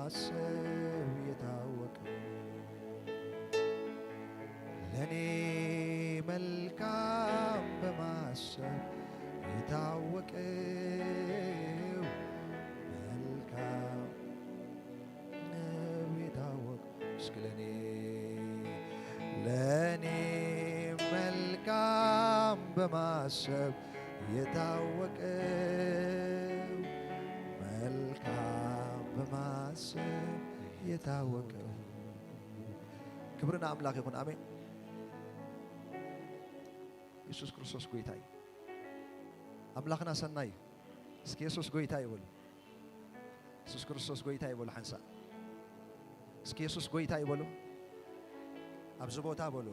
ማሰብ የታወቀው ለኔ መልካም በማሰብ የታወቀው መልካም ነው የታወቀው እስኪ ለኔ ለኔ መልካም በማሰብ የታወቀው መልካም በማሰብ የታወቀው ክብርና ኣምላኽ ይኹን። ኣሜን። ኢየሱስ ክርስቶስ ጎይታ እዩ። ኣምላኽና ሰናይ እዩ። እስኪ የሱስ ጎይታ ይበሉ። የሱስ ክርስቶስ ጎይታ ይበሉ። ሓንሳ እስኪ የሱስ ጎይታ ይበሉ። ኣብዚ ቦታ በሉ።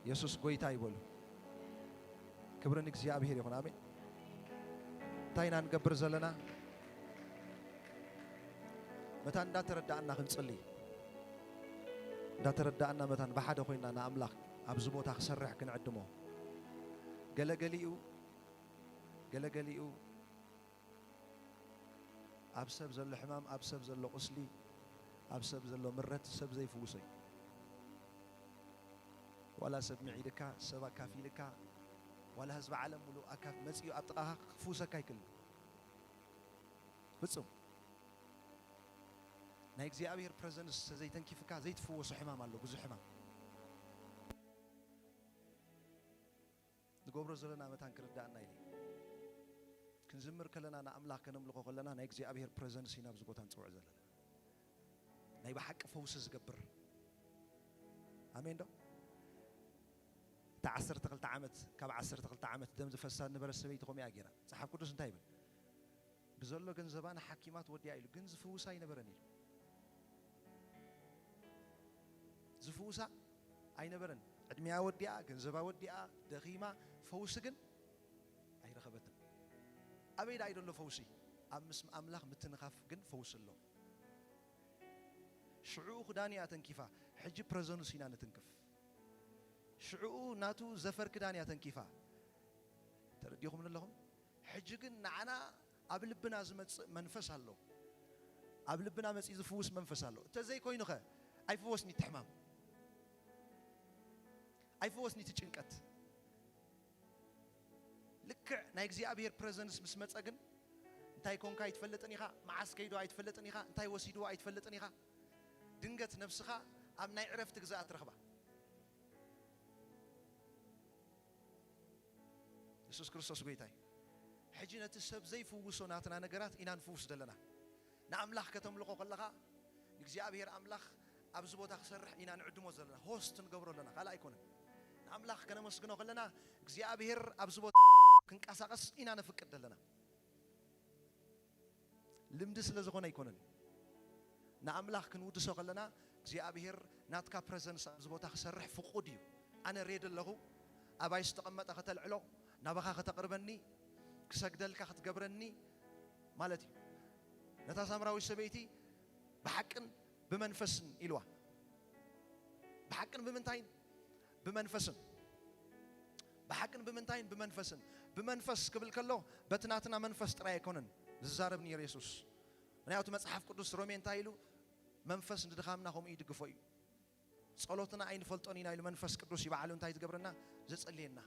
የሱስ ጎይታ ይበሉ። ክብሪ ንእግዚኣብሔር ይኹን። ኣሜን። እንታይ ኢና ንገብር ዘለና? መታን እንዳተረዳእና ክንጽሊ፣ እንዳተረዳእና መታን ብሓደ ኮይና ንኣምላኽ ኣብዚ ቦታ ክሰርሕ ክንዕድሞ። ገለገሊኡ ገለገሊኡ ኣብ ሰብ ዘሎ ሕማም፣ ኣብ ሰብ ዘሎ ቁስሊ፣ ኣብ ሰብ ዘሎ ምረት ሰብ ዘይፍውሶ እዩ። ዋላ ሰብ ምዒድካ፣ ሰብ ኣካፊልካ፣ ዋላ ህዝቢ ዓለም ሙሉእ ኣካፍ መጺኡ ኣብ ጥቓኻ ክፍውሰካ ኣይክእልን። ፍጹም። ናይ እግዚኣብሔር ፕረዘንስ ዘይተንኪፍካ ዘይትፍወሶ ሕማም ኣሎ፣ ብዙሕ ሕማም። ንገብሮ ዘለና መታን ክርዳእና ኢለ። ክንዝምር ከለና ንኣምላኽ ከነምልኾ ከለና ናይ እግዚኣብሔር ፕረዘንስ ኢና ኣብዚ ቦታ ንጽውዕ ዘለና። ናይ ብሓቂ ፈውሲ ዝገብር። ኣሜን ዶ? እታ ዓሰርተ ክልተ ዓመት፣ ካብ ዓሰርተ ክልተ ዓመት ደም ዝፈሳ ዝነበረት ሰበይቲ ከምኡ እያ ገይራ። መጽሓፍ ቅዱስ እንታይ ይብል? ብዘሎ ገንዘባ ንሓኪማት ወዲኣ ኢሉ፣ ግን ዝፍውሳ ኣይነበረን ኢሉ። ዝፍውሳ ኣይነበረን። ዕድሚያ ወዲኣ፣ ገንዘባ ወዲኣ፣ ደኺማ፣ ፈውሲ ግን ኣይረኸበትን። ኣበይ ደኣ እዩ ዘሎ ፈውሲ? ኣብ ምስ ኣምላኽ ምትንኻፍ ግን ፈውሲ ኣሎ። ሽዑ ክዳን እያ ተንኪፋ፣ ሕጂ ፕረዘንስ ኢና ንትንክፍ። ሽዑ ናቱ ዘፈር ክዳን እያ ተንኪፋ። ተረዲኹምኒ ኣለኹም? ሕጂ ግን ንዓና ኣብ ልብና ዝመጽእ መንፈስ ኣሎ። ኣብ ልብና መጺኡ ዝፍውስ መንፈስ ኣሎ። እንተዘይኮይኑኸ ኣይፍወስኒ እቲ ሕማም። ኣይፍወስኒ እቲ ጭንቀት። ልክዕ ናይ እግዚኣብሔር ፕረዘንስ ምስ መጸ ግን እንታይ ኮንካ ኣይትፈልጥን ኢኻ፣ መዓስ ከይዶ ኣይትፈልጥን ኢኻ፣ እንታይ ወሲድዎ ኣይትፈልጥን ኢኻ። ድንገት ነብስኻ ኣብ ናይ ዕረፍቲ ግዝኣት ትረኽባ። የሱስ ክርስቶስ ጎይታ እዩ። ሕጂ ነቲ ሰብ ዘይፍውሶ ናትና ነገራት ኢና ንፍውስ ዘለና። ንኣምላኽ ከተምልኾ ከለኻ ንእግዚኣብሔር ኣምላኽ ኣብዚ ቦታ ክሰርሕ ኢና ንዕድሞ ዘለና፣ ሆስት ንገብሮ ኣለና፣ ካልእ ኣይኮነን። ንኣምላኽ ከነመስግኖ ከለና እግዚኣብሔር ኣብዚ ቦታ ክንቀሳቐስ ኢና ነፍቅድ ዘለና። ልምዲ ስለ ዝኾነ ኣይኮነን። ንኣምላኽ ክንውድሶ ከለና እግዚኣብሔር ናትካ ፕረዘንስ ኣብዚ ቦታ ክሰርሕ ፍቑድ እዩ። ኣነ ሬድ ኣለኹ። ኣባይ ዝተቐመጠ ከተልዕሎ፣ ናባኻ ከተቕርበኒ፣ ክሰግደልካ ክትገብረኒ ማለት እዩ። ነታ ሳምራዊት ሰበይቲ ብሓቅን ብመንፈስን ኢልዋ። ብሓቅን ብምንታይን? ብመንፈስን። ብሓቅን ብምንታይን? ብመንፈስን። ብመንፈስ ክብል ከሎ በቲ ናትና መንፈስ ጥራይ ኣይኮነን ዝዛረብ ነይሩ የሱስ። ምክንያቱ መጽሓፍ ቅዱስ ሮሜ እንታይ ኢሉ? መንፈስ ንድኻምና ከምኡ ይድግፎ እዩ። ጸሎትና ኣይንፈልጦን ኢና ኢሉ መንፈስ ቅዱስ ይባዕሉ እንታይ ዝገብረና? ዘጸልየና።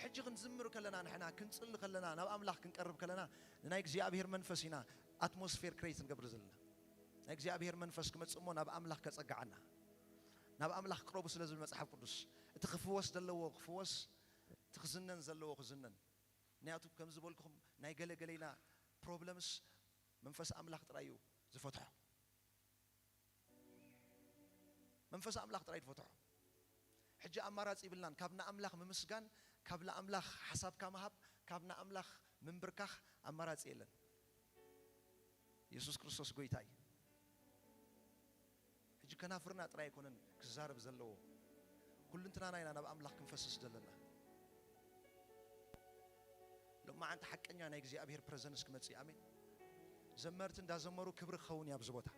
ሕጂ ክንዝምር ከለና ንሕና ክንጽሊ ከለና ናብ ኣምላኽ ክንቀርብ ከለና ንናይ እግዚኣብሔር መንፈስ ኢና ኣትሞስፌር ክሬት ንገብር ዘለና። ናይ እግዚኣብሔር መንፈስ ክመጽእ እሞ ናብ ኣምላኽ ከጸግዓና። ናብ ኣምላኽ ቅረቡ ስለ ዝብል መጽሓፍ ቅዱስ እቲ ክፍወስ ዘለዎ ክፍወስ፣ እቲ ክዝነን ዘለዎ ክዝነን። ምክንያቱ ከም ዝበልኩኹም ናይ ገለ ገለ ኢና ፕሮብለምስ መንፈስ ኣምላኽ ጥራይ እዩ ዝፈትሖ። መንፈስ ኣምላኽ ጥራይ ዝፈትሖ። ሕጂ ኣማራጺ ይብልናን። ካብ ንኣምላኽ ምምስጋን፣ ካብ ንኣምላኽ ሓሳብካ ምሃብ፣ ካብ ንኣምላኽ ምንብርካኽ ኣማራጺ የለን። የሱስ ክርስቶስ ጎይታ እዩ። ሕጂ ከናፍርና ጥራይ ኣይኮነን ክዛረብ ዘለዎ። ኩልንትናና ኢና ናብ ኣምላኽ ክንፈስስ ዘለና። ሎማዓንቲ ሓቀኛ ናይ እግዚኣብሔር ፕረዘንስ ክመጽእ እዩ። ኣሜን። ዘመርቲ እንዳዘመሩ ክብሪ ክኸውን እዩ ኣብዚ ቦታ።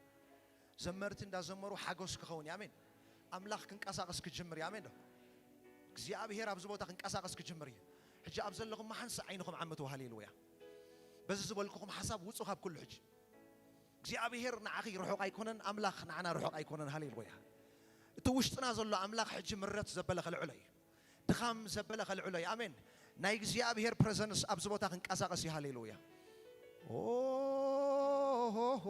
ዘመርቲ እንዳዘመሩ ሓጎስ ክኸውን እዩ። ኣሜን። ኣምላኽ ክንቀሳቐስ ክጅምር እዩ። ኣሜን ዶ? እግዚኣብሔር ኣብዚ ቦታ ክንቀሳቐስ ክጅምር እዩ። ሕጂ ኣብ ዘለኹም መሓንሳ ዓይንኹም ዓመቱ። ሃሌሉያ። በዚ ዝበልኩኹም ሓሳብ ውጹ ካብ ኩሉ ሕጂ። እግዚኣብሔር ንዓኺ ርሑቕ ኣይኮነን፣ ኣምላኽ ንዓና ርሑቕ ኣይኮነን። ሃሌሉያ። እቲ ውሽጥና ዘሎ ኣምላኽ ሕጂ ምረት ዘበለ ከልዕሎ እዩ። ድኻም ዘበለ ከልዕሎ እዩ። ኣሜን። ናይ እግዚኣብሔር ፕረዘንስ ኣብዚ ቦታ ክንቀሳቐስ እዩ። ሃሌሉያ። ኦሆሆ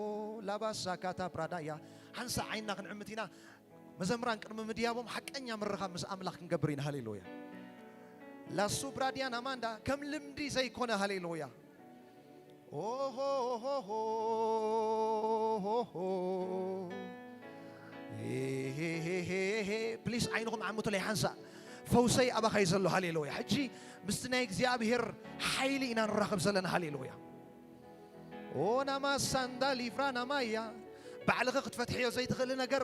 ላባሳ ካታ ፕራዳያ። ሓንሳእ ዓይንና ክንዕምት ኢና። መዘምራን ቅድሚ ምድያቦም ሓቀኛ ምርኻብ ምስ ኣምላኽ ክንገብር ኢና። ሃሌሉያ። ላሱ ብራድያን ኣማንዳ ከም ልምዲ ዘይኮነ። ሃሌሉያ። ኦሆሆሆ ፕሊስ ዓይንኹም ዓምቱለይ ሓንሳእ። ፈውሰይ ኣባኻይ ዘሎ። ሃሌሉያ። ሕጂ ምስቲ ናይ እግዚኣብሔር ሓይሊ ኢና ንራኸብ ዘለና። ሃሌሉያ። ኦናማ ሳንዳ ሊፍራ ናማያ። ባዕልኺ ክትፈትሕዮ ዘይትኽእሊ ነገር፣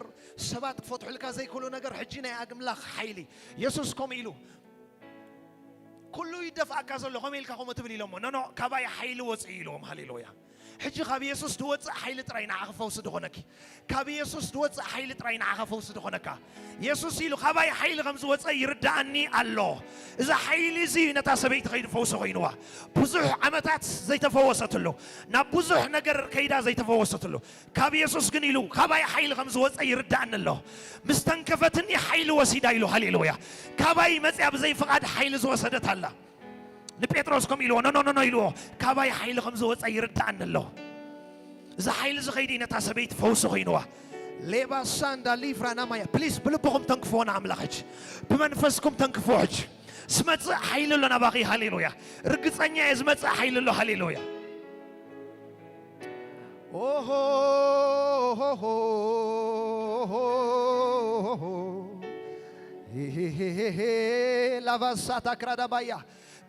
ሰባት ክፈትሑልካ ዘይክእሉ ነገር፣ ሕጂ ናይ ኣምላኽ ሓይሊ። የሱስ ከምኡ ኢሉ፣ ኩሉ ይደፍኣካ ዘሎ ከመይ ኢልካ ከምኡ ትብል ኢሎሞ። ኖኖ፣ ካባይ ሓይሊ ወፅእ ኢልዎም። ሃሌሉያ። ሕጂ ካብ የሱስ ዝወፅእ ሓይሊ ጥራይ ንዓኺ ፈውሲ ዝኾነኪ። ካብ የሱስ ዝወፅእ ሓይሊ ጥራይ ንዓኻ ፈውሲ ዝኾነካ። የሱስ ኢሉ፣ ካባይ ሓይሊ ከም ዝወፀ ይርዳኣኒ ኣሎ። እዚ ሓይሊ እዚ እዩ ነታ ሰበይቲ ከይዱ ፈውሲ ኮይንዋ። ብዙሕ ዓመታት ዘይተፈወሰትሉ፣ ናብ ብዙሕ ነገር ከይዳ ዘይተፈወሰትሉ፣ ካብ የሱስ ግን ኢሉ፣ ካባይ ሓይሊ ከም ዝወፀ ይርዳኣኒ ኣሎ። ምስ ተንከፈትኒ ሓይሊ ወሲዳ ኢሉ። ሃሌሉያ። ካባይ መፅያ ብዘይ ፍቓድ ሓይሊ ዝወሰደት ኣላ። ንጴጥሮስ ከም ኢልዎ፣ ኖ ኖ ኖ ኖ ኢልዎ፣ ካባይ ሓይሊ ከም ዝወፀ ይርዳኣኒ ኣሎ። እዚ ሓይሊ እዚ ከይዲ ነታ ሰበይቲ ፈውሲ ኮይንዋ። ሌባ ሳንዳ ሊፍራ ናማያ። ፕሊስ ብልብኹም ተንክፍዎ ንኣምላኽ ሕጂ። ብመንፈስኩም ተንክፍዎ ሕጂ። ዝመፅእ ሓይሊ ኣሎ ናባኺ። ሃሌሉያ። ርግፀኛ እየ ዝመፅእ ሓይሊ ኣሎ። ሃሌሉያ። ኦሆ ላቫሳታ ክራዳባያ።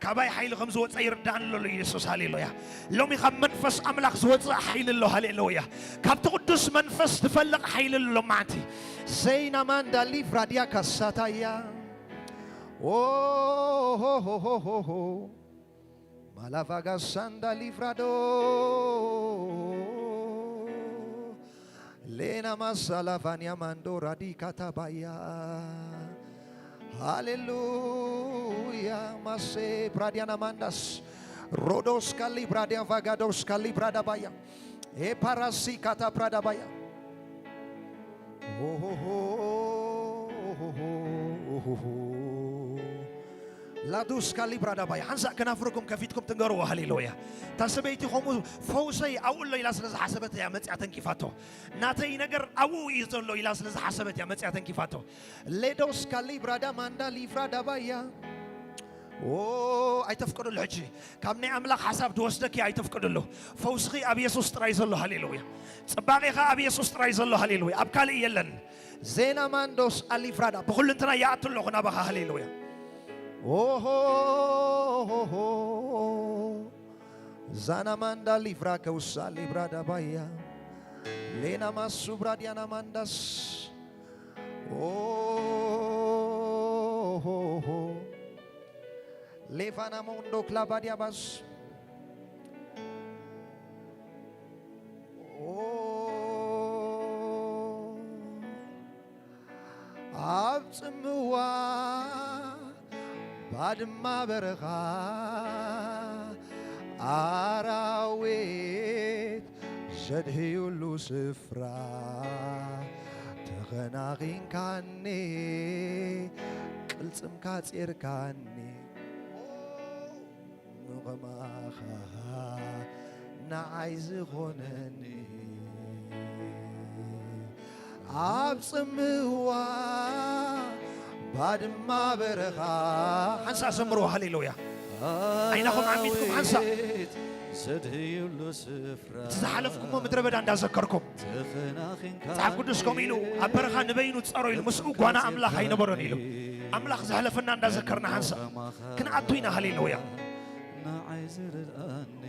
ካባይ ሓይሊ ከም ዝወፀ ይርዳእን ኣሎ ኢየሱስ። ሃሌሉያ። ሎሚ ካብ መንፈስ ኣምላኽ ዝወፅእ ሓይሊ ኣሎ። ሃሌሉያ። ካብቲ ቅዱስ መንፈስ ዝፈልቕ ሓይሊ ኣሎ። ማዕንቲ ዘይናማንዳ ሊፍራድያ ካሳታያ። ኦሆ ማላፋጋ ሳንዳ ሊፍራዶ ሌና ማሳላፋንያ ማንዶ ራዲካታ ባያ። ሃሌሉያ። ማሴ ብራዲያና ማንዳስ ሮዶስ ካሊ ብራዲያ ቫጋዶስ ካሊ ብራዳ ባያ። ኤፓራሲ ካታ ብራዳ ባያ። ኦሆሆ፣ ኦሆሆ፣ ኦሆሆ። ላዱስ ካሊ ብራዳ ባያ። ሓንሳእ ከናፍርኩም ከፊትኩም ትንገርዎ። ሃሌሉያ። እታ ሰበይቲ ከምኡ ፈውሰይ ኣብኡ ኣሎ ኢላ ስለ ዝሓሰበት እያ መፅያ ተንኪፋቶ። ናተይ ነገር ኣብኡ እዩ ዘሎ ኢላ ስለ ዝሓሰበት እያ መፅያ ተንኪፋቶ። ሌዶስ ካሊ ብራዳ ማንዳ ሊፍራ ዳባያ። ኦ፣ ኣይተፍቅድሉ ሕጂ። ካብ ናይ ኣምላኽ ሓሳብ ድወስደኪ ኣይተፍቅድሉ። ፈውስኺ ኣብ የሱስ ጥራይ ዘሎ። ሃሌሉያ። ጽባቄኻ ኣብ የሱስ ጥራይ ዘሎ። ሃሌሉያ። ኣብ ካልእ የለን። ዜና ማንዶስ ኣሊፍራዳ። ብኹልንትና ይኣቱ ኣለኹ ናባኻ። ሃሌሉያ። ኦሆ፣ ዛና ማንዳ ሊፍራ ከውሳ ሊብራዳ ባያ። ሌና ማሱ ብራዲያና ማንዳስ። ኦሆ። ሌፋና ሞንዶ ክላባዲያባስ። ኦ፣ ኣብ ጽምዋ ባድማ በረኻ ኣራዊት ዘድህዩሉ ስፍራ ተኸናኺንካኒ፣ ቅልጽምካ ጼርካኒ። ምቕማኻ ንዓይ ዝኾነኒ ኣብ ጽምዋ ባድማ በረኻ። ሓንሳእ ዘምርዎ ሃሌሉያ። ዓይናኹም ዓሚትኩም ሓንሳእ። ዘድህዩሉ ስፍራ። እቲ ዝሓለፍኩሞ ምድረ በዳ እንዳዘከርኩም። ተኸናኺንካ መጽሓፍ ቅዱስ ከምኡ ኢሉ፣ ኣብ በረኻ ንበይኑ ጸሮ ኢሉ፣ ምስኡ ጓና ኣምላኽ ኣይነበሮን ኢሉ። ኣምላኽ ዘሕለፈና እንዳዘከርና ሓንሳእ ክንኣቱ ኢና። ሃሌሉያ። ንዓይ ዝረድኣኒ።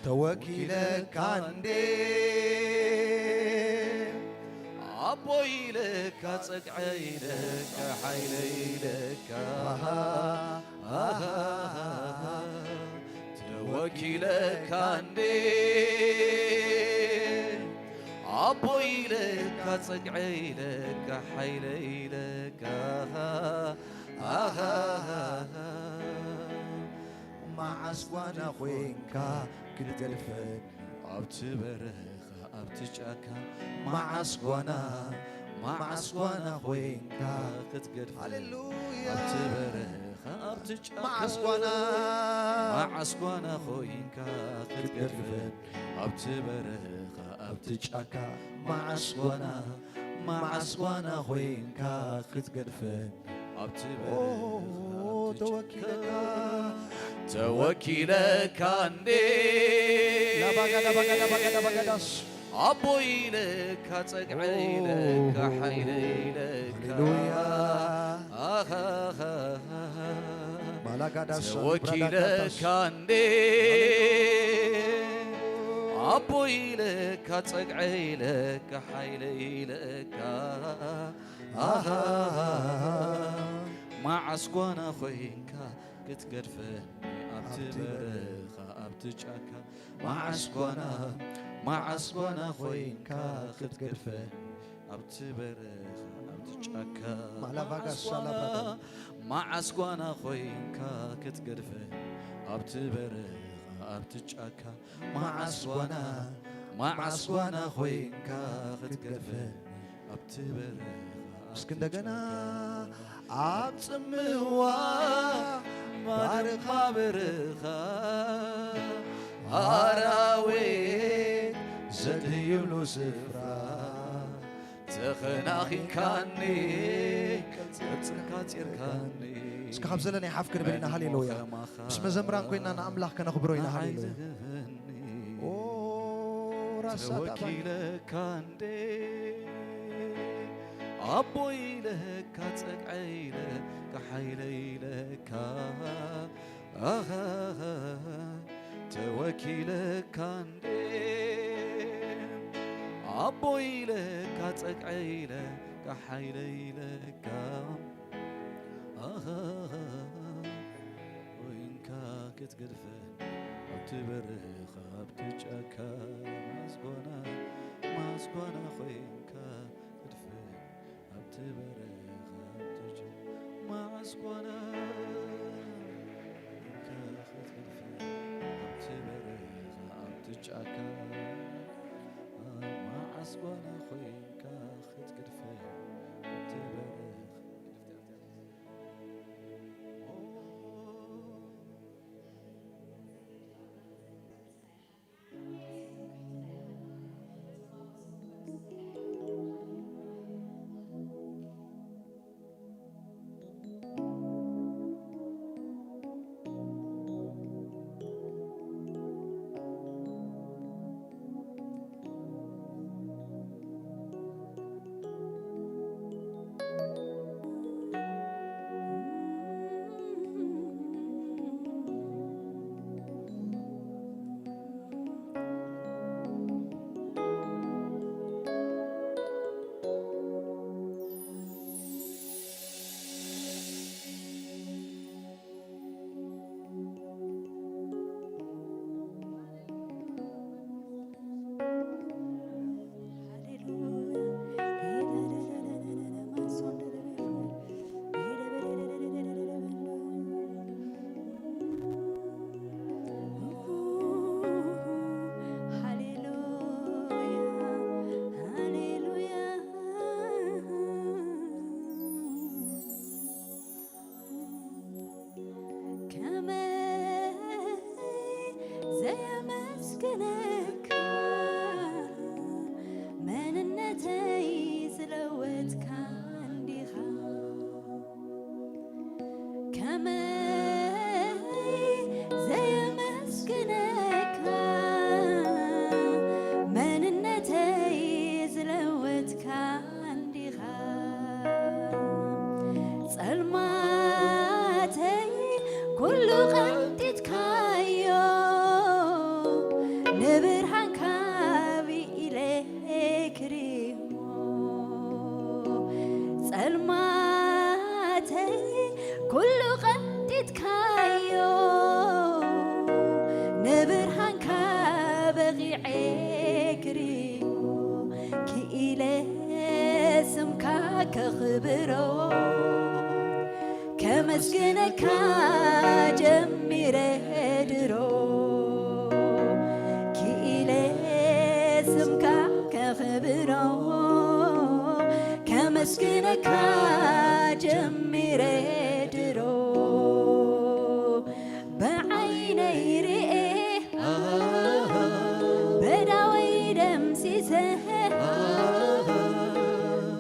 ተወኪለካ እንዴ ኣቦይ ኢለካ፣ ጸግዐይ ኢለካ፣ ሓይለይ ኢለካ። ተወኪለካ እንዴ ኣቦይ ኢለካ፣ ጸግዐይ ኢለካ፣ ሓይለይ ኢለካ። መዓስ ጓና ኮይንካ ክትገድፈኒ? ኣብቲ በረኻ ኣብቲ ጫካ መዓስ ጓና መዓስ ጓና ኮይንካ ክትገድፈን። ሃሌሉያ። ኣብቲ በረኻ ኣብቲ ጫካ መዓስ ጓና መዓስ ጓና ኮይንካ ክትገድፈን። ኣብቲ በረኻ ኣብቲ ጫካ መዓስ ጓና መዓስ ጓና ኮይንካ ክትገድፈን። ኣብቲ ኦ፣ በረኻ ኣብቲ ተወኪለካ ጫካ ተወኪለካ እንዴ ላባጋዳ ባጋዳ ባጋዳ ባጋዳስ ኣቦ ኢለካ ጸግዐ ኢለካ ሓይለ ኢለካ ሃሌሉያ። ኣሃሃሃ። ማላጋዳስ ተወኪለካ እንዴ ኣቦ ኢለካ ጸግዐ ኢለካ ሓይለ ኢለካ ኣሃሃሃ። መዓስ ጓና ኮይንካ ክትገድፈኒ ኣብቲ በረኻ ኣብቲ ጫካ መዓስ ጓና መዓስ ጓና ኮይንካ ክትገድፈኒ ኣብቲ በረኻ ኣብቲ ጫካ ማላባጋ መዓስ ጓና ሳላባጋ። መዓስ ጓና ኮይንካ ክትገድፈኒ ኣብቲ በረኻ ኣብቲ ጫካ መዓስ ጓና መዓስ ጓና ኮይንካ ክትገድፈኒ ኣብቲ በረኻ እስኪ እንደገና ኣብ ጽምዋ ባርኻ በረኻ ኣራዊት ዘድህይብሉ ስፍራ ተኸናኺንካኒ ቅርጽርካ ጺርካኒ እስኪ ካብ ዘለናይ ሓፍ ክንብል ኢና። ሃሌሉያ። ከማኻ ምስ መዘምራን ኮይና ንኣምላኽ ከነኽብሮ ኢና። ሃሌሉያ። ዝህበኒ ኦ ራሳ ታባይ ተወኪለካ እንዴ ኣቦ ኢለካ ጸግዐ ኢለካ ሓይለ ኢለካ ኣሃ ተወኪለካ እንዴ ኣቦ ኢለካ ጸግዐ ኢለካ ሓይለ ኢለካ ኣሃ ኮይንካ ክትገድፈ ኣብቲ በረኻ ኣብቲ ጫካ ማስጓና ማስጓና ኮይንካ ክትገድፈ ኣብቲ በረኻ ኣብቲ ጫካ ማስጓና ኮይንካ ክትገድፈ ኣብቲ በረኻ ኣብቲ ጫካ ማዓስ ጓና ኮይንካ ክትገድፈ ኣብቲ በረኻ ከመይ ዘየመስግነካ መንነተይ ዝለወጥካ እንዲኻ ከመይ ዘየመስግነካ መንነተይ ዝለወጥካ እንዲኻ ጸልማተይ ኩሉ ቀንጢጥካዮ ንብርሃንካ ብኢለ ክሪሞ ጸልማተይ ኩሉ ቀንጢጥካዮ ንብርሃንካ በቒዐ ክሪሞ ክኢለ ስምካ ከኽብሮ ከመስግነካ ጀሚረ ድሮ ክኢለ ብዓይነይ ርኤ በዳወይ ደምሲሰ፣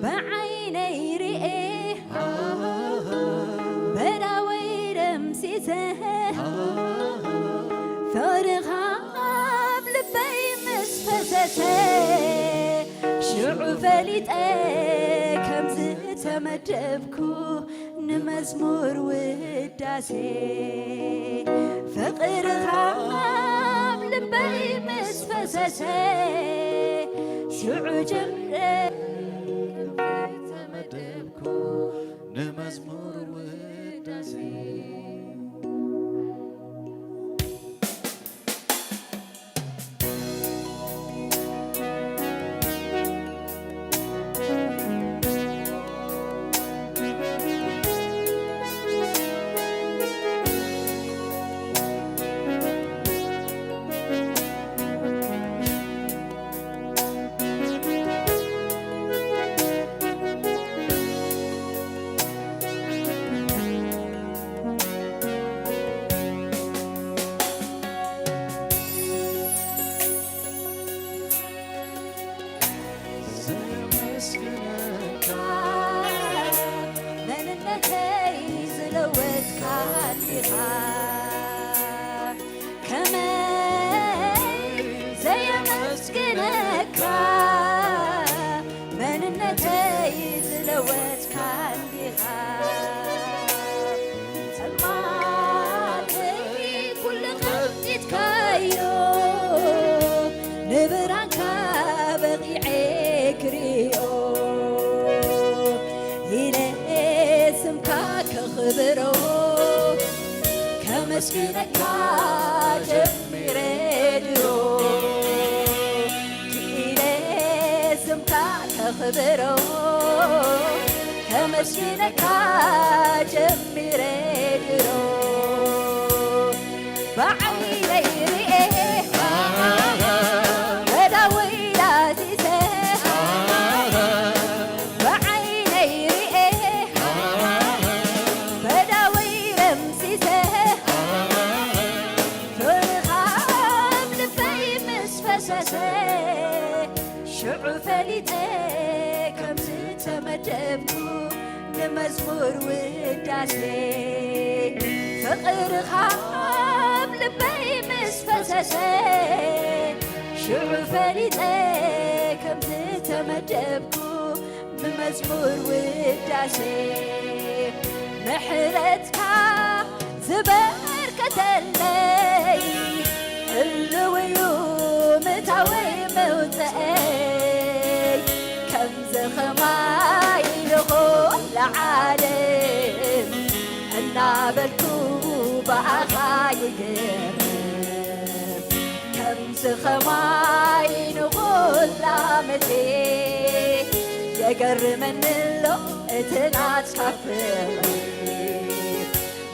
ብዓይነይ ርኤ በዳወይ ደምሲሰ፣ ፍቕርኻ ኣብ ልበይ ምስ ፈሰሰ፣ ሽዑ ፈሊጠ ከም ዝተመደብኩ ንመዝሙር ውዳሴ። ፍቕርኻ ኣብ ልበይ ምስ ፈሰሰ፣ ሽዑ ጀምረ ተመደብኩ ንመዝሙር ውዳሴ። ዘመስግነካ መንነተይ ዝለወጥካ እንዲኻ፣ ከመይ ዘየመስግነካ መንነተይ ዝለወጥካ እንዲኻ። ጸልማተይ ኩሉ ቐንጢጥካዮ፣ ንብርሃንካ በቒዐ ክርእዮ፣ ኢለ ስምካ ከኽብሮ፣ ከመስግነካ ጀሚረ ድሮ። ኢለ ስምካ ከኽብሮ፣ ከመስግነካ ጀሚረ ድሮ። ብዓይነይ ርኤ በዳወይ ዳሲሰ፣ ብዓይነይ ርኤ በዳወይ ረምሲሰ፣ ፍቕርኻ ኣብ ልበይ ምስ ፈሰሰ፣ ሽዑ ፈሊጠ ከም ዝተመደብኩ ንመዝሙር ውዳሴ። ፍቕርኻ ኣብ ልበይ ምስ ፈሰሰ፣ ሽዑ ፈሊጠ ከም ዝተመደብኩ ንመዝሙር ውዳሴ። ምሕረትካ ዝበርከተለይ፣ ህልው እዩ ምእታወይ መውፅአይ። ከምዚ ኸማይ ንኹላ ዓለም እናበልኩ ብኣኻ ይገርም። ከምዚ ኸማይ ንኹላ ምድሪ የገርመኒ ኣሎ እቲ ናትካ ፍቕሪ።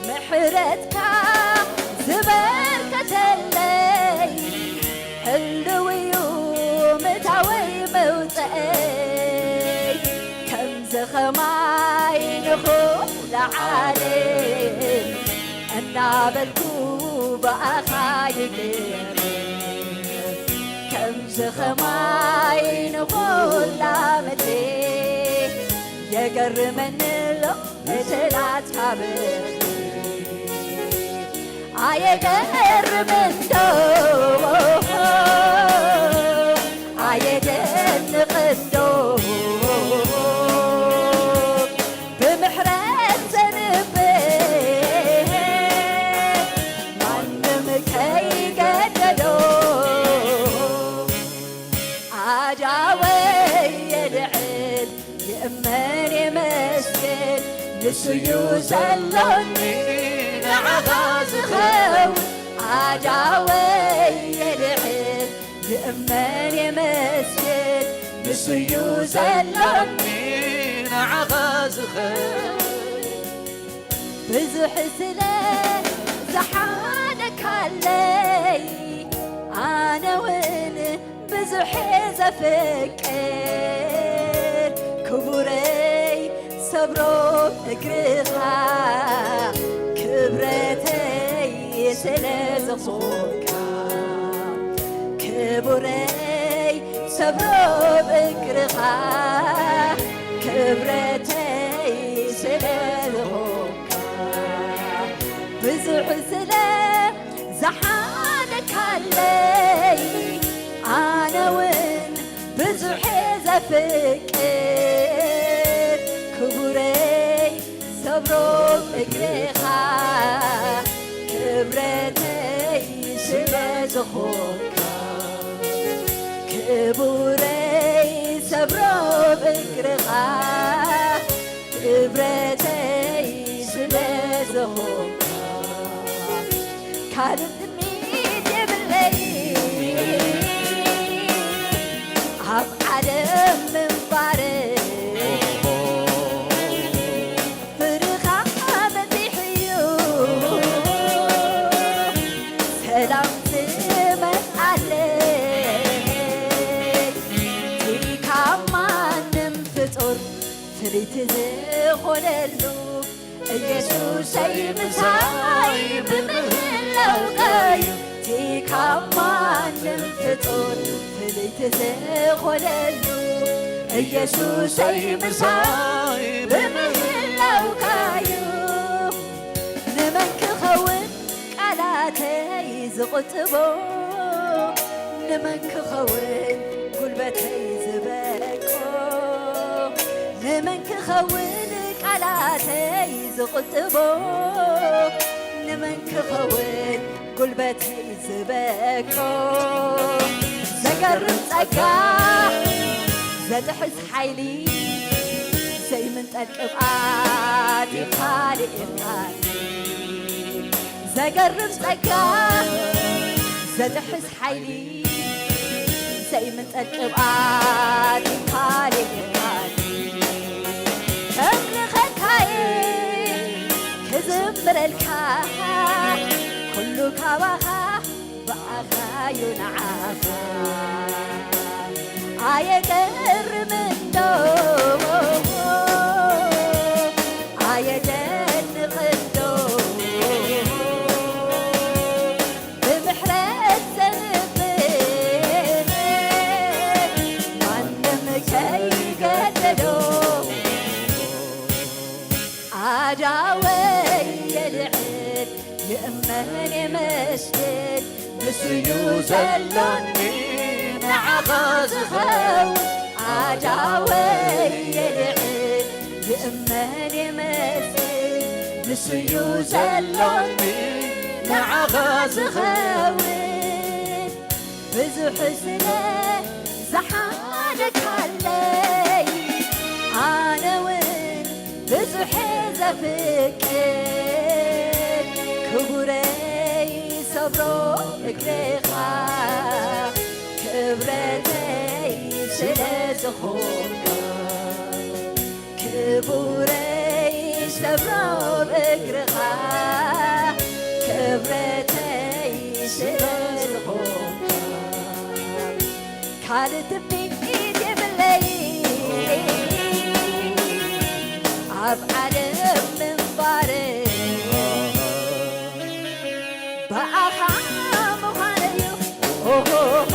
ምሕረትካ ዝበርከተለይ፣ ህልው እዩ ምእታወይ መውፅአይ። ከምዚ ኸማይ ንኹላ ዓለም እናበልኩ ብኣኻ ይገርም። ከምዚ ኸማይ ንኹላ ምድሪ የገርመኒ ኣሎ እቲ ናትካ ብርሂ። ኣየገርምን ዶ? ኣየደንቕን ዶ? ብምሕረት ዘንብብ ማንም ከይገደዶ፣ ኣዳወይ የልዕል ይእመን የመስግን፣ ንሱ እዩ ዘሎኒ ንዓኻ ዝኸውን። ኣዳወይ የልዕል ይእመን የመስግን፣ ንሱ እዩ ዘሎኒ ንዓኻ ዝኸውን። ብዙሕ ስለ ዝሓለካለይ ኣነ እውን ብዙሕ ዘፍቅር ክቡረይ ሰብሮ ፍቅርኻ ክብረተይ ስለ ዝኾንካ ክቡረይ ሰብሮ እግርኻ ክብረተይ ስለ ዝኾንካ ብዙሕ ስለ ዝሓለካለይ ኣነ እውን ብዙሕ ዘፍቅር ክቡረይ ሰብሮ እግርኻ ክብረተይ ስለ ዝኾንካ ክቡረይ ሰብሮ እግርኻ ክብረተይ ስለ ዝኾንካ ካልእ ትምኒት የብለይ ኣብ ዓለም ምንባር ፍርኻ መጺሕዩ ሰላም ዝመልኣለይ እቲ ካብ ማንም ፍጡር ፍልይቲ ዝኾነሉ ኢየሱሰይ ምሳይ ብምህላውካዩ እቲ ካብ ማንም ፍጡር ፍልይቲ ዝኾነሉ ኢየሱሰይ ምሳይ ብምህላውካዩ ንመን ክኸውን ቃላተይ ዝቕጥቦ ንመን ክኸውን ጉልበተይ ዝበቆ ንመን ክኸውን ቃላተይ ዝቕጥቦ ንመን ክኸውን ጉልበተይ ዝበቆ ዘገርም ጸጋ ዘጥሕስ ሓይሊ ዘይምንጠል ቅብኣት ይካልእካኒ ዘገርም ጸጋ ዘጥሕስ ሓይሊ ዘይምንጠል ቅብኣት ይካልእካኒ ከምልኸካየ ክዝምረልካ ኩሉ ካባኻ ብኣኻዩ ንዓኻ ኣየገርምንዶ ኣየደንቕንዶ ብምሕረት ዘንብል ማንም ከይገደዶ ኣዳወይ የልዕል ይእመን የመስግን ንስዩ ዘሎኒ ንዓኻ ዝኸውን ኣዳወይ የልዕል ይእመን የመስግን ንስዩ ዘሎኒ ንዓኻ ዝኸውን ብዙሕ ስለ ዝሓለካለይ ኣነ እውን ብዙሕ ዘፍቅር ክቡረይ ሰብሮ እግርኻ ክብረተይ ስለ ዝኾንካ ክቡረይ ሰብሮ እግርኻ ክብረተይ ስለ ዝኾንካ ካልእ ትምኒት የብለይ ኣብ ዓለም ምንባር ብኣኻ ምዃነዩ ኦሆሆ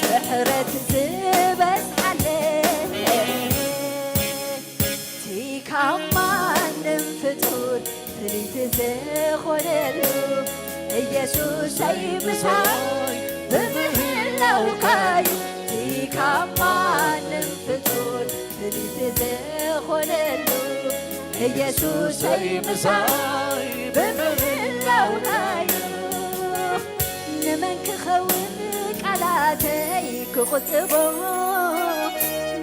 ምሕረት ዝበዝሓለይ እቲ ካብ ማንም ፍጡር ፍልይቲ ዝኾነሉ ኢየሱሰይ ምሳይ ብምህላውካዩ እቲ ካብ ማንም ፍጡር ፍልይቲ ዝኾነሉ ኢየሱሰይ ምሳይ ብምህላውካዩ ንመን ክኸውን ቃላተይ ክቑጥቦ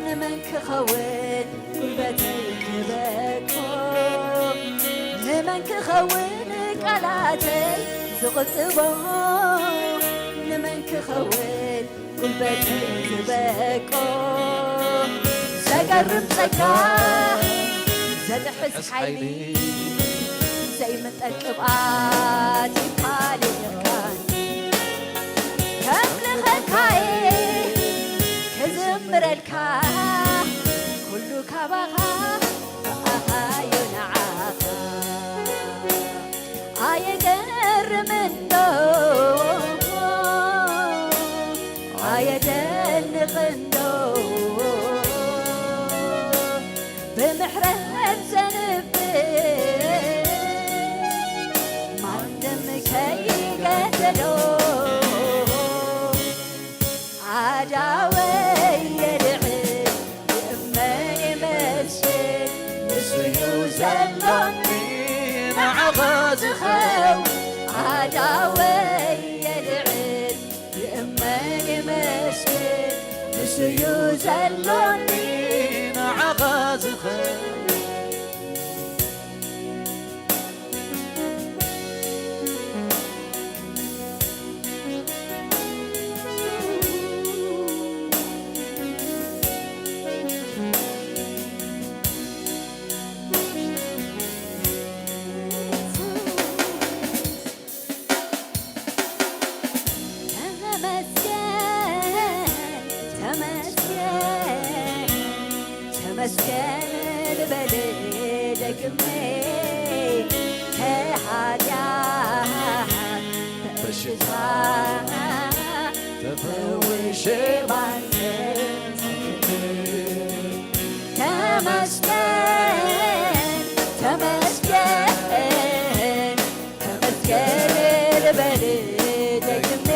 ንመን ክኸውን ጉልበተይ ክበቆ ንመን ክኸውን ቃላተይ ዝቕጥቦ ንመን ክኸውን ጉልበተይ ዝበቆ ዘገርም ጸጋ ዘጥሕስ ሓይሊ ዘይምንጠል ቅብኣት ይካልየካን ከምልኸካይ ክዝምረልካ ኩሉ ካባኻ ኣሃዮ ንዓኻ ኣየገ ምንዶ ኣየደንቕንዶ ብምሕረት ዘንብ ማንም ከይገደዶ ኣዳወይ የድዕል ይእመን ይመስል ንሱ እዩ ዘሎኒ ንዓኻ ዝኸውን ኣዳወይ የድዕል ይእመን ይመስል ንሱ እዩ ዘሎኒ ንዓኻ ዝኸውን ተመስገን ተመስገን ተመስገን ልበል ደግሜ ከኃጢአት በሽታ ተፈውሼ ባንተ ተመስገን ተመስገን ተመስገን ልበል ደግሜ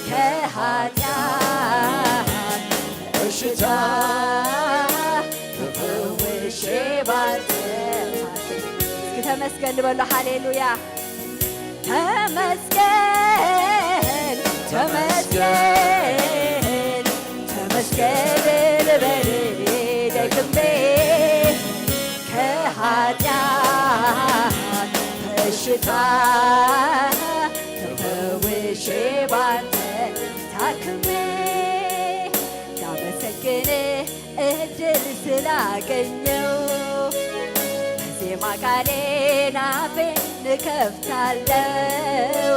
ከኃጢአት በሽታ ተፈውሼ ባንተ እስኪ ተመስገን ንበሎ ሃሌሉያ ተመስገን ተመስገን ተመስገን ልበል ደግሜ ከኃጢአት በሽታ ተፈውሼ ባንተ ታክሜ ላመሰግን እድል ስላገኘው በዜማ ቃሌን አፌን እከፍታለው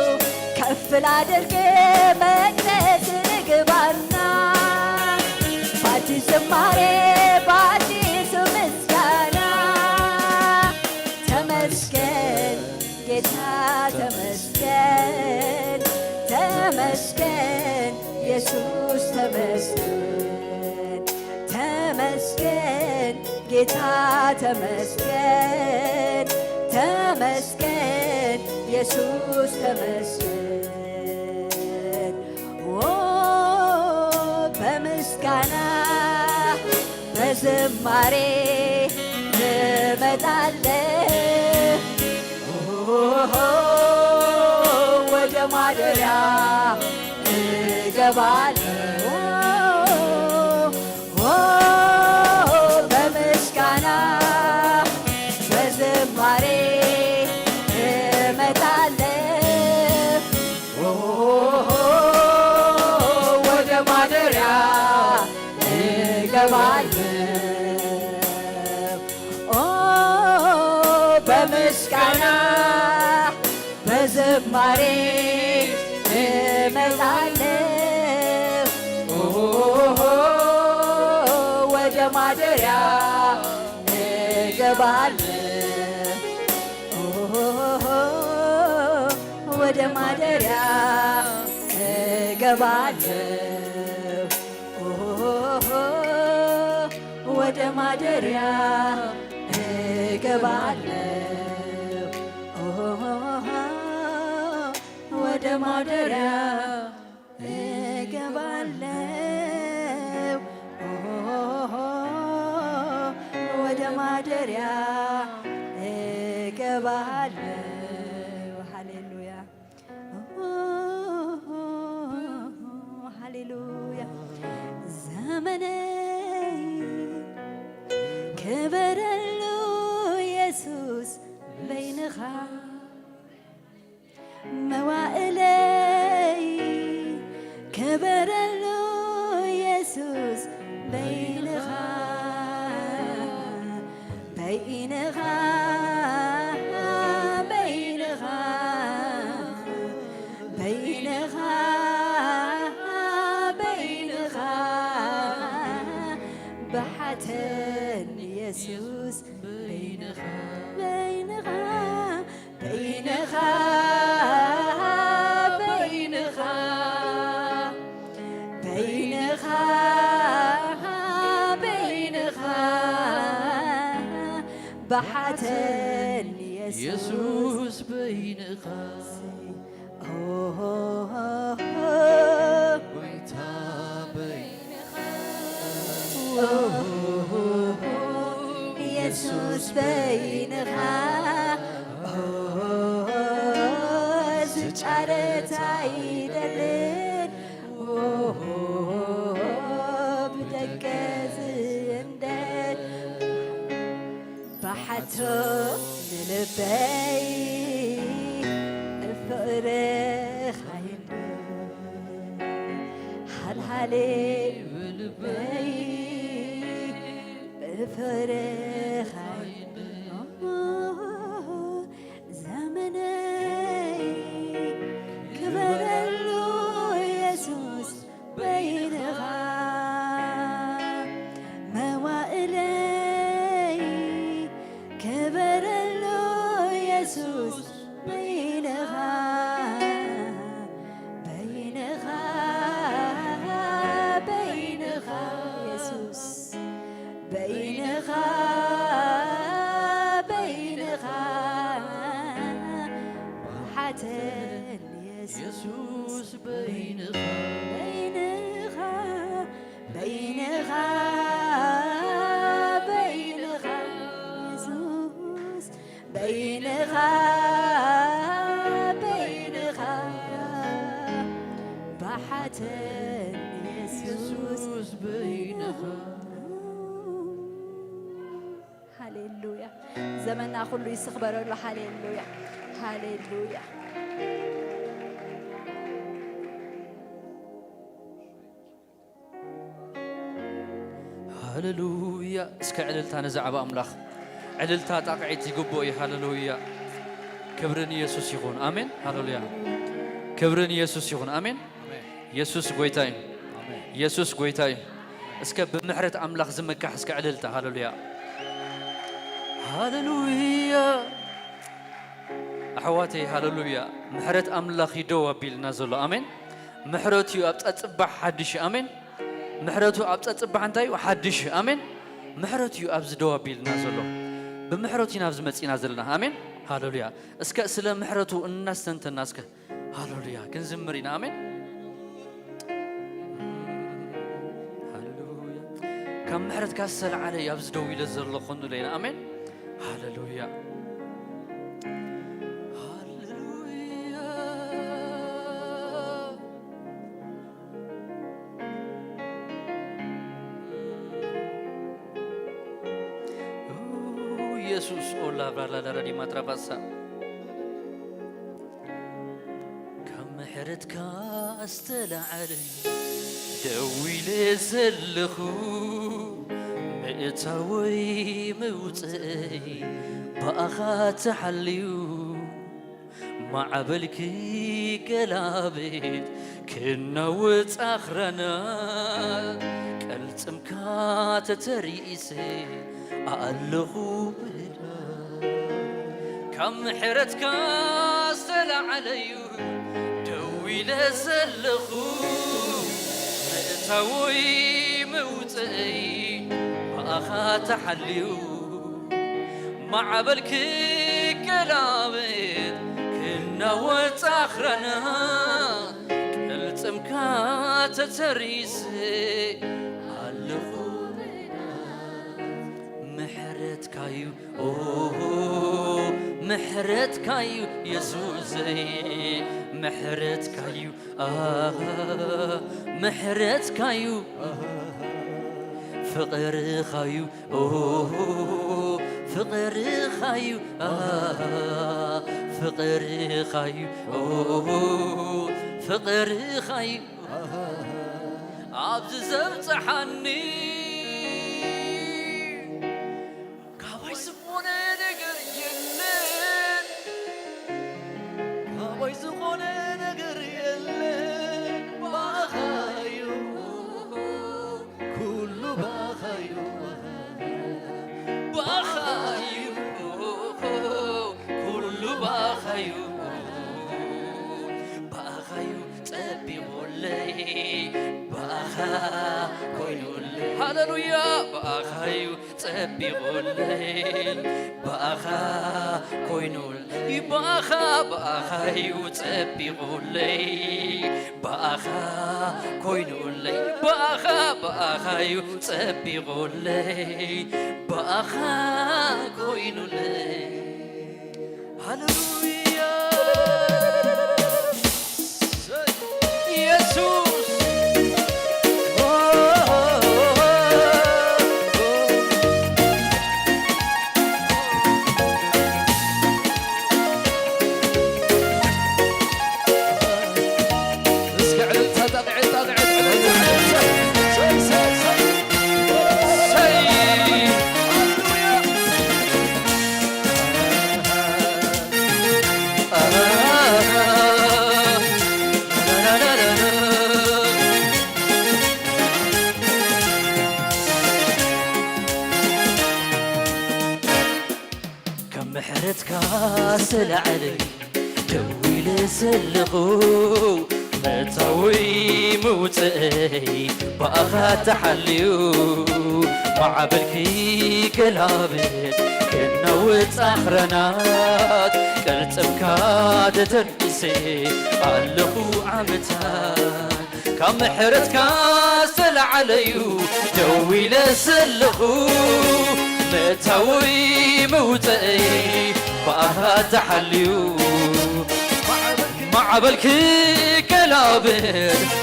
ከፍ ላድርግ መቅደስ ልግባና በአዲስ ዝማሬ በአዲስ ምስጋና ተመስገን ጌታ ተመስገን ተመስገን ኢየሱስ ተመስገን ተመስገን ጌታ ተመስገን ተመስገን ኢየሱስ ተመስገን ኦ በምስጋና በዝማሬ እመጣለሁ ወደ ማደሪያ እገባለሁ በምስጋና በዝማሬ እመጣለሁ ወደ ማደሪያ እገባለሁ ኦ በምስጋና በዝማሬ እመጣለሁ ኦ ወደ ማደሪያ እገባለሁ ኦ ወደ ማደሪያ እገባለሁ ኦ ወደ ማደሪያ እገባለሁ ወደ ማደሪያ እገባለሁ ወደ ማደሪያ እገባለሁ ሃሌሉያ ሃሌሉያ ዘመነይ ክበረሉ ኢየሱስ በይንኻ መዋእለይ ክበረሉ ኢየሱስ በይንኻ በይንኻ በይንኻ በይንኻ በይንኻ ብሓተን ኢየሱስ በይንኻ በይንኻ በይንኻ ተን የሱስ በይንኻ ጎይታ በይንኻ የሱስ በይንኻ ዝጫረት ኣይደልን ብደገ ዝእንደድ ብሓቶ ንልበይ ፍቕርኻ ይንበር ሃልሃሌ ብልበይ ብፍቕርኻ ይንበር ዘመነይ ክበረሉ የሱስ በይንኻ መዋእለይ ክበረሉ የሱስ በይንኻ በይንኻ በይንኻ የሱስ በይንኻ በይንኻ ብሓተን የሱስ በይንኻ በይንኻ በይንኻ በይንኻ የሱስ በይንኻ በይንኻ ብሓተን የሱስ በይንኻ ሃሌሉያ ዘመና ኩሉ ይስኽበረሉ ሃሌሉያ ሃሌሉያ ሃሌሉያ እስከ ዕልልታ ነዚ ዓብ ኣምላኽ ዕልልታ ጣቕዒት ይግብኦ እዩ ሃሌሉያ ክብሪ ንየሱስ ይኹን ኣሜን ሃሌሉያ ክብሪ ንየሱስ ይኹን ኣሜን የሱስ ጎይታ እዩ የሱስ ጎይታ እዩ እስከ ብምሕረት ኣምላኽ ዝምካሕ እስከ ዕልልታ ሃሌሉያ ሃሌሉያ ኣሕዋተይ ሃሌሉያ ምሕረት ኣምላኽ እዩ ደው ኣቢልና ዘሎ ኣሜን ምሕረቱ እዩ ኣብ ጸጽባሕ ሓድሽ እዩ ኣሜን ምሕረቱ ኣብ ጸጽባሕ እንታይ እዩ ሓድሽ እዩ ኣሜን ምሕረቱ እዩ ኣብዚ ደው ኣቢልና ዘሎ ብምሕረቱ ኢና ኣብዚ መጺና ዘለና ኣሜን ሃሌሉያ እስከ ስለ ምሕረቱ እናስተንተና እስከ ሃሌሉያ ክንዝምር ኢና ኣሜን ሃሌሉያ ካብ ምሕረትካ ዝተለዓለ እዩ ኣብዚ ደው ኢለ ዘለኹ ንለና ኣሜን ሃሌሉያ ሃሌሉያ ኢየሱስ ኦላ ብራላ ለረዲ ማትራባሳ ካብ ምሕረትካ ዝተላዓለ ደው ኢለ ዘለኹ ምእታወይ ምውፅእይ ብኣኻ ተሓልዩ ማዕበል ክገላብጥ ክናወጽ ኣኽራና ቀልጽምካ ተተሪእሰ ኣለኹ ብዳ ካብ ምሕረትካ ዝተላዓለዩ ደው ኢለ ዘለኹ ምእታወይ ምውፅእይ ብኣኻ ተሓልዩ ማዕበል ክገላበጥ ክናወጽ ኣኽራና ቅልጽምካ ተተሪሰ ኣለኹ ምሕረትካዩ ኦሆ ምሕረትካዩ የሱሰይ ምሕረትካዩ ኣሃ ምሕረትካዩ ኣሃ ፍቕርኻዩ ኦሆ ፍቕርኻዩ ኣሃ ፍቕርኻዩ ኦሆ ፍቕርኻዩ ኣሃ ኣብዚ ዘብጽሓኒ ካባይ ዝኾነ ነገር የለን ካባይ ዝኾነ ነገር የለን ባኻዩ ኩሉ ባኻዩ ባኻዩ ኩሉ ባኻዩ ባኻዩ ጸቢቑለይ ባኻ ኮይኑለይ ሃሌሉያ። ብኣኻዩ ጸቢቑለይ፣ ብኣኻ ኮይኑለይ፣ ብኣኻ፣ ብኣኻዩ ጸቢቑለይ፣ ብኣኻ ኮይኑለይ፣ ብኣኻ፣ ብኣኻዩ ጸቢቑለይ፣ ብኣኻ ኮይኑለይ። ሃሌሉያ። ኢየሱስ። እስከ ዕልልታ፣ ጣቕዒት፣ ጣቕዒት፣ ዕልልታ፣ ዕልልታ። ሰይ፣ ሰይ፣ ሰይ። ሰይ። ካብ ምሕረትካ ዝተላዕለ ደው ኢለ ዘለኹ፣ መእተዊ መውፅእይ ብኣኻ ተሓልዩ፣ ማዕበል ክገላብጥ ክነውጽ ኣኽራናት፣ ቅልጽምካ ተተርኢሰ ኣለኹ ዓመታት። ካብ ምሕረትካ ዝተላዕለዩ ደው ኢለ ዘለኹ፣ መእተዊ መውፅእይ ብኣኻ ተሓልዩ፣ ማዕበል ክገላብጥ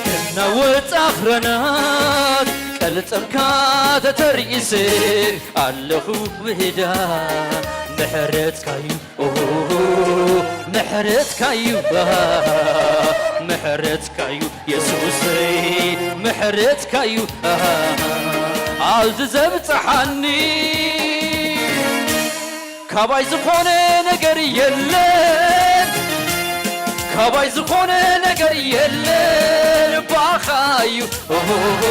ክነውጽ ኣኽራናት፣ ቅልጽምካ ተተርኢሰ ኣለኹ ምህዳ። ምሕረትካዩ፣ ኦ፣ ምሕረትካዩ፣ ኣሃ፣ ምሕረትካዩ የሱሰይ፣ ምሕረትካዩ፣ ኣሃ፣ ኣብዚ ዘብጽሓኒ። ካባይ ዝኾነ ነገር የለን፣ ካባይ ዝኾነ ነገር የለን። ብኣኻዩ፣ ኦሆሆ፣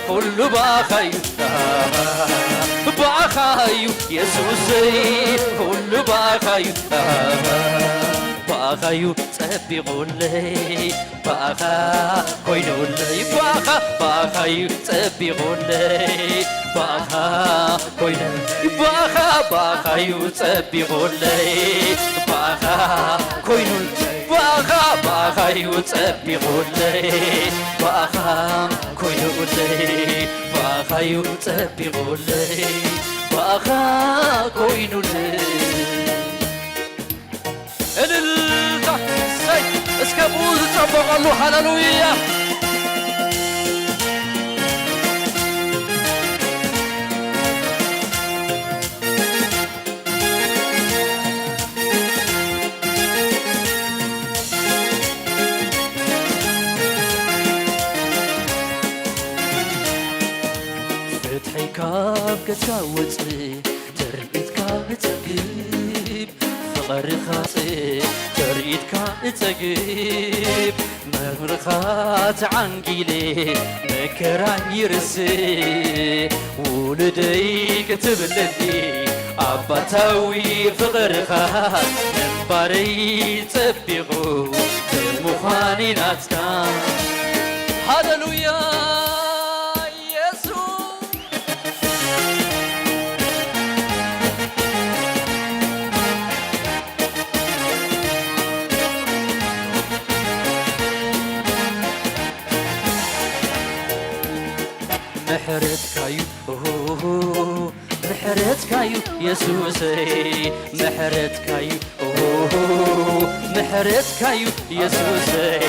ኩሉ ብኣኻዩ፣ ብኣኻዩ የሱሰይ፣ ኩሉ ብኣኻዩ፣ ብኣኻዩ ጸቢቑለይ። ብኣኻ ኮይኑለይ፣ ብኣኻ፣ ብኣኻዩ ጸቢቑለይ። ብኣኻ ኮይኑለይ፣ ብኣኻ፣ ብኣኻዩ ጸቢቑለይ። ብኣኻ ኮይኑለይ፣ ብኣኻ፣ ብኣኻዩ ጸቢቑለይ። ብኣኻ ኮይኑለይ፣ ብኣኻዩ ጸቢቑለይ። ብኣኻ ኮይኑለይ። እልልታ፣ እሰይ፣ እስከ ብኡ ዝጸበቐሉ፣ ሃሌሉያ። ፍትሒ ካብ ገጽካ ወጽእ፣ ትርኢትካ እጸግብ፣ ፍቕርኻ ጽ-፣ ትርኢትካ እጸግብ፣ መምህርኻ ተዓንጊለ፣ መከራይ ይርስእ፣ ውሉደይ ክትብለኒ፣ ኣባታዊ ፍቕርኻ፣ ምንባረይ ጸቢቑ፣ ብምዃነይ ናትካ። ሃሌሉያ። ኢየሱስ። ምሕረትካዩ፣ ኦሆሆ፣ ምሕረትካዩ የሱሰይ፣ ምሕረትካዩ፣ ኦሆሆ፣ ምሕረትካዩ የሱሰይ፣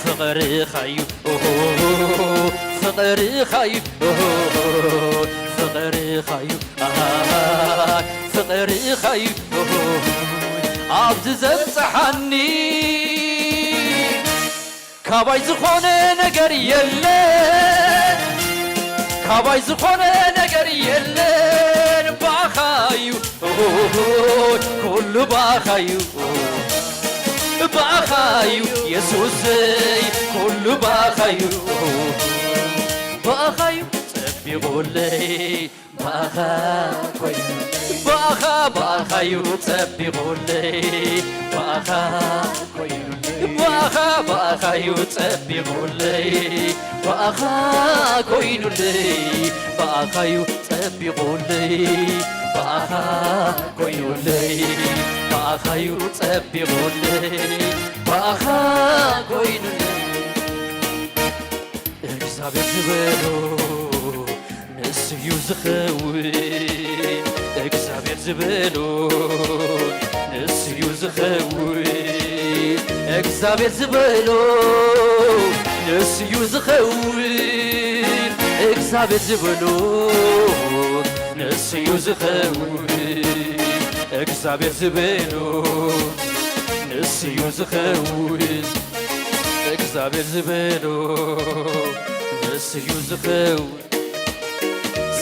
ፍቕርኻዩ፣ ኦሆሆ፣ ፍቕርኻዩ፣ ኦሆሆ፣ ፍቕርኻዩ፣ ኣሃ፣ ፍቕርኻዩ፣ ኦሆሆ፣ ኣብዚ ዘብጽሓኒ። ካባይ ዝኾነ ነገር የለን፣ ካባይ ዝኾነ ነገር የለን። ብኣኻዩ፣ ኦሆሆ፣ ኩሉ ብኣኻዩ፣ ብኣኻዩ፣ የሱሰይ፣ ኩሉ ብኣኻዩ፣ ብኣኻዩ ጸቢቑለይ። ብኣኻ ኮይኑ፣ ብኣኻ፣ ብኣኻዩ ጸቢቑለይ። ብኣኻ ኮይኑ፣ ብኣኻ፣ ብኣኻ እዩ ጸቢቑለይ፣ ብኣኻ ኮይኑለይ፣ ብኣኻዩ ጸቢቑለይ፣ ብኣኻ ኮይኑለይ፣ ብኣኻዩ ጸቢቑለይ፣ ብኣኻ ኮይኑለይ። እግዚኣብሔር ዝበሎ ንሱ እዩ ዝኸውን። እግዚኣብሔር ዝበሎ ንሱ እዩ ዝኸውን። እግዚኣብሔር ዝበሎ ንሱ እዩ ዝኸውን። እግዚኣብሔር ዝበሎ ንሱ እዩ ዝኸውን። እግዚኣብሔር ዝበሎ ንሱ እዩ ዝኸውን። እግዚኣብሔር ዝበሎ ንሱ እዩ ዝኸውን።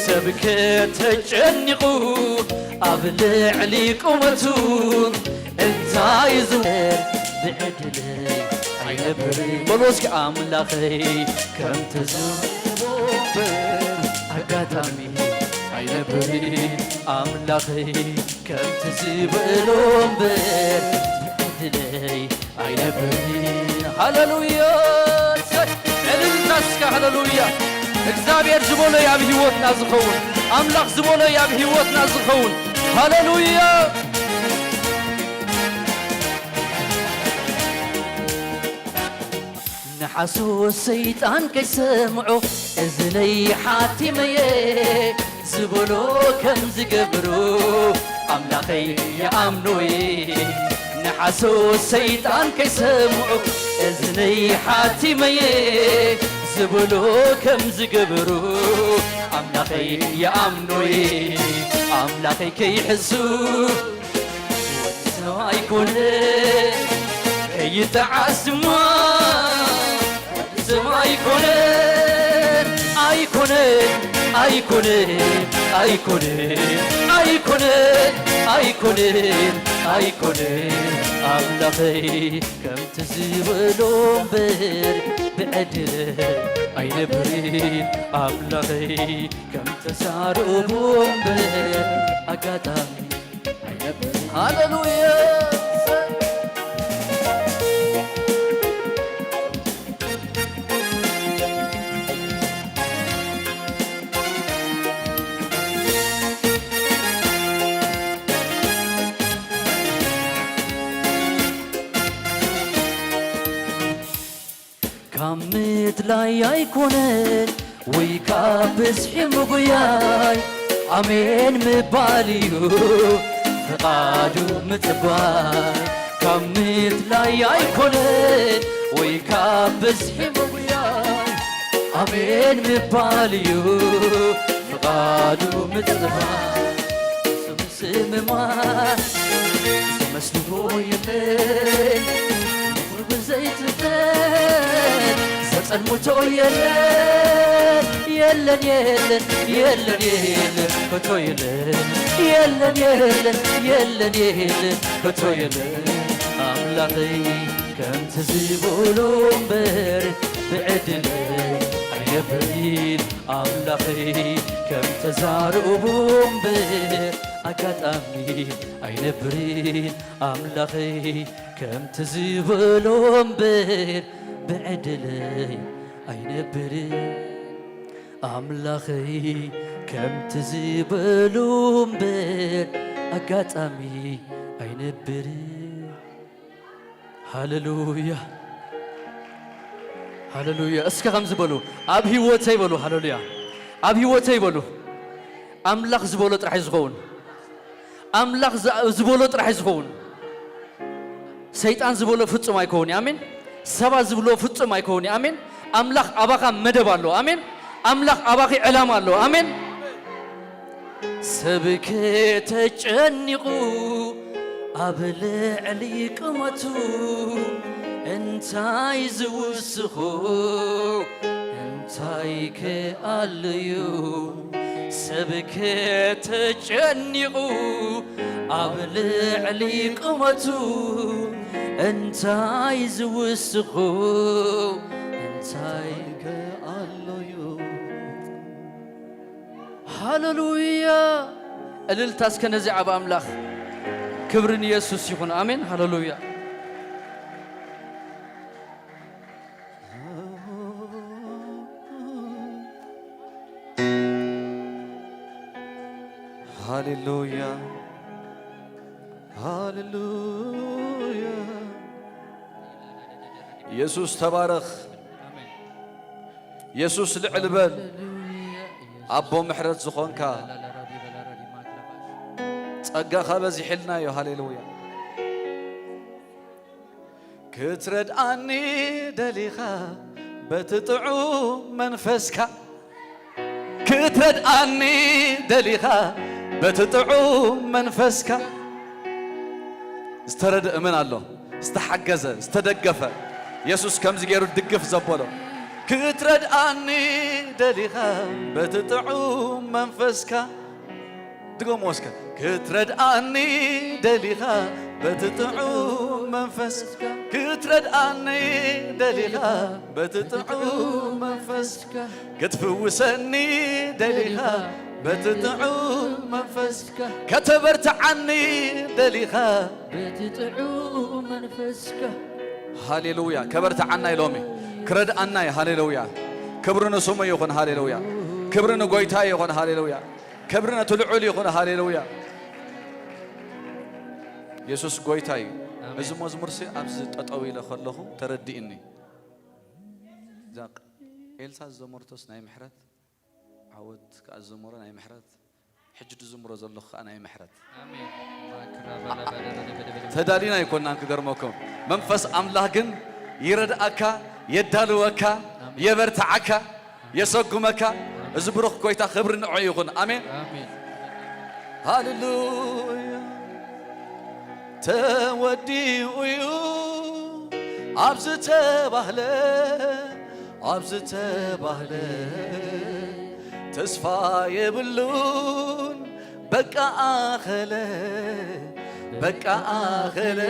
ሰብ ከተጨኒቑ ኣብ ልዕሊ ቁመቱ እንታይ ዝወር ብዕድለይ ኣይነብር። በሎ እስኪ ኣምላኸይ ከምቲ ዝወስቦ ኣጋጣሚ ኣይነብር። ኣምላኸይ ከምቲ ዝበሎ እምበር ብዕድለይ ኣይነብርን። ሃሌሉያ! እሰይ! እልልታ እስከ ሃሌሉያ! እግዚኣብሔር ዝበሎ እዩ ኣብ ህይወትና ዝኸውን። ኣምላኽ ዝበሎ እዩ ኣብ ህይወትና ዝኸውን። ሃሌሉያ! ንሓሶት ሰይጣን ከይሰምዖ እዝነይ ሓቲመየ ዝበሎ ከም ዝገብሮ ኣምላኸይ ይኣምኖየ። ንሓሶት ሰይጣን ከይሰምዖ እዝነይ ሓቲመየ ዝበሎ ከም ዝገብሮ ኣምላኸይ ይኣምኖየ። ኣምላኸይ ከይሕሱ ሰብ ኣይኮነን ከይጠዓስ ድማ ሰብ ኣይኮነን ኣይኮነን ኣይኮነን ኣይኮነን ኣይኮነን ኣይኮነን ኣይኮነን ኣምላኸይ ከምቲ ዝበሎ እምበር ብዕድለይ ኣይነብርን ኣምላኸይ ከም ተዛረቦ እምበር ኣጋጣሚ ሃሌሉያ። ካብ ምድላይ ኣይኮነን ወይ ካብ ብዝሒ ምጉያይ ኣሜን ምባል እዩ ፍቓዱ ምጽባይ። ካብ ምድላይ ኣይኮነን ወይ ካብ ብዝሒ ምጉያይ ኣሜን ምባል እዩ ፍቓዱ ምጽባይ። ስምማ ዝመስልዎ የለን ንፉር ብዘይትፈት ዘጸልምቶ የለን የለን የለን የለን የለን ከቶ የለን የለን የለን የለን የለን ከቶ የለን ኣምላኸይ ከምቲ ዝበሎ እምበር ብዕድለይ ኣይነብርን ኣምላኸይ ከም ተዛረቦ እምበር ኣጋጣሚ ኣይነብርን ኣምላኸይ ከምቲ ዝበሎ እምበር ብዕድለይ ኣይነብርን ኣምላኸይ ከምቲ ዝበሎ እምበር ኣጋጣሚ ኣይነብርን። ሃሌሉያ ሃሌሉያ። እስከ ከምዚ በሉ ኣብ ህይወተይ በሉ። ሃሌሉያ ኣብ ህይወተይ በሉ። ኣምላኽ ዝበሎ ጥራሕ እዩ ዝኸውን። ኣምላኽ ዝ- ዝበሎ ጥራሕ እዩ ዝኸውን። ሰይጣን ዝበሎ ፍጹም ኣይከውን እዩ። ኣሜን። ሰባት ዝብሎ ፍጹም ኣይከውን እዩ። ኣሜን። ኣምላኽ ኣባኻ መደብ ኣሎ። ኣሜን። ኣምላኽ ኣባኺ ዕላማ ኣሎ። ኣሜን። ሰብ ከተጨኒቑ ኣብ ልዕሊ ቁመቱ እንታይ ዝውስኹ እንታይ ከኣልዩ ሰብ ከተጨኒቑ ኣብ ልዕሊ ቁመቱ እንታይ ዝውስኹ እንታይ ከኣልዩ ሃሌሉያ። እልልታ እስከ ነዚ ዓብ ኣምላኽ። ክብሪ ንየሱስ ይኹን። ኣሜን። ሃሌሉያ። ሃሌሉያ፣ ሃሌሉያ። ኢየሱስ ተባረኽ። ኢየሱስ ልዕል በል። ኣቦ ምሕረት ዝኾንካ፣ ጸጋኻ በዚሕልና እዩ። ሃሌሉያ። ክትረድኣኒ ደሊኻ በቲ ጥዑም መንፈስካ፣ ክትረድኣኒ ደሊኻ በቲ ጥዑም መንፈስካ። ዝተረድእ እመን ኣሎ፣ ዝተሓገዘ፣ ዝተደገፈ፣ የሱስ ከምዚ ገይሩ ድግፍ ዘበሎ። ክትረድኣኒ ደሊኻ በቲ ጥዑም መንፈስካ። ድገምዎ እስከ። ክትረድኣኒ ደሊኻ በቲ ጥዑም መንፈስካ፣ ክትረድኣኒ ደሊኻ በቲ ጥዑም መንፈስካ፣ ክትፍውሰኒ ደሊኻ በቲ ጥዑም መንፈስካ፣ ከተበርትዓኒ ደሊኻ በቲ ጥዑም መንፈስካ። ሃሌሉያ። ከበርትዓና እዩ ሎሚ፣ ክረድኣና እዩ። ሃሌሉያ። ክብሪ ንስሙ ይኹን። ሃሌሉያ። ክብሪ ንጎይታ ይኹን። ሃሌሉያ። ክብሪ ነቲ ልዑል ይኹን። ሃሌሉያ። የሱስ ጎይታ እዩ። ኣሜን። እዚ መዝሙርሲ ኣብዚ ጠጠው ኢለ ከለኹ ተረዲእኒ። እዛ ኤልሳ ዝዘመረቶስ ናይ ምሕረት፣ ዓወት ከኣ ዝዘመሮ ናይ ምሕረት፣ ሕጂ ዝዝምሮ ዘለኹ ከኣ ናይ ምሕረት። ኣሜን። ተዳሊና ኣይኮናን፣ ክገርመኩም። መንፈስ ኣምላኽ ግን ይረድኣካ፣ የዳልወካ፣ ኣሜን። የበርትዓካ፣ የሰጉመካ። እዚ ብሩኽ ጎይታ ክብሪ ንዑ ይኹን። ኣሜን። ኣሜን። ሃሌሉያ። ተወዲኡ እዩ ኣብ ዝተባህለ፣ ኣብ ዝተባህለ፣ ተስፋ የብሉን በቃ ኣኸለ፣ በቃ ኣኸለ።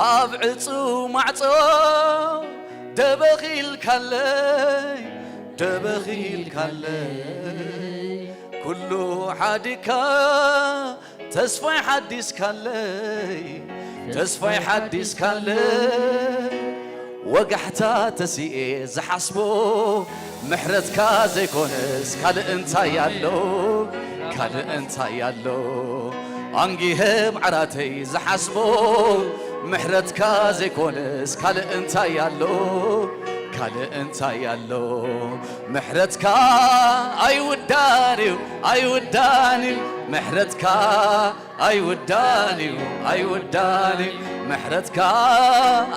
ኣብ ዕጹው ማዕጾ ደበኽ ኢልካለይ፣ ደበኽ ኢልካለይ። ኩሉ ሓዲካ ተስፋይ ሓዲስካለይ፣ ተስፋይ ሓዲስካለይ። ወጋሕታ ተሲኤ ዝሓስቦ፣ ምሕረትካ ዘይኮነስ ካልእ እንታይ ኣሎ? ካልእ እንታይ ኣሎ? ኣንጊሀ ብዓራተይ ዝሓስቦ፣ ምሕረትካ ዘይኮነስ ካልእ እንታይ ኣሎ? ካልእ እንታይ ኣሎ? ምሕረትካ ኣይውዳን እዩ፣ ኣይውዳን እዩ። ምሕረትካ ኣይውዳን እዩ፣ ኣይውዳን እዩ። ምሕረትካ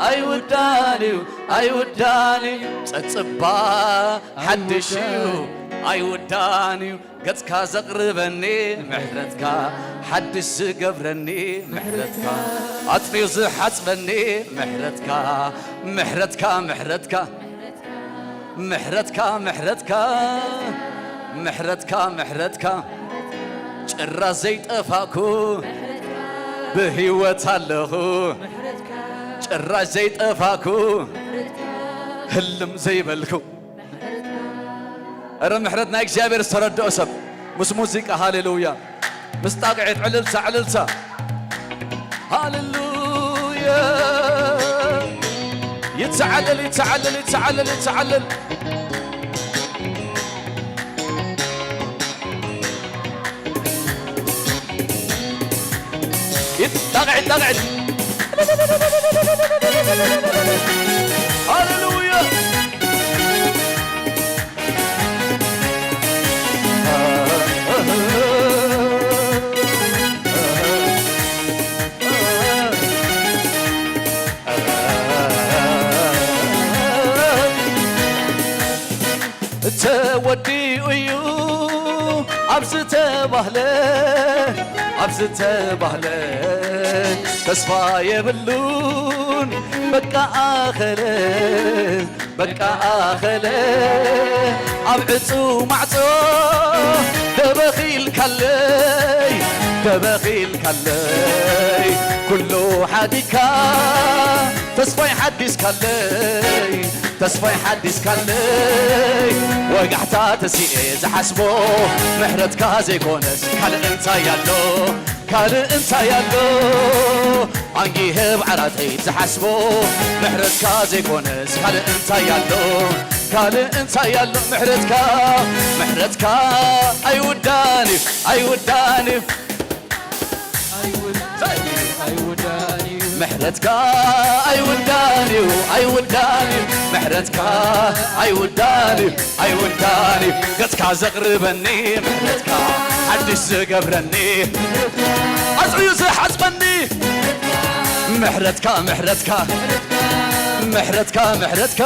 ኣይውዳን እዩ፣ ኣይውዳን እዩ። ጸጽባ ሓድሽ እዩ፣ ኣይውዳን እዩ። ገጽካ ዘቕርበኒ ምሕረትካ፣ ሓድሽ ዝገብረኒ ምሕረትካ፣ ኣጽርዩ ዝሓጽበኒ ምሕረትካ፣ ምሕረትካ፣ ምሕረትካ። ምሕረትካ፣ ምሕረትካ፣ ምሕረትካ፣ ምሕረትካ። ጭራሽ ዘይጠፋእኩ ብህይወት ኣለኹ። ጭራሽ ዘይጠፋእኩ ህልም ዘይበልኩ። እረ ምሕረት ናይ እግዚኣብሔር ዝተረድኦ ሰብ ምስ ሙዚቃ ሃሌሉያ። ምስ ጣቕዒት ዕልልታ፣ ዕልልታ። ሃሌሉያ። ይተዓለል፣ ይተዓለል፣ ይተዓለል፣ ይተዓለል። ይት-፣ ጣቕዒት፣ ጣቕዒት። ሃሌሉያ። ተወዲኡ እዩ ኣብ ዝተባህለ፣ ኣብ ዝተባህለ፣ ተስፋ የብሉን በቃ ኣኸለ፣ በቃ ኣኸለ። ኣብ ዕጹው ማዕጾ ደበኽ ኢልካለይ፣ ደበኽ ኢልካለይ። ኩሉ ሓዲካ ተስፋይ ሓዲስካለይ፣ ተስፋይ ሓዲስካለይ። ወጋሕታ ተሲኤ ዝሓስቦ፣ ምሕረትካ ዘይኮነስ ካልእ እንታይ ኣሎ? ካልእ እንታይ ኣሎ? ኣንጊሀ ብዓራተይ ዝሓስቦ፣ ምሕረትካ ዘይኮነስ ካልእ እንታይ ኣሎ? ካልእ እንታይ ኣሎ? ምሕረትካ፣ ምሕረትካ ኣይውዳን እዩ፣ ኣይውዳን እዩ። ምሕረትካ ኣይውዳን እዩ፣ ኣይውዳን እዩ። ምሕረትካ ኣይውዳን እዩ፣ ኣይውዳን እዩ። ገጽካ ዘቕርበኒ ምሕረትካ፣ ሓድሽ ዝገብረኒ፣ ኣጽርዩ ዝሓጽበኒ ምሕረትካ፣ ምሕረትካ፣ ምሕረትካ፣ ምሕረትካ፣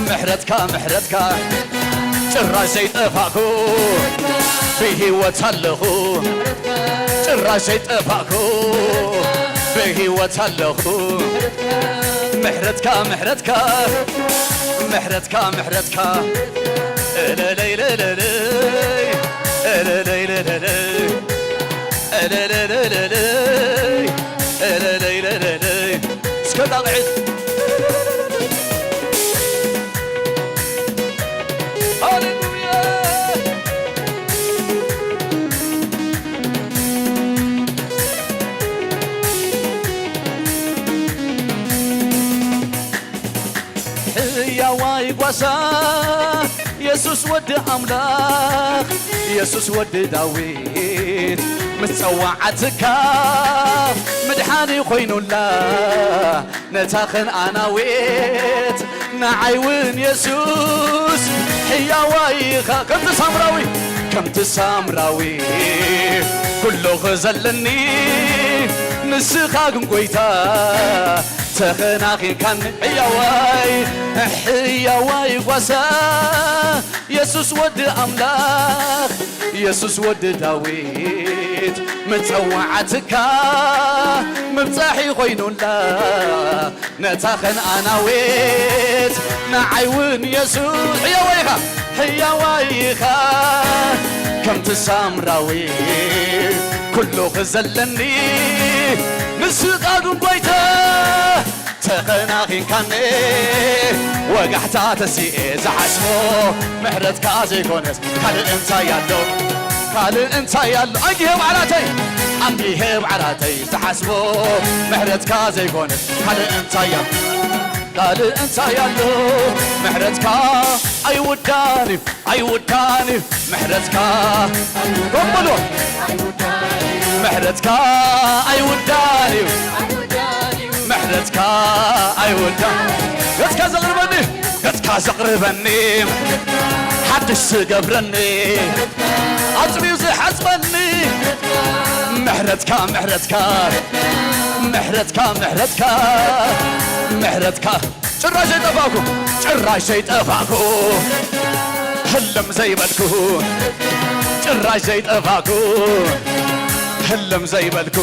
ምሕረትካ፣ ምሕረትካ። ጭራሽ ዘይጠፋእኩ ብህይወት ኣለኹ፣ ጭራሽ ዘይጠፋእኩ ብህይወት ኣለኹ። ምሕረትካ፣ ምሕረትካ፣ ምሕረትካ፣ ምሕረትካ። እለለይ፣ ለለለይ፣ እለለይ፣ ለለለይ፣ እለለለለለይ፣ እለለይ፣ ለለለይ። እስከ ጣቕዒት። ሃሌሉያ። ሕያዋይ ጓሳ የሱስ ወዲ ኣምላኽ፣ የሱስ ወዲ ዳዊት፣ ምስ ጸዋዓትካ ምድሓን ኮይኑላ ነታ ኸንኣናዊት። ንዓይ እውን የሱስ ሕያዋይ ኢኻ፣ ከምቲ ሳምራዊ፣ ከምቲ ሳምራዊ ኩሉ ዘለኒ ንስኻ ግን ጎይታ ተኸናኺንካኒ። ሕያዋይ፣ ሕያዋይ ጓሳ የሱስ ወዲ ኣምላኽ፣ የሱስ ወዲ ዳዊት፣ መጸዋዕትካ ምብጻሕ ኮይኑላ ነታ ኸንኣናዊት። ንዓይ እውን የሱስ ሕያዋይ ኢኻ፣ ሕያዋይ ኢኻ፣ ከምቲ ሳምራዊ ኩሉ ክዘለኒ ንስኻ ግን ጎይታ ተኸናኺንካኒ። ወጋሕታ ተሲኤ ዝሓስቦ ምሕረትካ ዘይኮነስ ካልእ እንታይ ኣሎ? ካልእ እንታይ ኣሎ? ኣንጊሄ ባዕላተይ፣ ኣንጊሄ ባዕላተይ ዝሓስቦ ምሕረትካ ዘይኮነስ ካልእ እንታይ ኣሎ? ካልእ እንታይ ኣሎ? ምሕረትካ ኣይውዳን እዩ፣ ኣይውዳን እዩ ምሕረትካ። ኮም በሉ። ምሕረትካ ኣይውዳን እዩ፣ ምሕረትካ ኣይውዳን። ገጽካ ዘቕርበኒ፣ ገጽካ ዘቕርበኒ፣ ሓድሽ ዝገብረኒ፣ ኣጽርዩ ዝሓጽበኒ። ምሕረትካ፣ ምሕረትካ፣ ምሕረትካ፣ ምሕረትካ፣ ምሕረትካ። ጭራሽ ዘይጠፋእኩ፣ ጭራሽ ዘይጠፋእኩ፣ ህልም ዘይበልኩ፣ ጭራሽ ዘይጠፋእኩ፣ ህልም ዘይበልኩ።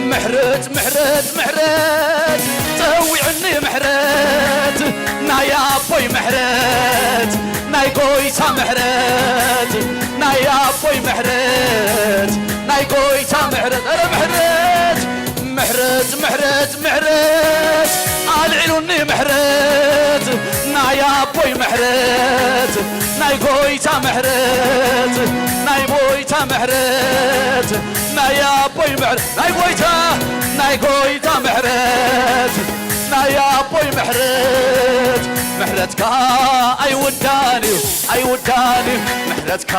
ምሕረት፣ ምሕረት፣ ምሕረት፣ ጸዊዕኒ ምሕረት፣ ናይ ኣቦይ ምሕረት፣ ናይ ጎይታ ምሕረት፣ ናይ ኣቦይ ምሕረት፣ ናይ ጎይታ ምሕረት፣ ኧረ ምሕረት፣ ምሕረት፣ ምሕረት፣ ምሕረት ኣልዒሉኒ ምሕረት፣ ናይ ኣቦይ ምሕረት፣ ናይ ጎይታ ምሕረት፣ ናይ ጎይታ ምሕረት፣ ናይ ኣቦይ ምሕረት፣ ናይ ጎይታ፣ ናይ ጎይታ ምሕረት፣ ናይ ኣቦይ ምሕረት። ምሕረትካ ኣይውዳን እዩ፣ ኣይውዳን እዩ፣ ምሕረትካ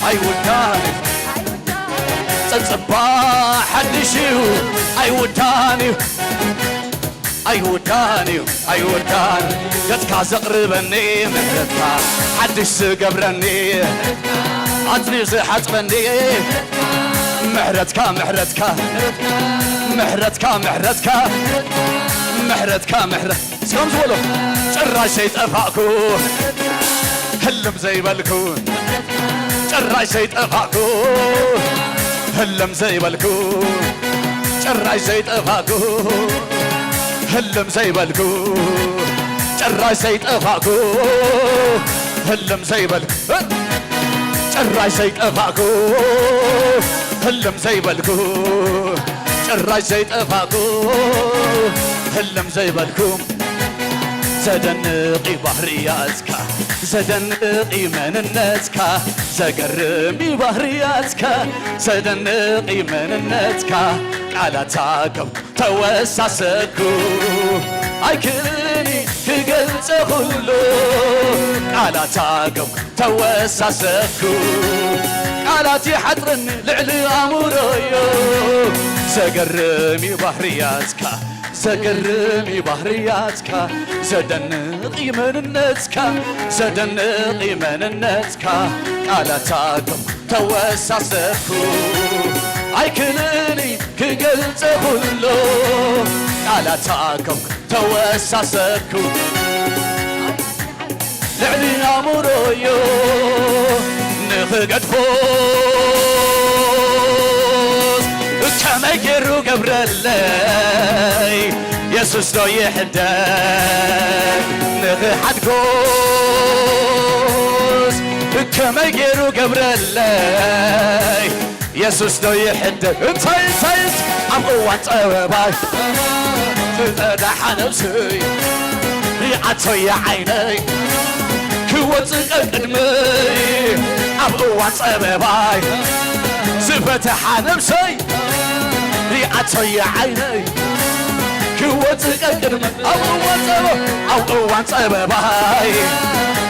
ኣይውዳን እዩ። ጸጽባ ሓድሽ እዩ፣ ኣይውዳን እዩ፣ ኣይውዳን እዩ፣ ኣይውዳን። ገጽካ ዘቕርበኒ ምሕረትካ፣ ሓድሽ ዝገብረኒ፣ ኣጽኒዩ ዝሓጽበኒ ምሕረትካ፣ ምሕረትካ፣ ምሕረትካ፣ ምሕረትካ፣ ምሕረትካ፣ ምሕረት እስከም ዝበሎ ጭራሽ ዘይጠፋእኩ፣ ህልም ዘይበልኩ፣ ጭራሽ ዘይጠፋእኩ፣ ህልም ዘይበልኩ፣ ጭራሽ ዘይጠፋእኩ፣ ህልም ዘይበልኩ፣ ጭራሽ ዘይጠፋእኩ፣ ህልም ዘይበልኩ፣ ጭራሽ ዘይጠፋእኩ፣ ህልም ዘይበልኩ፣ ጭራሽ ዘይጠፋእኩ፣ ህልም ዘይበልኩ። ዘደንቕ እዩ ባህርያትካ፣ ዘደንቕ እዩ መንነትካ፣ ዘገርም እዩ ባህርያትካ፣ ዘደንቕ እዩ መንነትካ። ቃላት ኣገብ ተወሳሰኩ ኣይክእልን ክገልጸ ኩሉ ቃላት ኣገምኩ ተወሳሰኩ ቃላት ይሓጥረኒ ልዕሊ ኣእምሮዮ ዘገርም እዩ ባህርያትካ ዘገርም እዩ ባህርያትካ ዘደንቕ እዩ መንነትካ ዘደንቕ እዩ መንነትካ ቃላት ኣገምኩ ተወሳሰኩ ኣይክእልን ክገልጸ ኩሉ ቃላት ኣገምኩ ተወሳሰኩ ልዕሊ ኣእምሮዮ ንኽገድፎስ ከመይ ገይሩ ገብረለይ የሱስ ዶ ይሕደግ ንኽሓድጎስ ከመይ ገይሩ ገብረለይ የሱስ ዶ ይሕደግ እንታይ እንታይስ ኣብ እዋን ጸበባይ ትጸዳሓ ነብሰይ ሪኣቶያ ዓይነይ ክወጽእ ቀቅድመይ ኣብ እዋን ጸበባይ ዝፈተሓ ነብሰይ ሪኣቶያ ዓይነይ ክወጽእ ቀቅድመይ ኣብ እዋን ጸበ ኣብ እዋን ጸበባይ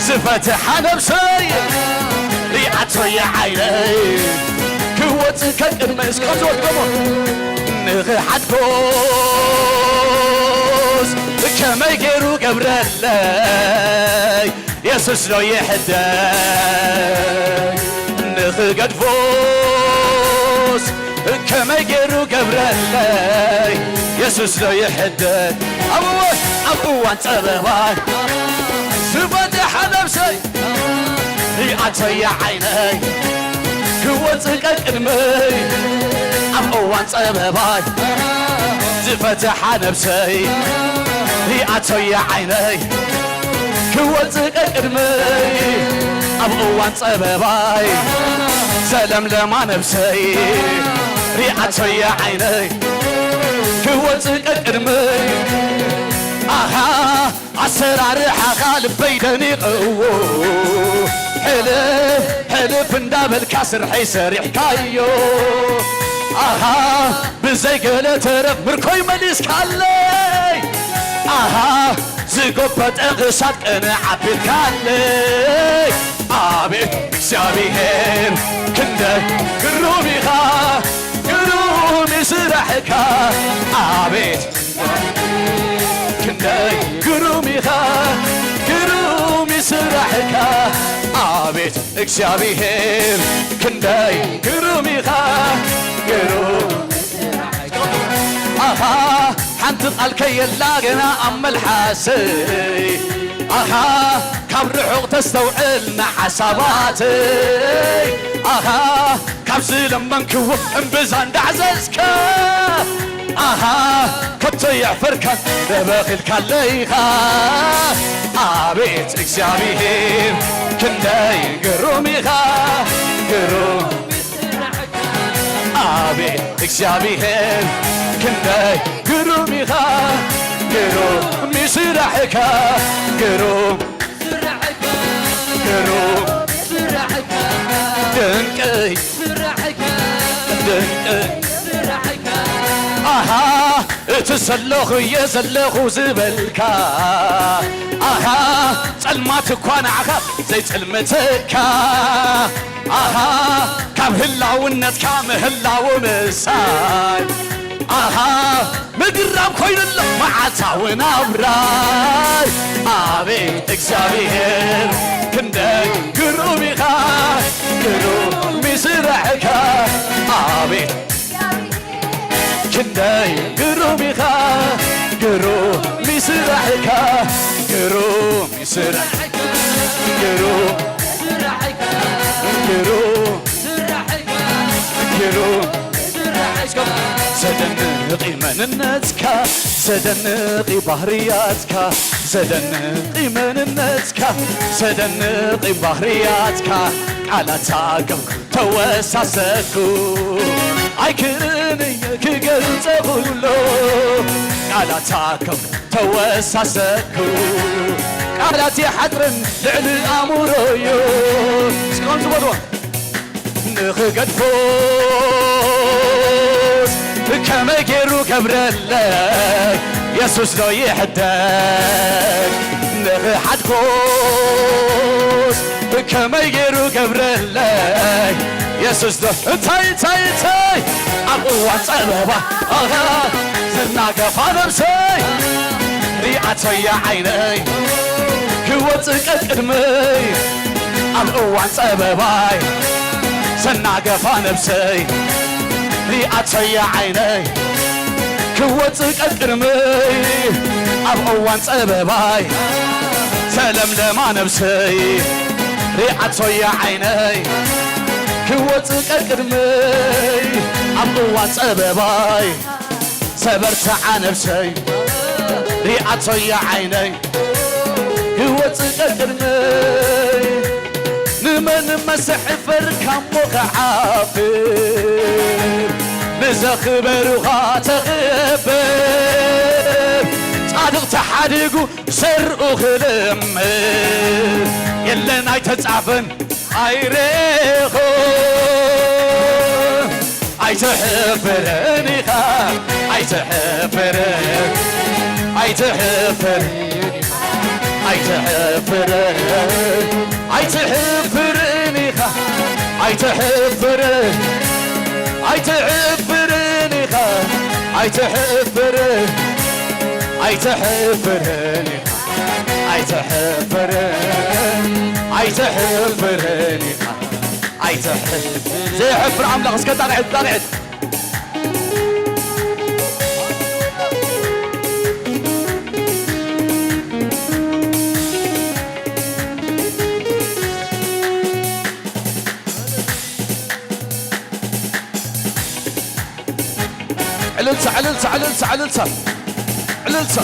ዝፈተሓ ነብሰይ ሪኣቶያ ዓይነይ ክወጽእ ቀቅድመይ እስከ ዝወድቀሞ ንኽሓድጎስ ከመይ ገይሩ ገብረለይ የሱስ ዶ ይሕደግ ንኽገድፎስ ከመይ ገይሩ ገብረለይ የሱስ ዶ ይሕደግ ኣብ እዋን ኣብ እዋን ጸበባይ ዝፈትሓ ነብሰይ ሪኣቶያ ዓይነይ ክወጽእ ቀቅድመይ ኣብ እዋን ጸበባይ ዝፈትሓ ነብሰይ ሪኣቶያ ዓይነይ ክወጽእ ቀቅድመይ ኣብ እዋን ጸበባይ ዘለምለማ ነብሰይ ሪኣቶያ ዓይነይ ክወጽእ ቀቅድመይ ኣኻ ኣሰራርሓኻ ልበይ ደኒቕዎ ሕልፍ ሕልፍ እንዳበልካ ስርሐይ ሰሪሕካዮ ኣኻ ብዘይ ገለ ተረፍ ምርኮይ መሊስካለይ ኣኻ ዝጎበጠ ክሳድ ቅንዕ ኣቢልካለይ ኣቤት እግዚኣብሔር ክንደይ ግሩም ኢኻ ግሩም ስራሕካ ኣቤት ክንደይ ግሩም ኢኻ ግሩም ስራሕካ ኣቤት እግዚኣብሔር ክንደይ ግሩም ኢኻ ግሩም ኣኻ ሓንቲ ቃል ከየላ ገና ኣብ መልሓሰይ ኣኻ ካብ ርሑቕ ተስተውዕል ንሓሳባተይ ኣኻ ካብ ዝለመንክዎ እምብዛ እንዳዕዘዝካ ኣኻ ከቶ የሕፈርካን ተበኺልካለይኻ ኣቤት እግዚኣብሔር ክንደይ ግሩም ኢኻ ግሩም ኣቤት እግዚኣብሔር ክንደይ ግሩም ኢኻ ግሩም ስራሕካ ግሩም ግሩም ድንቅይ ድንቅይ ኣሃ እቲ ዘለኹ እየ ዘለኹ ዝበልካ ኣሃ ጸልማት እኳ ንዓኻ ዘይጽልምተካ ኣሃ ካብ ህላውነትካ ምህላው ምሳይ ኣሃ ምግራም ኮይኑሎ መዓልታዊ ናብራይ ኣቤት እግዚኣብሔር ክንደይ ግሩም ኢኻ ግሩም ስራሕካ ኣቤት ክንደይ ግሩም ኢኻ ግሩም ስራሕካ ግሩም ስራሕ ግሩም ግሩም ግሩም ዘደንቕ መንነትካ ዘደንቕ ባህርያትካ ዘደንቕ መንነትካ ዘደንቕ ባህርያትካ ቃላት ኣገምኩ ተወሳሰኩ ኣይክእልን እየ ክገልጸ ኩሎ ቃላት ኣገምኩ ተወሳሰኩ ቃላት ይሓጥርን ልዕሊ ኣእምሮዮ እስከ ከምዚ በልዎ ንኽገድፎስ ከመይ ገይሩ ገብረለይ የሱስ ዶ ይሕደግ ንኽሓድኩስ ከመይ ገይሩ ገብረለይ የሱስ ዶ እንታይ እንታይ እንታይ ኣብ እዋን ጸበባ ኣሃ ዝናገፋ ነብሰይ ሪኣቶያ ዓይነይ ክወጽእ ቀቅድመይ ኣብ እዋን ጸበባይ ዝናገፋ ነብሰይ ሪኣቶያ ዓይነይ ክወጽእ ቀቅድመይ ኣብ እዋን ጸበባይ ተለምለማ ነብሰይ ሪኣቶያ ዓይነይ ክወጽእ ቀቅድመይ ኣብ እዋን ጸበባይ ሰበርትዓ ነብሰይ ሪኣቶያ ዓይነይ ክወጽእ ቀቅድመይ ንመን መሰሕፈር ካሞ ክዓፍር ንዘኽበሩኻ ተኽብር ጻድቕ ተሓዲጉ ዘርኡ ክልምር የለን ኣይተጻፈን ኣይሬኹ ኣይትሕፍርን ኢኻ ኣይትሕፍርን ኣይትሕፍር ኣይትሕፍርን ኣይትሕፍርን ኢኻ ኣይትሕፍርን ኣይትሕፍርን ኢኻ ኣይትሕፍርን ኣይትሕፍርን ኢኻ ኣይትሕፍርን ኢኻ ኣይትሕፍር ዘይሕፍር ኣምላኽ እስከ ጣቕዕት ጣቕዕት ዕልልታ ዕልልታ ዕልልታ ዕልልታ ዕልልታ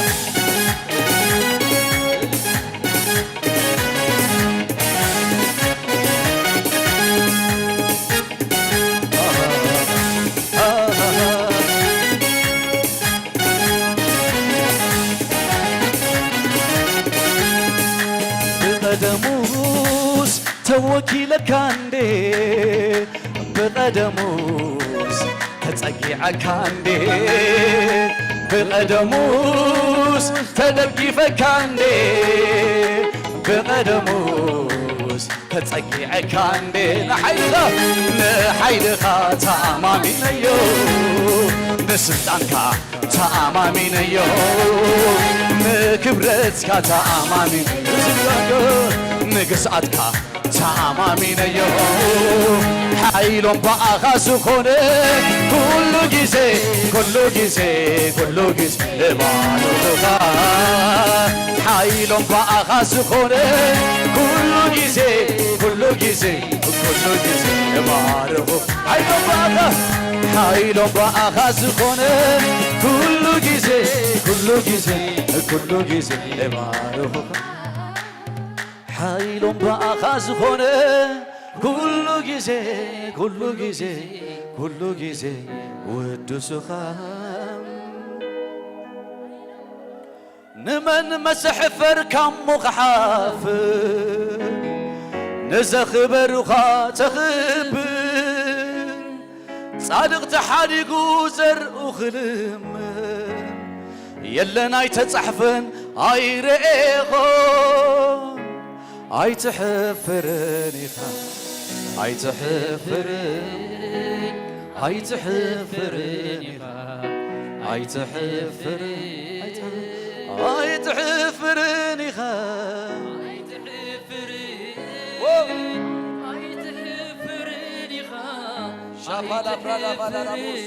ብቐደሙስ ተወኪለካ እንዴ ብቐደሙስ ተጸጊዐካ እንዴ ብቐደሙስ ተደጊፈካ እንዴ ብቐደሙስ ተጸጊዐካ እንዴ ንሓይልኻ ንሓይልኻ ተኣማሚነዮ ንስልጣንካ ተኣማሚነዮ ንክብረትካ ተኣማሚነዮ ንግስኣትካ ተኣማሚነዮ ሓይሎም ብኣኻ ዝኾነ ኩሉ ግዜ ኩሉ ግዜ ኩሉ ግዜ እባርኹኻ ሓይሎም ብኣኻ ዝኾነ ኩሉ ግዜ ኩሉ ግዜ ኩሉ ግዜ እባርኹኻ ሓይሎም ብኣኻ ሓይሎም ብኣኻ ዝኾነ ኩሉ ግዜ ኩሉ ግዜ ኩሉ ግዜ እባርኹኻ ሓይሎም ብኣኻ ዝኾነ ኩሉ ግዜ ኩሉ ግዜ ኩሉ ግዜ ውዱስኻ ንመን መሰሕፈር ካሞ ክሓፍር ንዘኽበሩኻ ተኽብር ጻድቕ ተሓዲጉ ዘርኡ ክልምን የለን ኣይተጻሕፈን ኣይረኤኹን ኣይትሕፍርን ኢኻ ኣይትሕፍርን ኣይትሕፍርን ኢኻ ኣይትሕፍርን ኣይትሕፍርን ኢኻ ሻፓላ ፕራዳ ባዳራቡስ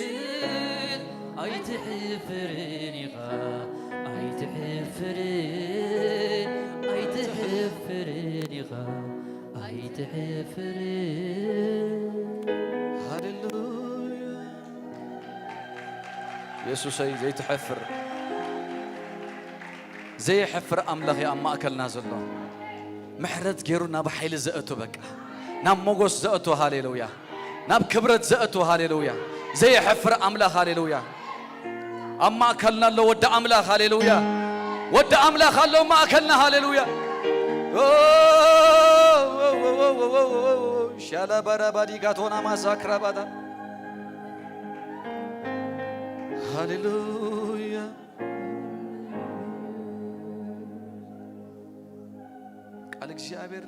ኣይትሕፍርን ኢኻ ኣይትሕፍርን ኣይትሕፍርን ኢኻ ኣይትሕፍርን ሃሌሉያ የሱሰይ ዘይትሐፍር ዘየሐፍር ኣምላኽ እዩ ኣብ ማእከልና ዘሎ ምሕረት ገይሩ ናብ ሓይሊ ዘእቱ በቃ ናብ ሞጎስ ዘእቱ ሃሌሉያ ናብ ክብረት ዘእቱ ሃሌሉያ ዘየሐፍር ኣምላኽ ሃሌሉያ ኣብ ማእከልና ኣሎ ወዲ ኣምላኽ ሃሌሉያ ወዲ ኣምላኽ ኣሎ ማእከልና ሃሌሉያ ሻላባራባዲጋቶና ማሳክራባታ ሃሌሉያ። ቃል እግዚኣብሔር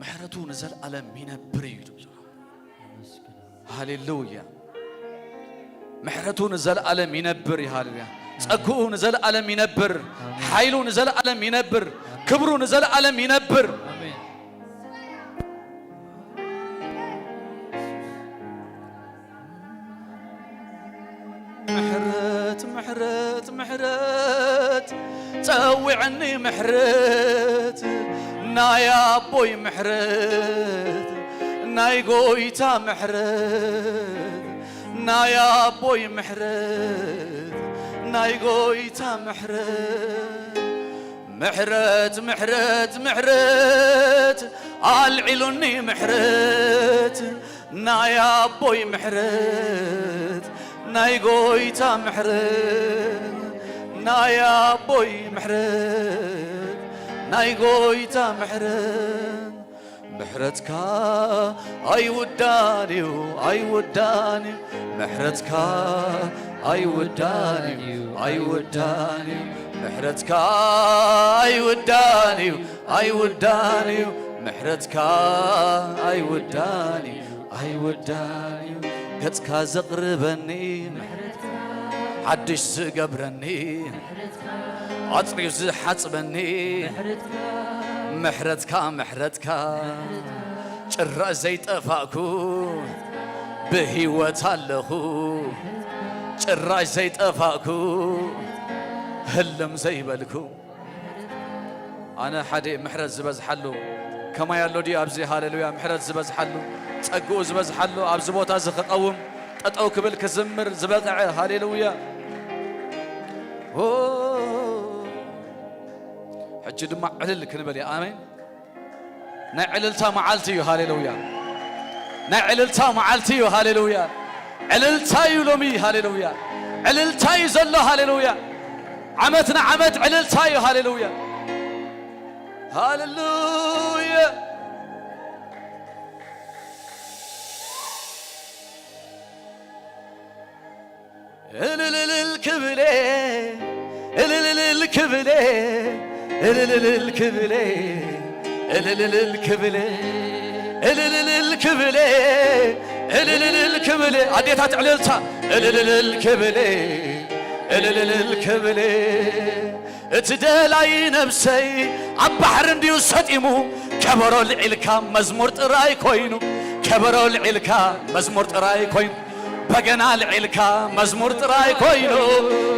ምሕረቱ ንዘለዓለም ይነብር እዩ ይብል። ሃሌሉያ። ምሕረቱ ንዘለዓለም ይነብር እዩ። ሃሌሉያ። ጸግኡ ንዘለዓለም ይነብር። ሓይሉ ንዘለዓለም ይነብር። ክብሩ ንዘለዓለም ይነብር። ምሕረት፣ ምሕረት፣ ምሕረት፣ ጸውዕኒ ምሕረት፣ ናይ ኣቦይ ምሕረት፣ ናይ ጎይታ ምሕረት፣ ናይ ኣቦይ ምሕረት፣ ናይ ጎይታ ምሕረት። ምሕረት፣ ምሕረት፣ ምሕረት፣ ኣልዒሉኒ ምሕረት፣ ናይ ኣቦይ ምሕረት፣ ናይ ጎይታ ምሕረት፣ ናይ ኣቦይ ምሕረት፣ ናይ ጎይታ ምሕረት። ምሕረትካ ኣይውዳን እዩ፣ ኣይውዳን እዩ። ምሕረትካ ኣይውዳን እዩ፣ ኣይውዳን እዩ። ምሕረትካ ኣይውዳን እዩ፣ ኣይውዳን እዩ። ምሕረትካ ኣይውዳን እዩ፣ ኣይውዳን እዩ። ገጽካ ዘቕርበኒ ምሕረትካ፣ ሓድሽ ዝገብረኒ ምሕረትካ፣ ኣጽርዩ ዝሓጽበኒ ምሕረትካ፣ ምሕረትካ፣ ምሕረትካ። ጭራሽ ዘይጠፋእኩ ብህይወት ኣለኹ፣ ጭራሽ ዘይጠፋእኩ ህልም ዘይበልኩ። ኣነ ሓደ ምሕረት ዝበዝሓሉ ከማይ ኣሎ ድዩ ኣብዚ? ሃሌሉያ። ምሕረት ዝበዝሓሉ፣ ጸግኡ ዝበዝሓሉ፣ ኣብዚ ቦታ እዚ ክቐውም፣ ጠጠው ክብል፣ ክዝምር ዝበቕዐ። ሃሌሉያ። ኦ፣ ሕጂ ድማ ዕልል ክንብል እያ። ኣሜን። ናይ ዕልልታ መዓልቲ እዩ። ሃሌሉያ። ናይ ዕልልታ መዓልቲ እዩ። ሃሌሉያ። ዕልልታ እዩ ሎሚ። ሃሌሉያ። ዕልልታ እዩ ዘሎ። ሃሌሉያ። ዓመት ንዓመት ዕልልታ እዩ። ሃሌሉያ። ሃሌሉያ። እልልልል ክብሌ፣ እልልልል ክብሌ፣ እልልልል ክብሌ፣ እልልልል ክብሌ፣ እልልልል ክብሌ፣ እልልልል ክብሌ። ኣዴታት ዕልልታ። እልልልል ክብሌ፣ እልልልል ክብሌ። እቲ ደላይ ነብሰይ ኣብ ባሕሪ እንድዩ ሰጢሙ፣ ከበሮ ልዒልካ መዝሙር ጥራይ ኮይኑ፣ ከበሮ ልዒልካ መዝሙር ጥራይ ኮይኑ፣ በገና ልዒልካ መዝሙር ጥራይ ኮይኑ፣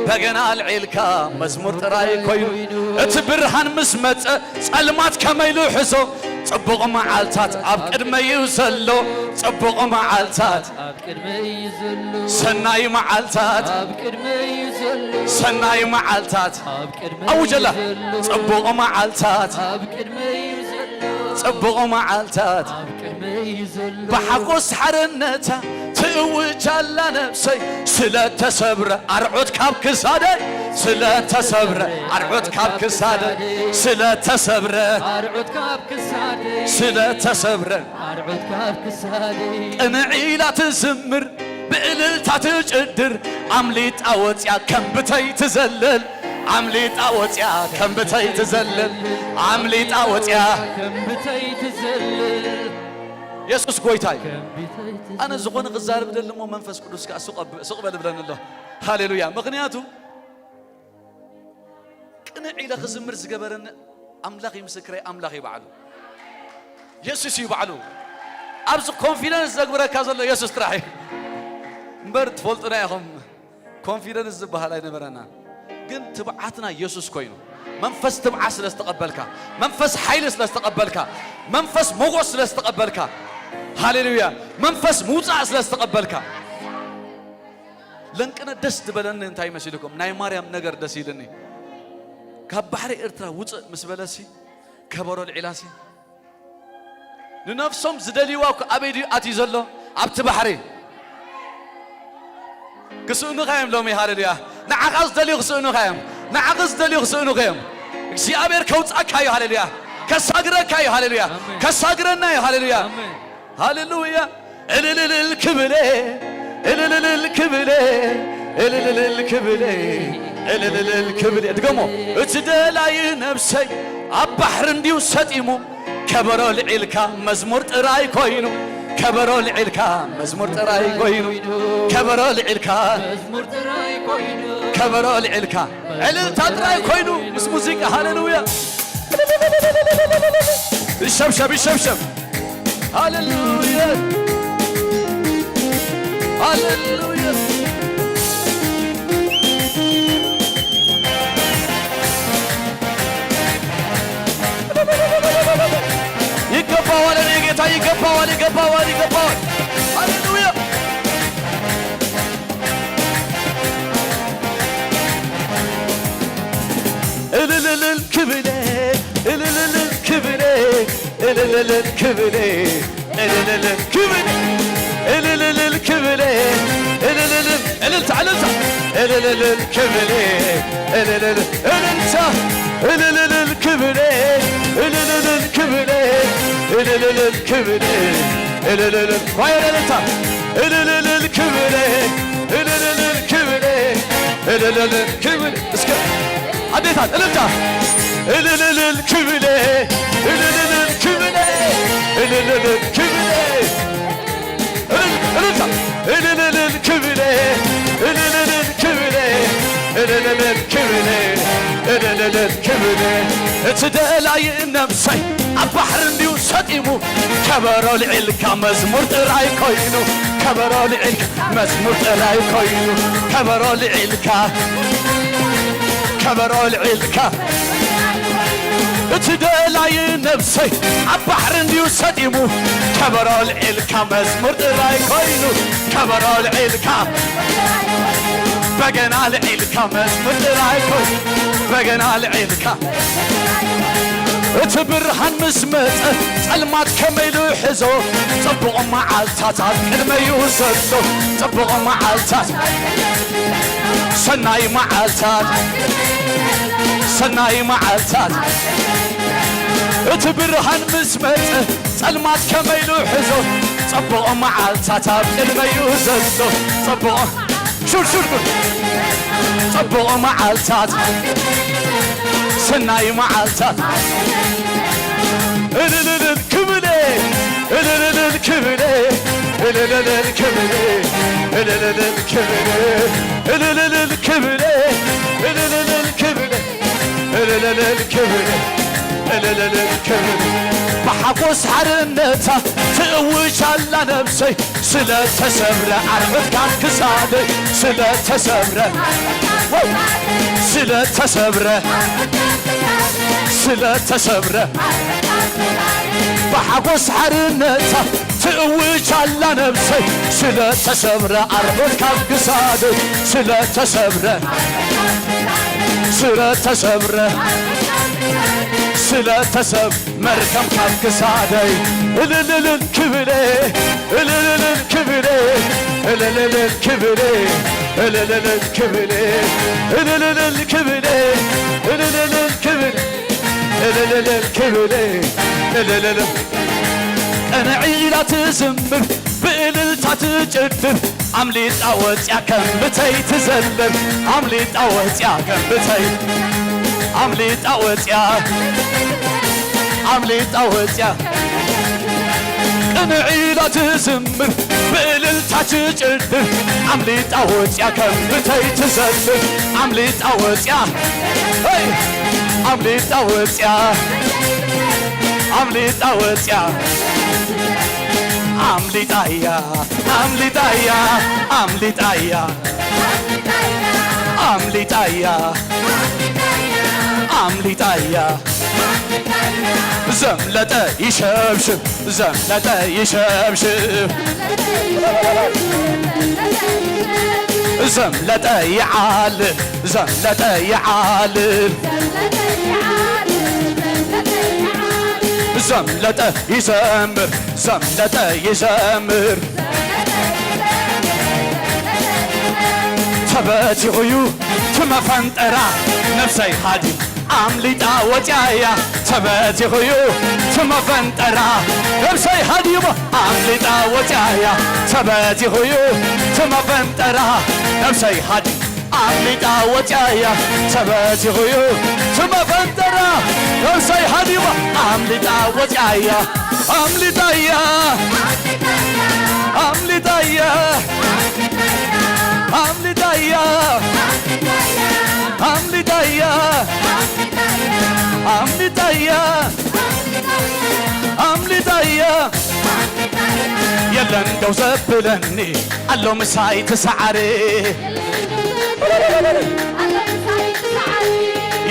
በገና ልዒልካ መዝሙር ጥራይ ኮይኑ። እቲ ብርሃን ምስ መጸ ጸልማት ከመይ ኢሉ ሕዞ፣ ጽቡቕ መዓልታት ኣብ ቅድመይ እዩ ዘሎ፣ ጽቡቕ መዓልታት ኣብ ቅድመይ እዩ ዘሎ። ሰናይ መዓልታት ኣብ ቅድመይ እዩ ዘሎ። ሰናይ መዓልታት ኣብ ቅድመይ ኣውጀላ። እዩ ዘሎ። ጽቡቕ መዓልታት ኣብ ቅድመይ እዩ ዘሎ። ጽቡቕ መዓልታት ኣብ ቅድመይ እዩ ዘሎ። ብሓጎስ ሓርነታ ትእውጅ ኣላ ነብሰይ፣ ስለ ተሰብረ ኣርዑት ካብ ክሳደይ፣ ስለ ተሰብረ ኣርዑት ካብ ክሳደይ፣ ስለ ተሰብረ ኣርዑት ካብ ክሳደይ፣ ስለ ተሰብረ ኣርዑት ካብ ክሳደይ። ቅንዕ ኢላ ትዝምር ብእልልታ ትጭድር፣ ኣምሊጣ ወጽያ ከም ብተይ ትዘልል፣ ኣምሊጣ ወጽያ ከም ብተይ ትዘልል፣ ኣምሊጣ ወጽያ ከም ብተይ ትዘልል። የሱስ ጎይታ እዩ። ከም ብተይ ትዘልል። ኣነ ዝኾነ ክዛረብ ደሊ እሞ መንፈስ ቅዱስ ከኣ ስቕ ኣብ-፣ ስቕ በል ብለኒ ኣሎ። ሃሌሉያ። ምኽንያቱ ቅንዕ ኢለ ክዝምር ዝገበረኒ ኣምላኽ እዩ ምስክረይ፣ ኣምላኽ እዩ ባዕሉ። የሱስ እዩ ባዕሉ። ኣብዚ ኮንፊደንስ ዘግብረካ ዘሎ የሱስ ጥራሕ እዩ። እምበር ትፈልጡና ኢኹም፣ ኮንፊደንስ ዝበሃል ኣይነበረና። ግን ትብዓትና የሱስ ኮይኑ፣ መንፈስ ትብዓት ስለ ዝተቐበልካ፣ መንፈስ ሓይሊ ስለ ዝተቐበልካ፣ መንፈስ ሞጎስ ስለ ዝተቐበልካ፣ ሃሌሉያ፣ መንፈስ ምውጻእ ስለ ዝተቐበልካ፣ ለንቅነ ደስ ዝበለኒ እንታይ መሲልኩም? ናይ ማርያም ነገር ደስ ኢልኒ። ካብ ባሕሪ ኤርትራ ውፅእ ምስ በለሲ፣ ከበሮ ልዒላሲ፣ ንነፍሶም ዝደልይዋ እኮ ኣበይ ድዩ ኣትዩ ዘሎ? ኣብቲ ባሕሪ። ክስእኑኻ እዮም ሎሚ፣ ሃሌሉያ። ንዓኻ ዝደልዩ ክስእኑኻ እዮም። ንዓኺ ዝደልዩ ክስእኑኻ እዮም። እግዚኣብሔር ከውጻካ እዩ፣ ሃሌሉያ። ከሳግረካ እዩ፣ ሃሌሉያ። ኣሜን። ከሳግረና እዩ፣ ሃሌሉያ። ኣሜን። ሃሌሉያ። እልልልል ክብሌ፣ እልልልል ክብሌ፣ እልልልል ክብለ እልልልል ክብለ ድገሞ። እቲ ደላይ ነብሰይ ኣብ ባሕሪ እንድዩ ሰጢሙ፣ ከበሮ ልዒልካ መዝሙር ጥራይ ኮይኑ፣ ከበሮ ልዒልካ መዝሙር ጥራይ ኮይኑ፣ ከበሮ ልዒልካ ከበሮ ልዒልካ ዕልልታ ጥራይ ኮይኑ ምስ ሙዚቃ። ሃሌሉያ። ይሸብሸብ፣ ይሸብሸብ። ሃሌሉያ፣ ሃሌሉያ። ይገባዋል፣ እኔ ጌታ ይገባዋል፣ ይገባዋል፣ ይገባዋል። ሃሌሉያ። እልልልል ክብለ እልልልል ክብለ እልልልል ክብለ እልልልል ክብለ እልልልል ክብለ እልልልል እልልታ እልልታ እልልልል ክብለ እልልል እልልታ እልልልል ክብለ እልልልል ክብለ እልልልል ክብለ እልልልል ኳየር እልልታ እልልልል ክብለ እልልልል ክብለ እልልልል ክብለ እስከ ኣዴታት እልልታ እልልልል ክብለ እልልልል ክብለ እልልልል ክብለ እልልታ እልልልል ክብለ እልልልል ክብለ እልልልል ክብለ እልልልል ክብለ እቲ ደላይ ነብሰይ ኣብ ባሕሪ እንድዩ ሰጢሙ ከበሮ ልዒልካ መዝሙር ጥራይ ኮይኑ ከበሮ ልዒልካ መዝሙር ጥራይ ኮይኑ ከበሮ ልዒልካ ከበሮ ልዒልካ እቲ ደላይ ነብሰይ ኣብ ባሕሪ እንድዩ ሰጢሙ ከበሮ ልዒልካ መዝሙር ጥራይ ኮይኑ ከበሮ ልዒልካ በገና ልዒልካ መዝሙር ጥራይ ኮይኑ በገና ልዒልካ እቲ ብርሃን ምስ መጸ ጸልማት ከመይ ኢሉ ሕዞ ጽቡቕ መዓልታት ኣብ ቅድመዩ ዘሎ ጽቡቕ መዓልታት ሰናይ መዓልታት ሰናይ መዓልታት እቲ ብርሃን ምስ መጸ ጸልማት ከመይ ኢሉ ሕዞ ጽቡቕ መዓልታት ኣብ ቅድመዩ ዘሎ ጽቡቕ ሹር ሹር ሹር ጽቡቕ መዓልታት ሰናይ መዓልታት እልልልል ክብለ እልልልል ክብለ እልልልል ክብለ እልልልል ክብለ እልልልል ክብለ እልልልል ክብለ እልልልል ክብለ እልልልል ክብለ ብሓጎስ ሓርነታ ትእውጅ ኣላ ነብሰይ ስለተሰብረ ኣርዑት ካብ ክሳደይ ስለተሰብረ ስለተሰብረ ስለተሰብረ ብሓጎስ ሓርነታ ትእውጅ ኣላ ነብሰይ ስለተሰብረ ኣርዑት ካብ ክሳደይ ስለተሰብረ ስለተሰብረ ስለተሰብ መርከም ካብ ክሳደይ እልልልል ክብለ እልልልል ክብለ እልልልል ክብለ እልልልል ክብለ እልልልል ክብለ እልልልል ክብለ እልልልል ክብለ እልልልል ቅንዕ ኢላ ትዝምር ብእልልታ ትጭድር ኣምሊጣ ወፅያ ከም ብተይ ትዘልል ኣምሊጣ ወፅያ ከም ብተይ ኣምሊጣ ወፅያ ኣምሊጣ ወፅያ ቅንዕ ኢላ ትዝምር ብእልልታ ትጭድር ኣምሊጣ ወፅያ ከም ብተይ ትዘልል ኣምሊጣ ወፅያ ኣምሊጣ ወፅያ ኣምሊጣ ወፅያ ኣምሊጣያ ኣምሊጣያ ኣምሊጣያ ኣምሊጣያ ኣምሊጣያ ዘምለጠ ይሸብሽብ ዘምለጠ ይሸብሽብ ዘምለጠ ይዓልል ዘምለጠ ይዓልል ዘምለጠ ይዘምር ዘምለጠ ይዘምር ተበቲኹ እዩ ትመፈንጠራ ነፍሰይ ሃዲ ኣምሊጣ ወፂኣያ ተበቲኹዩ ትመፈንጠራ ነብሰይ ሃዲሞ ኣምሊጣ ወፂኣያ ተበቲኹዩ ትመፈንጠራ ነብሰይ ሃዲ ኣምሊጣ ወፂኣያ ተበቲኹዩ ትመፈንጠራ ነብሰይ ሃዲሞ ኣምሊጣ ወፂኣያ ኣምሊጣያ ኣምሊጣያ ኣምሊጣያ ኣምሊጣያ ኣምሊጣያ ኣምሊጣያ የለን ደው ዘብለኒ ኣሎ ምሳይ ትሰዓሪ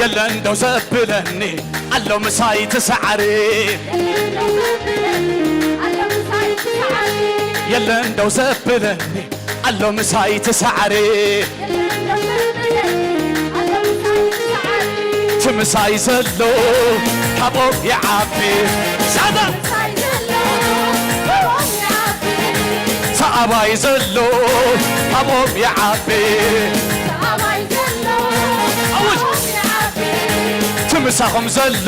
የለን ደው ዘብለኒ ኣሎ ምሳይ ትሰዓሪ የለን ደው ዘብለኒ ኣሎ ምሳይ ትሰዓሪ ትምሳይ ዘሎ ካብኦም ይዓቢ ሳዳ ሰኣባይ ዘሎ ካብኦም ይዓቢ ኣውጅ ትምሳኹም ዘሎ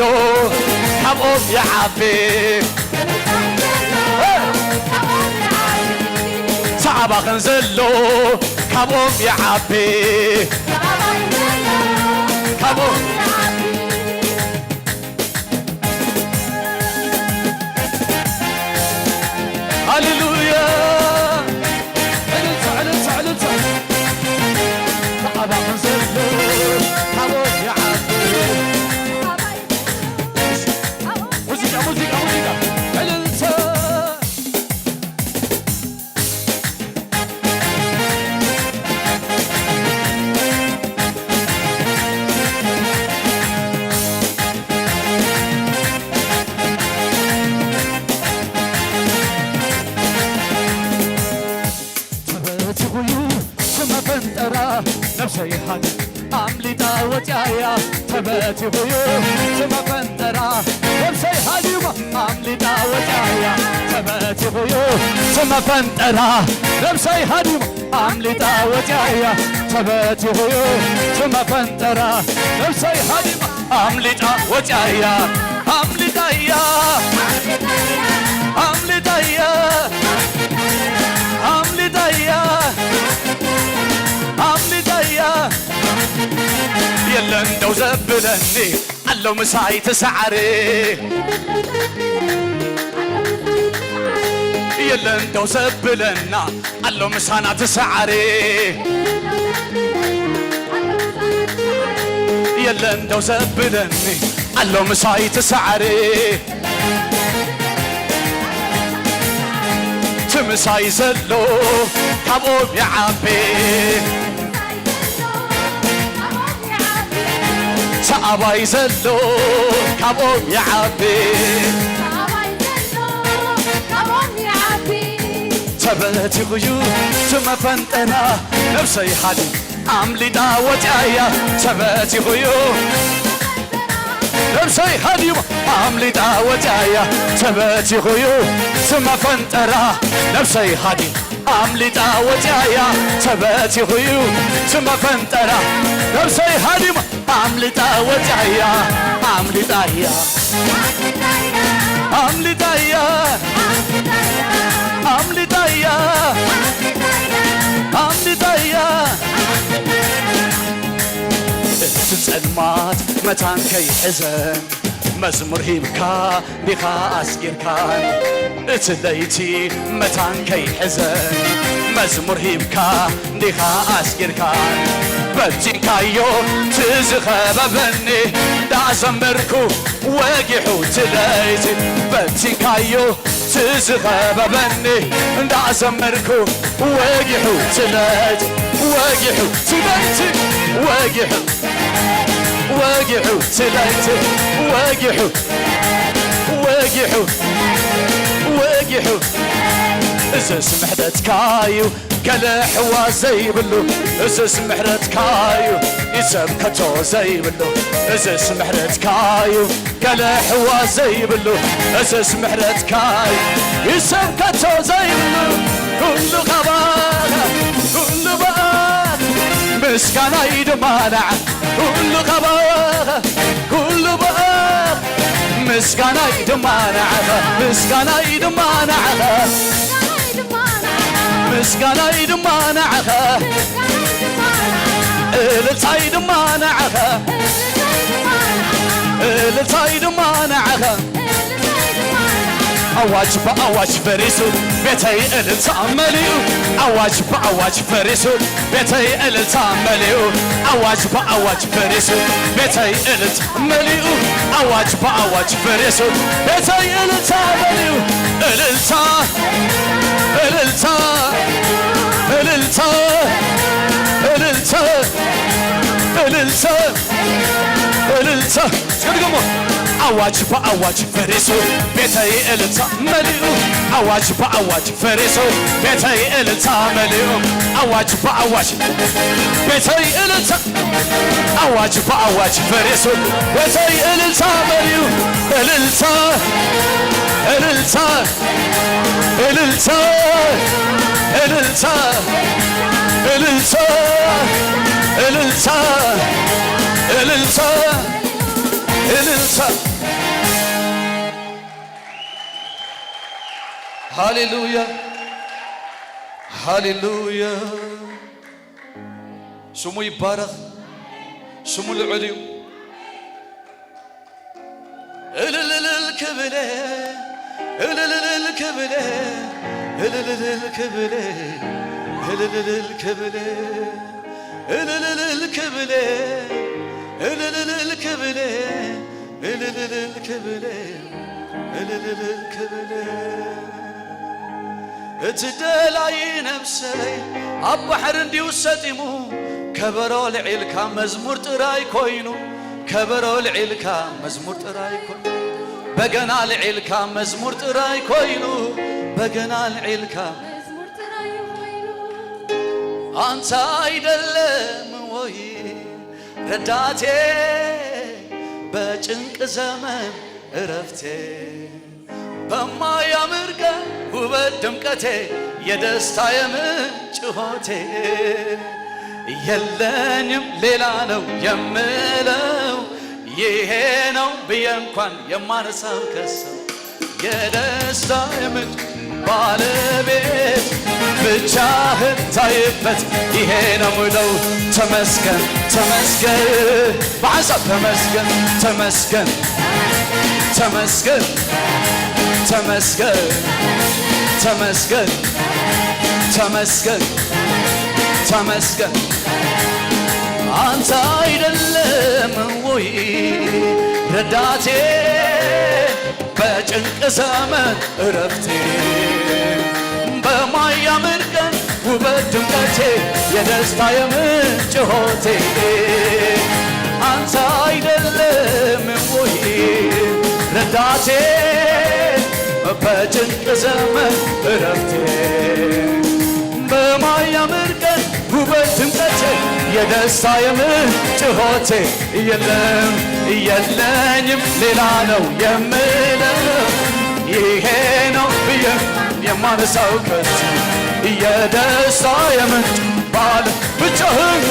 ካብኦም ይዓቢ ሰዓባኽን ዘሎ ካብኦም ይዓቢ ካብኦም ሃሌሉያ እልልታ እልልታ እልልታ ሰዓባኽን ዘሎ ካብኦም ይዓቢ ሙዚቃ ሙዚቃ ሙዚቃ እልልታ ተበቲኹዩ ስመፈንጠራ ነብሰይ ሃዲ ኣምሊጣ ወፂኣያ ተበቲኹዩ ስመፈንጠራ ነብሰይ ሃዲማ ኣምሊጣ ወፂኣያ ተበቲኹዩ ስመፈንጠራ ነብሰይ ሃዲማ ኣምሊጣ ወፂኣያ ተበቲኹዩ ስመፈንጠራ ነብሰይ ሃዲማ ኣምሊጣ ወፂኣያ ኣምሊጣያ ኣምሊጣያ ኣምሊጣያ ኣምሊጣያ የለን ደው ዘብለኒ ኣሎ ምሳይ ትሰዓሪ የለን ደው ዘብለና ኣሎ ምሳና ትሰዓሪ የለን ደው ዘብለኒ ኣሎ ምሳይ ትሰዓሪ ትምሳይ ዘሎ ካብኦም ይዓቢ ሰኣባይ ዘሎ ካብኦም ይዓቢ ተበቲኹዩ ትመፈንጠና ነብሰይ ሃዲ ኣምሊጣ ወፂኣያ ተበቲኹዩ ነብሰይ ሃዲማ ኣምሊጣ ወፂኣያ ተበቲኹዩ ስመፈንጠራ ነብሰይ ሃዲ ኣምሊጣ ወፂኣያ ተበቲኹዩ ስመፈንጠራ ነብሰይ ሃዲማ ኣምሊጣ ወፂኣያ ኣምሊጣያ ኣምሊጣያ ኣምሊጣያ ኣምሊጣያ እቲ ጸልማት መታን ከይሕዘን መዝሙር ሂብካ ዲኻ ኣስጊርካን እቲ ለይቲ መታን ከይሕዘን መዝሙር ሂብካ ዲኻ ኣስጊርካን በቲንካዮ ትዝኸበበኒ እንዳዘመርኩ ወጊሑ ትለይቲ በቲንካዮ ትዝኸበበኒ እንዳዘመርኩ ወጊሑ ትለይቲ ወጊሑ ትለይቲ ወጊሑ ወጊሑ ትለይቲ ወጊሑ ወጊሑ ወጊሑ እዝስ ምሕረትካዩ ገለ ሕዋ ዘይብሉ እዝስ ምሕረትካዩ ይሰብ ከቶ ዘይብሉ እዝስ ምሕረትካዩ ገለ ሕዋ ዘይብሉ እዝስ ምሕረትካዩ ይሰብ ከቶ ዘይብሉ ኩሉ ካባኻ ኩሉ ባኣት ምስጋናይ ድማ ንዓኻ ኩሉ ካባኻ ምስጋናይ ድማ ንዓኻ፣ ምስጋናይ ድማ ንዓኻ፣ ምስጋናይ ድማ ንዓኻ፣ እልልታይ ድማ ንዓኻ፣ እልልታይ ድማ ንዓኻ። ኣዋጅ ብኣዋጅ ፈሪሱ፣ ቤተይ እልልታ መሊኡ። ኣዋጅ ብኣዋጅ ፈሪሱ፣ ቤተይ እልልታ መሊኡ። ኣዋጅ ብኣዋጅ ፈሪሱ፣ ቤተይ እልልታ መሊኡ። ኣዋጅ ብኣዋጅ ፈሪሱ፣ ቤተይ እልልታ መሊኡ። እልልታ፣ እልልታ፣ እልልታ፣ እልልታ፣ እልልታ፣ እልልታ። እስከ ድገሞ። ኣዋጅ ብኣዋጅ ፈሪሱ፣ ቤተይ እልልታ መሊኡ። ኣዋጅ ብኣዋጅ ፈሪሱ፣ ቤተይ እልልታ መሊኡ። ኣዋጅ ብኣዋጅ፣ ቤተይ እልልታ። ኣዋጅ ብኣዋጅ ፈሪሱ፣ ቤተይ እልልታ መሊኡ። እልልታ፣ እልልታ፣ እልልታ፣ እልልታ፣ እልልታ፣ እልልታ፣ እልልታ፣ እልልታ። ሃሌሉያ፣ ሃሌሉያ። ስሙ ይባረኽ። ስሙ ልዑል እዩ። እልልልል ክብለ፣ እልልልል ክብለ፣ እልልልል ክብለ፣ እልልልል ክብለ፣ እልልልል ክብለ፣ እልልልል ክብለ፣ እልልልል ክብለ፣ እልልልል ክብለ። እቲ ደላይ ነብሰይ ኣብ ባሕሪ እንዲዩ ሰጢሙ፣ ከበሮ ልዒልካ መዝሙር ጥራይ ኮይኑ፣ ከበሮ ልዒልካ መዝሙር ጥራይ ኮይኑ፣ በገና ልዒልካ መዝሙር ጥራይ ኮይኑ፣ በገና ልዒልካ መዝሙር ጥራይ ኮይኑ። አንተ አይደለም ወይ ረዳቴ በጭንቅ ዘመን እረፍቴ፣ በማያምር ቀን ውበት ድምቀቴ፣ የደስታዬ ምንጭ ሆቴ። የለኝም ሌላ ነው የምለው፣ ይሄ ነው ብዬ እንኳን የማነሳው ከሰው። የደስታዬ ምንጭ ባለቤት፣ ብቻህን ታይበት፣ ይሄ ነው ምለው። ተመስገን፣ ተመስገን፣ በሐሳብ ተመስገን፣ ተመስገን፣ ተመስገን፣ ተመስገን፣ ተመስገን፣ ተመስገን፣ ተመስገን። አንተ አይደለም ወይ ረዳቴ በጭንቅ ዘመን እረፍቴ፣ በማያምር ቀን ውበት ድምቀቴ፣ የደስታዬ ምንጭ ሆቴ። አንተ አይደለም ወይ ረዳቴ በጭንቅ ዘመን እረፍቴ፣ በማያምር ቀን ውበት ድምቀቴ፣ የደስታዬ ምንጭ ሆቴ። የለም የለኝም ሌላ ነው የምለው፣ ይሄ ነው ብዬ የማነሳው ከቶ። የደስታዬ ምንጭ ባለ፣ ብቻህን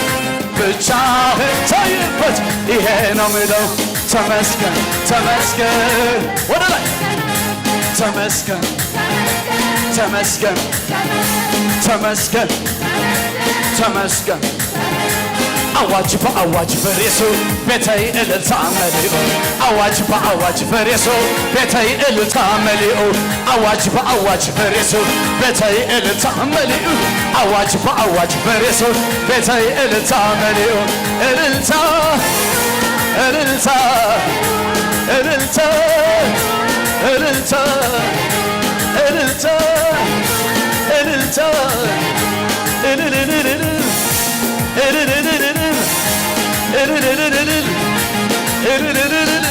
ብቻህን ታይበት፣ ይሄ ነው ምለው። ተመስገን ተመስገን፣ ወደ ላይ። ተመስገን ተመስገን ተመስገን ተመስገን። አዋጅ በአዋጅ ፈሪሱ፣ ቤተይ እልልታ መሊኡ። አዋጅ በአዋጅ ፈሪሱ፣ ቤተይ እልልታ መሊኡ። አዋጅ በአዋጅ ፈሪሱ፣ ቤተይ እልልታ መሊኡ። አዋጅ በአዋጅ ፈሪሱ፣ ቤተይ እልልታ መሊኡ። እልልታ፣ እልልታ፣ እልልታ፣ እልልታ፣ እልልታ፣ እልልታ፣ እልልልልልል፣ እልልልልልል፣ እልልልልልል፣ እልልልልልል።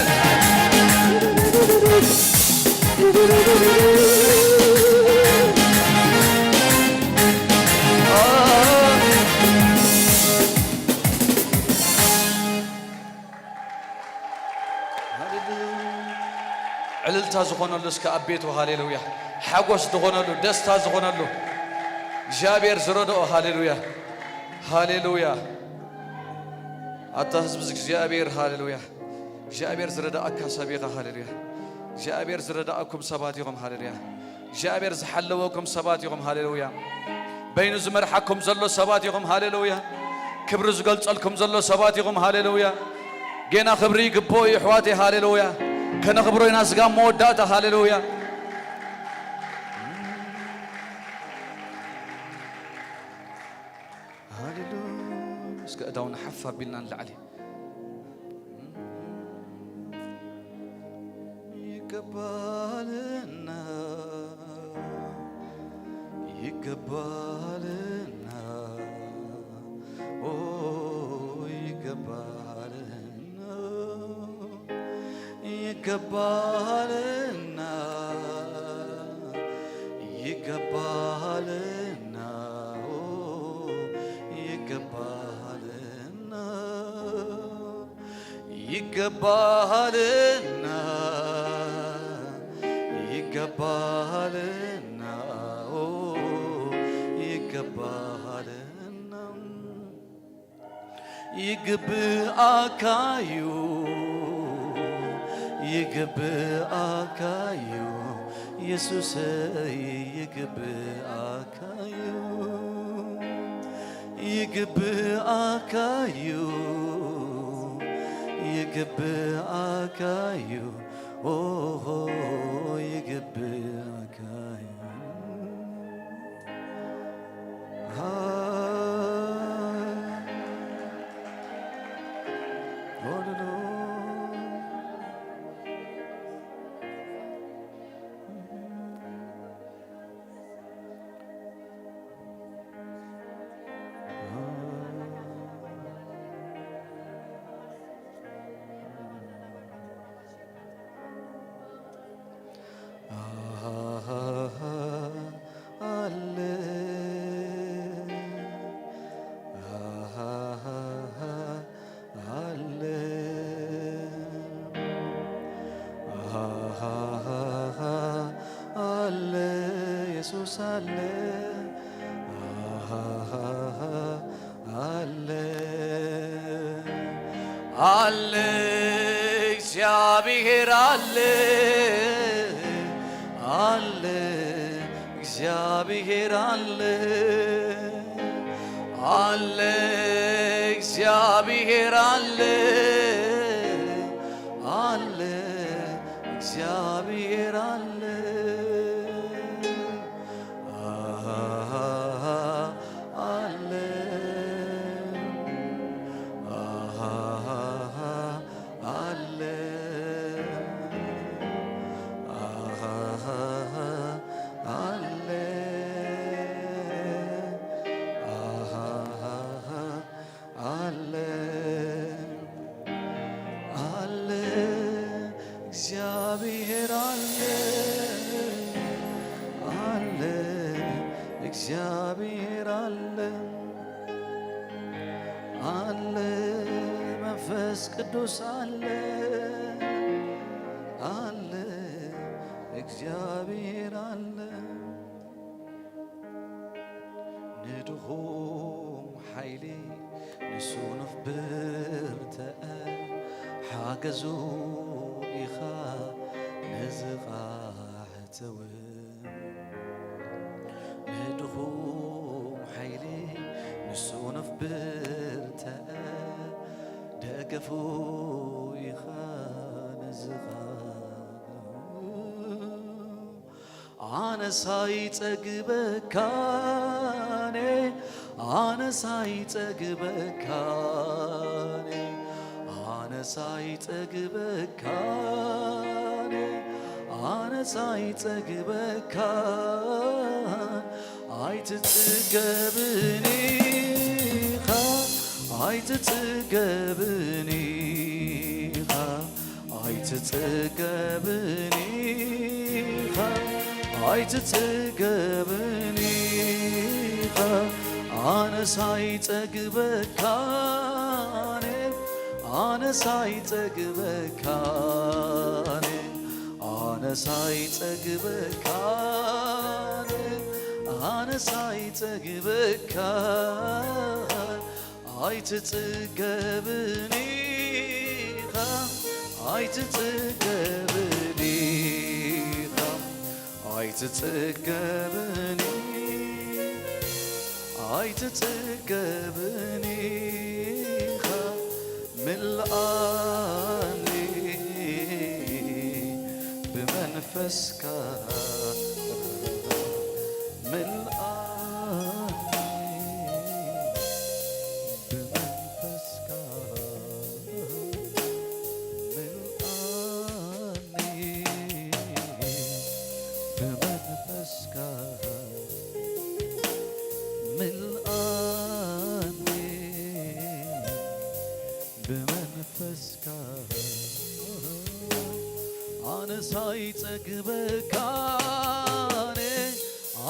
ሃሌሉያ። ዕልልታ ዝኾነሉ እስከ ኣብ ቤቱ፣ ሃሌሉያ። ሓጎስ ዝኾነሉ፣ ደስታ ዝኾነሉ፣ እግዚኣብሔር ዝረድኦ፣ ሃሌሉያ፣ ሃሌሉያ። ኣታ ህዝቢ እግዚኣብሔር፣ ሃሌሉያ። እግዚኣብሔር ዝረዳእካ ሰብ ኢኻ፣ ሃሌሉያ። እግዚኣብሔር ዝረዳእኩም ሰባት ኢኹም። ሃሌሉያ። እግዚኣብሔር ዝሓለወኩም ሰባት ኢኹም። ሃሌሉያ። በይኑ ዝመርሓኩም ዘሎ ሰባት ኢኹም። ሃሌሉያ። ክብሪ ዝገልጸልኩም ዘሎ ሰባት ኢኹም። ሃሌሉያ። ጌና ክብሪ ይግብኦ እዩ፣ ኣሕዋተይ። ሃሌሉያ። ከነኽብሮ ኢና፣ ስጋብ መወዳእታ። ሃሌሉያ። ሃሌሉያ። እስከ እዳውና ሓፍ ኣቢልና ንላዕሊ። ይገባልና፣ ይገባልና፣ ኦ፣ ይገባልና፣ ይገባልና፣ ይገባልና፣ ኦ፣ ይገባልና። ይገባልና፣ ይገባልና፣ ኦ፣ ይገባልና። ይግብኣካዩ፣ ይግብኣካዩ፣ የሱሰይ፣ ይግብኣካዩ። ይግብኣካዩ፣ ይግብኣካዩ፣ ኦሆ፣ ይግብኣካዩ። ሃ-፣ ኦሎሎ። አለ፣ ኢየሱስ አለ፣ አለ፣ አለ፣ እግዚአብሔር አለ፣ አለ፣ እግዚአብሔር አለ፣ አለ፣ እግዚአብሔር አለ፣ አለ፣ እግዚአብሔር አለ። አሃ፣ አለ፣ አሃ፣ አለ፣ አሃ፣ አለ፣ አሃ፣ አለ፣ አለ፣ እግዚአብሔር አለ፣ አለ፣ እግዚአብሔር አለ፣ አለ፣ መንፈስ ቅዱስ አለ፣ አለ፣ እግዚአብሔር አለ። ንድኹም ሓይሊ ንስኑፍ ብርትዐ ሓገዙ ኢኻ ንዝቓሕተወ። ንድኹም ሓይሊ ንስኑፍ ብርትዐ ደገፉ ኢኻ ንዝቓሕተወ። ኣነስ ኣይጸግበካን፣ ኣነስ ኣይጸግበካን፣ ኣነስ ኣይጸግበካን፣ ኣነስ ኣይጸግበካን፣ ኣይትጽገብን ኢኻ፣ ኣይትጽገብን ኢኻ። ኣይትጽገብን ኢኻ፣ ኣይትጽገብን ኢኻ፣ ኣነስ ኣይጸግበካን፣ ኣነስ ኣይጸግበካን፣ ኣነስ ኣይጸግበካን፣ ኣነስ ኣይጸግበካን። ኣይትጽገብን ኢኻ፣ ኣይትጽገብን ኢኻ፣ ኣይትጽገብን፣ ኣይትጽገብን ኢኻ፣ ምልኣኒ ብመንፈስካ፣ ምልኣኒ ብመንፈስካ፣ ምልኣኒ ብመንፈስካ፣ ምልኣኒ ብመንፈስካ። ኣነስ ኣይጸግበካን፣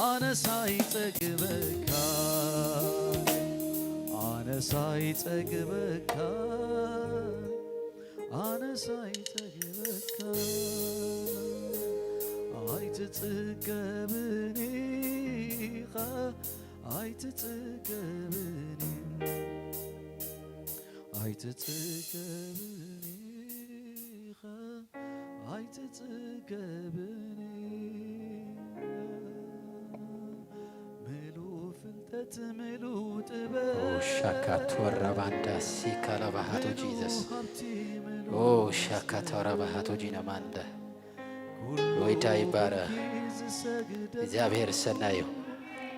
ኣነስ ኣይጸግበካን፣ ኣነስ ኣይጸግበካን፣ ኣነስ ኣይጸግበካን። ኣይትጽገብን ኢኻ፣ ኣይትጽገብን፣ ኣይትጽገብን ኢኻ፣ ኣይትጽገብን ኢኻ። ምሉእ ፍልጠት፣ ምሉእ ጥበብ፣ ሻካቶራ ባንዳ ሲካላ ባሃቶ ምሉእ ጂዘስ። ሃብቲ፣ ምሉእ ኦ ሻካቶራ ባሃቶ ጂና ማንዳ። ጎይታ ይባረኽ። እግዚኣብሔር ሰናይ እዩ።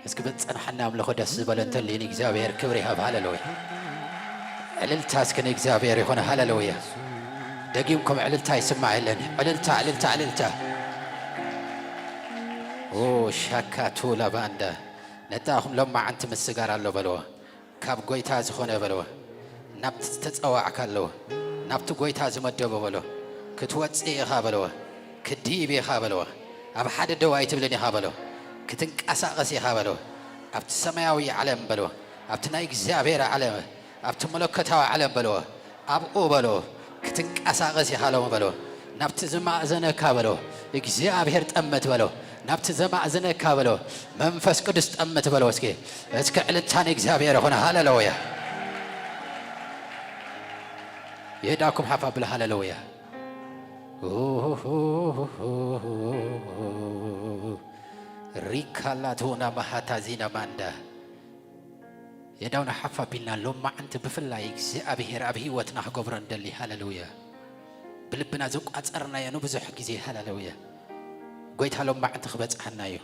እስኪ በጸናሕና ኣምልኾ ደስ ዝበለ እንተልዩ ንእግዚኣብሔር ክብሪ ይሃብ። ሃሌሉያ። ዕልልታ እስኪ ንእግዚኣብሔር ይኹን። ሃሌሉያ። ደጊምኩም ዕልልታ ይስማዕ የለን። ዕልልታ፣ ዕልልታ፣ ዕልልታ። ኦ ሻካቱ ላባንዳ። ነጣኹም ሎማዓንቲ ምስጋር ኣሎ በልዎ። ካብ ጎይታ ዝኾነ በልዎ። ናብቲ ዝተጸዋዕካ ኣለዎ። ናብቲ ጎይታ ዝመደቦ በልዎ። ክትወጽእ ኢኻ በልዎ። ክትድይብ ኢኻ በልዎ። ኣብ ሓደ ደው ኣይትብልን ኢኻ በልዎ። ክትንቀሳቐስ ኢኻ በልዎ። ኣብቲ ሰማያዊ ዓለም በልዎ። ኣብቲ ናይ እግዚኣብሔር ዓለም፣ ኣብቲ መለኮታዊ ዓለም በልዎ። ኣብኡ በልዎ። ክትንቀሳቐስ ኢኻ ሎሚ በልዎ። ናብቲ ዝማእዘነካ በልዎ። እግዚኣብሔር ጠምት በልዎ። ናብቲ ዘማእዘነካ በልዎ። መንፈስ ቅዱስ ጠምት በልዎ። እስኪ፣ እስኪ ዕልልታ ንእግዚኣብሔር ይኹን። ሃሌሉያ። የዳኩም ሓፍ ኣብሉ። ሃሌሉያ። ሪካላቶና ማሃታዚና ማንዳ። የዳውና ሓፍ ኣቢልና ሎማዓንቲ ብፍላይ እግዚኣብሔር ኣብ ህይወትና ክገብሮ እንደሊ። ሃሌሉያ። ብልብና ዝቋጸርናዮ ንብዙሕ ግዜ። ሃሌሉያ። ጎይታ ሎማዓንቲ ክበጽሓና እዩ።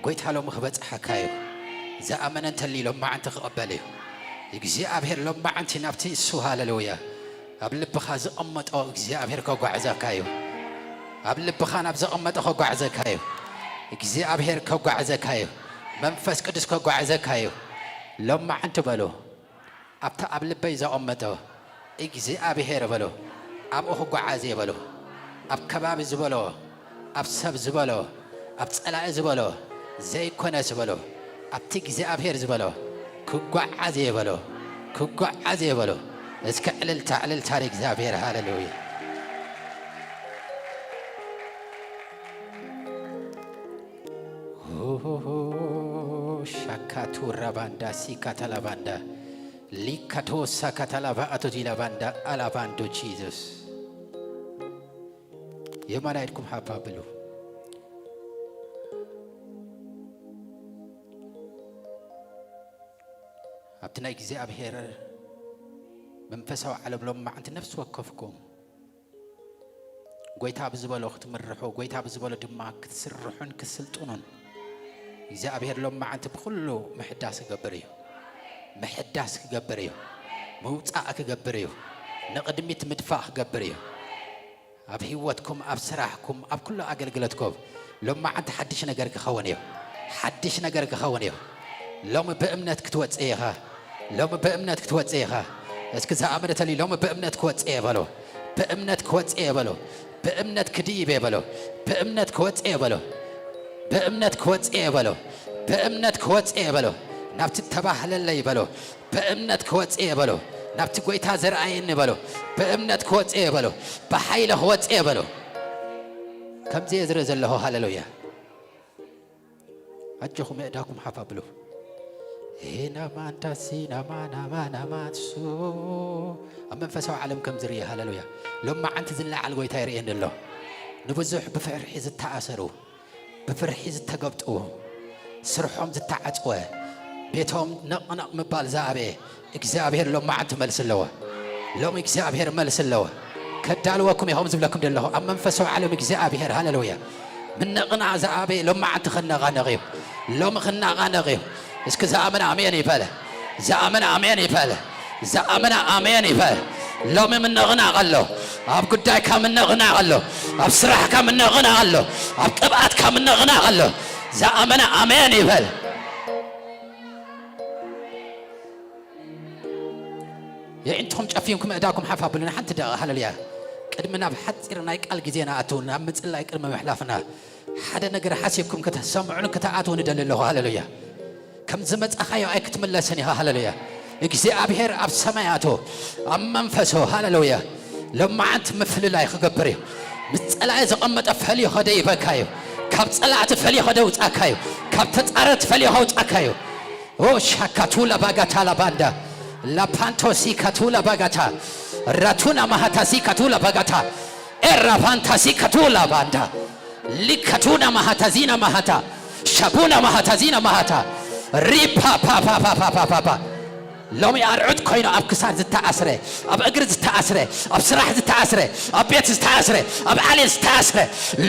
ጎይታ ሎሚ ክበጽሓካ እዩ። ዝኣመነ እንተልዩ ሎማዓንቲ ክቕበል እዩ። እግዚኣብሔር ሎማዓንቲ ናብቲ እሱ፣ ሃሌሉያ፣ ኣብ ልብኻ ዘቐመጦ እግዚኣብሔር ከጓዕዘካ እዩ። ኣብ ልብኻ ናብ ዘቐመጦ ከጓዕዘካ እዩ። እግዚኣብሔር ከጓዕዘካ እዩ። መንፈስ ቅዱስ ከጓዕዘካ እዩ። ሎማዓንቲ በሉ። ኣብቲ ኣብ ልበይ ዘቐመጦ እግዚኣብሔር በሎ፣ ኣብኡ ክጓዓዝ እየ በሎ። ኣብ ከባቢ ዝበሎ፣ ኣብ ሰብ ዝበሎ፣ ኣብ ጸላኢ ዝበሎ፣ ዘይኮነስ በሎ፣ ኣብቲ እግዚኣብሔር ዝበሎ ክጓዓዝ እየ በሎ፣ ክጓዓዝ እየ በሎ። እስከ ዕልልታ፣ ዕልልታ ንእግዚኣብሔር። ሃሌሉያ። ሻካቱ ራባንዳ ሲካታ ላባንዳ ሊካቶ ሳካታ ላባ ኣቶ ዲላባንዳ ኣላባንዶ ጂዘስ። የማን ኢድኩም ሓፍ ኣብሉ። ኣብቲ ናይ እግዚኣብሔር መንፈሳዊ ዓለም ሎማዓንቲ ነፍሲ ወከፍኩም ጎይታ ብዝበሎ ክትምርሑ፣ ጎይታ ብዝበሎ ድማ ክትስርሑን ክትስልጥኑን እግዚኣብሔር ሎማዓንቲ ብኹሉ ምሕዳስ ክገብር እዩ። ምሕዳስ ክገብር እዩ። ምውጻእ ክገብር እዩ። ንቕድሚት ምድፋእ ክገብር እዩ። ኣብ ህይወትኩም፣ ኣብ ስራሕኩም፣ ኣብ ኩሉ ኣገልግሎትኩም ሎማዓንቲ ሓድሽ ነገር ክኸውን እዩ። ሓድሽ ነገር ክኸውን እዩ። ሎሚ ብእምነት ክትወጽእ ኢኻ። ሎሚ ብእምነት ክትወጽእ ኢኻ። እስኪ ዝኣመነ ተልዩ ሎሚ ብእምነት ክወጽእ እየ በሎ። ብእምነት ክወጽእ እየ በሎ። ብእምነት ክድይብ እየ በሎ። ብእምነት ክወጽእ እየ በሎ። ብእምነት ክወጽእ እየ በሎ። ብእምነት ክወጽእ እየ በሎ። ናብቲ ተባህለለይ በሎ። ብእምነት ክወጽእ እየ በሎ። ናብቲ ጎይታ ዘርኣየኒ በሎ። ብእምነት ክወጽእ እየ በሎ። ብሓይሊ ክወጽእ እየ በሎ። ከምዚ እየ ዝርኢ ዘለኹ። ሃሌሉያ። ኣጆኹም የእዳኩም ሓፍ ኣብሉ። ሄናማንታ ሲናማናማናማንሱ ኣብ መንፈሳዊ ዓለም ከም ዝርኢ። ሃሌሉያ። ሎማዓንቲ ዝለዓል ጎይታ ይርእየኒ ኣሎ። ንብዙሕ ብፍርሒ ዝተኣሰሩ፣ ብፍርሒ ዝተገብጥዎ፣ ስርሖም ዝተዓጽወ፣ ቤቶም ነቕነቕ ምባል ዝኣበየ እግዚኣብሔር ሎማዓንቲ መልሲ ኣለዎ። ሎሚ እግዚኣብሔር መልሲ ኣለዎ። ከዳልወኩም ኢኹም ዝብለኩም ዘለኹ ኣብ መንፈሳዊ ዓለም እግዚኣብሔር። ሃሌሉያ። ምንቕናቕ ዝኣበየ ሎማዓንቲ ክነቓነቕ እዩ። ሎሚ ክነቓነቕ እዩ። እስኪ ዝኣመነ ኣሜን ይበል። ዝኣመነ ኣሜን ይበል። ዝኣመነ ኣሜን ይበል። ሎሚ ምንቕናቕ ኣሎ። ኣብ ጉዳይካ ምንቕናቕ ኣሎ። ኣብ ስራሕካ ምንቕናቕ ኣሎ። ኣብ ቅብኣትካ ምንቕናቕ ኣሎ። ዝኣመነ ኣሜን ይበል። የዒንትኹም ጨፊንኩም ኣእዳውኩም ሓፍ ኣብሉ። ንሓንቲ ደቂቕ። ሃሌሉያ። ቅድሚ ናብ ሓጺር ናይ ቃል ግዜ ንኣቱ፣ ናብ ምጽላይ ቅድሚ ምሕላፍና ሓደ ነገር ሓሲብኩም ከተሰምዑን ከተኣትዉን እደሊ ኣለኹ። ሃሌሉያ። ከም ዝመጻኻዮ ኣይክትምለስን ኢኻ። ሃሌሉያ። እግዚኣብሔር ኣብ ሰማያቱ ኣብ መንፈሱ፣ ሃሌሉያ፣ ሎማዓንቲ ምፍልላይ ክገብር እዩ። ምስ ጸላኢ ዘቐመጠ ፈልዮ ከደይበካ እዩ። ካብ ጸላእቲ ፈልዮ ከደውጻካ እዩ። ካብ ተጻረርቲ ፈልዮ ከውጻካ እዩ። ኦ ሻካቱላ ባጋታ ላባንዳ ላፓንቶሲ ካቱላ ባጋታ ራቱና ማሃታሲ ካቱላ ባጋታ ኤራፋንታሲ ካቱላ ባንዳ ሊካቱና ማሃታዚና ማሃታ ሻቡና ማሃታዚና ማሃታ ሪፓፓፓፓፓፓፓ ሎሚ ኣርዑት ኮይኑ ኣብ ክሳድ ዝተኣስረ፣ ኣብ እግሪ ዝተኣስረ፣ ኣብ ስራሕ ዝተኣስረ፣ ኣብ ቤት ዝተኣስረ፣ ኣብ ዓሌት ዝተኣስረ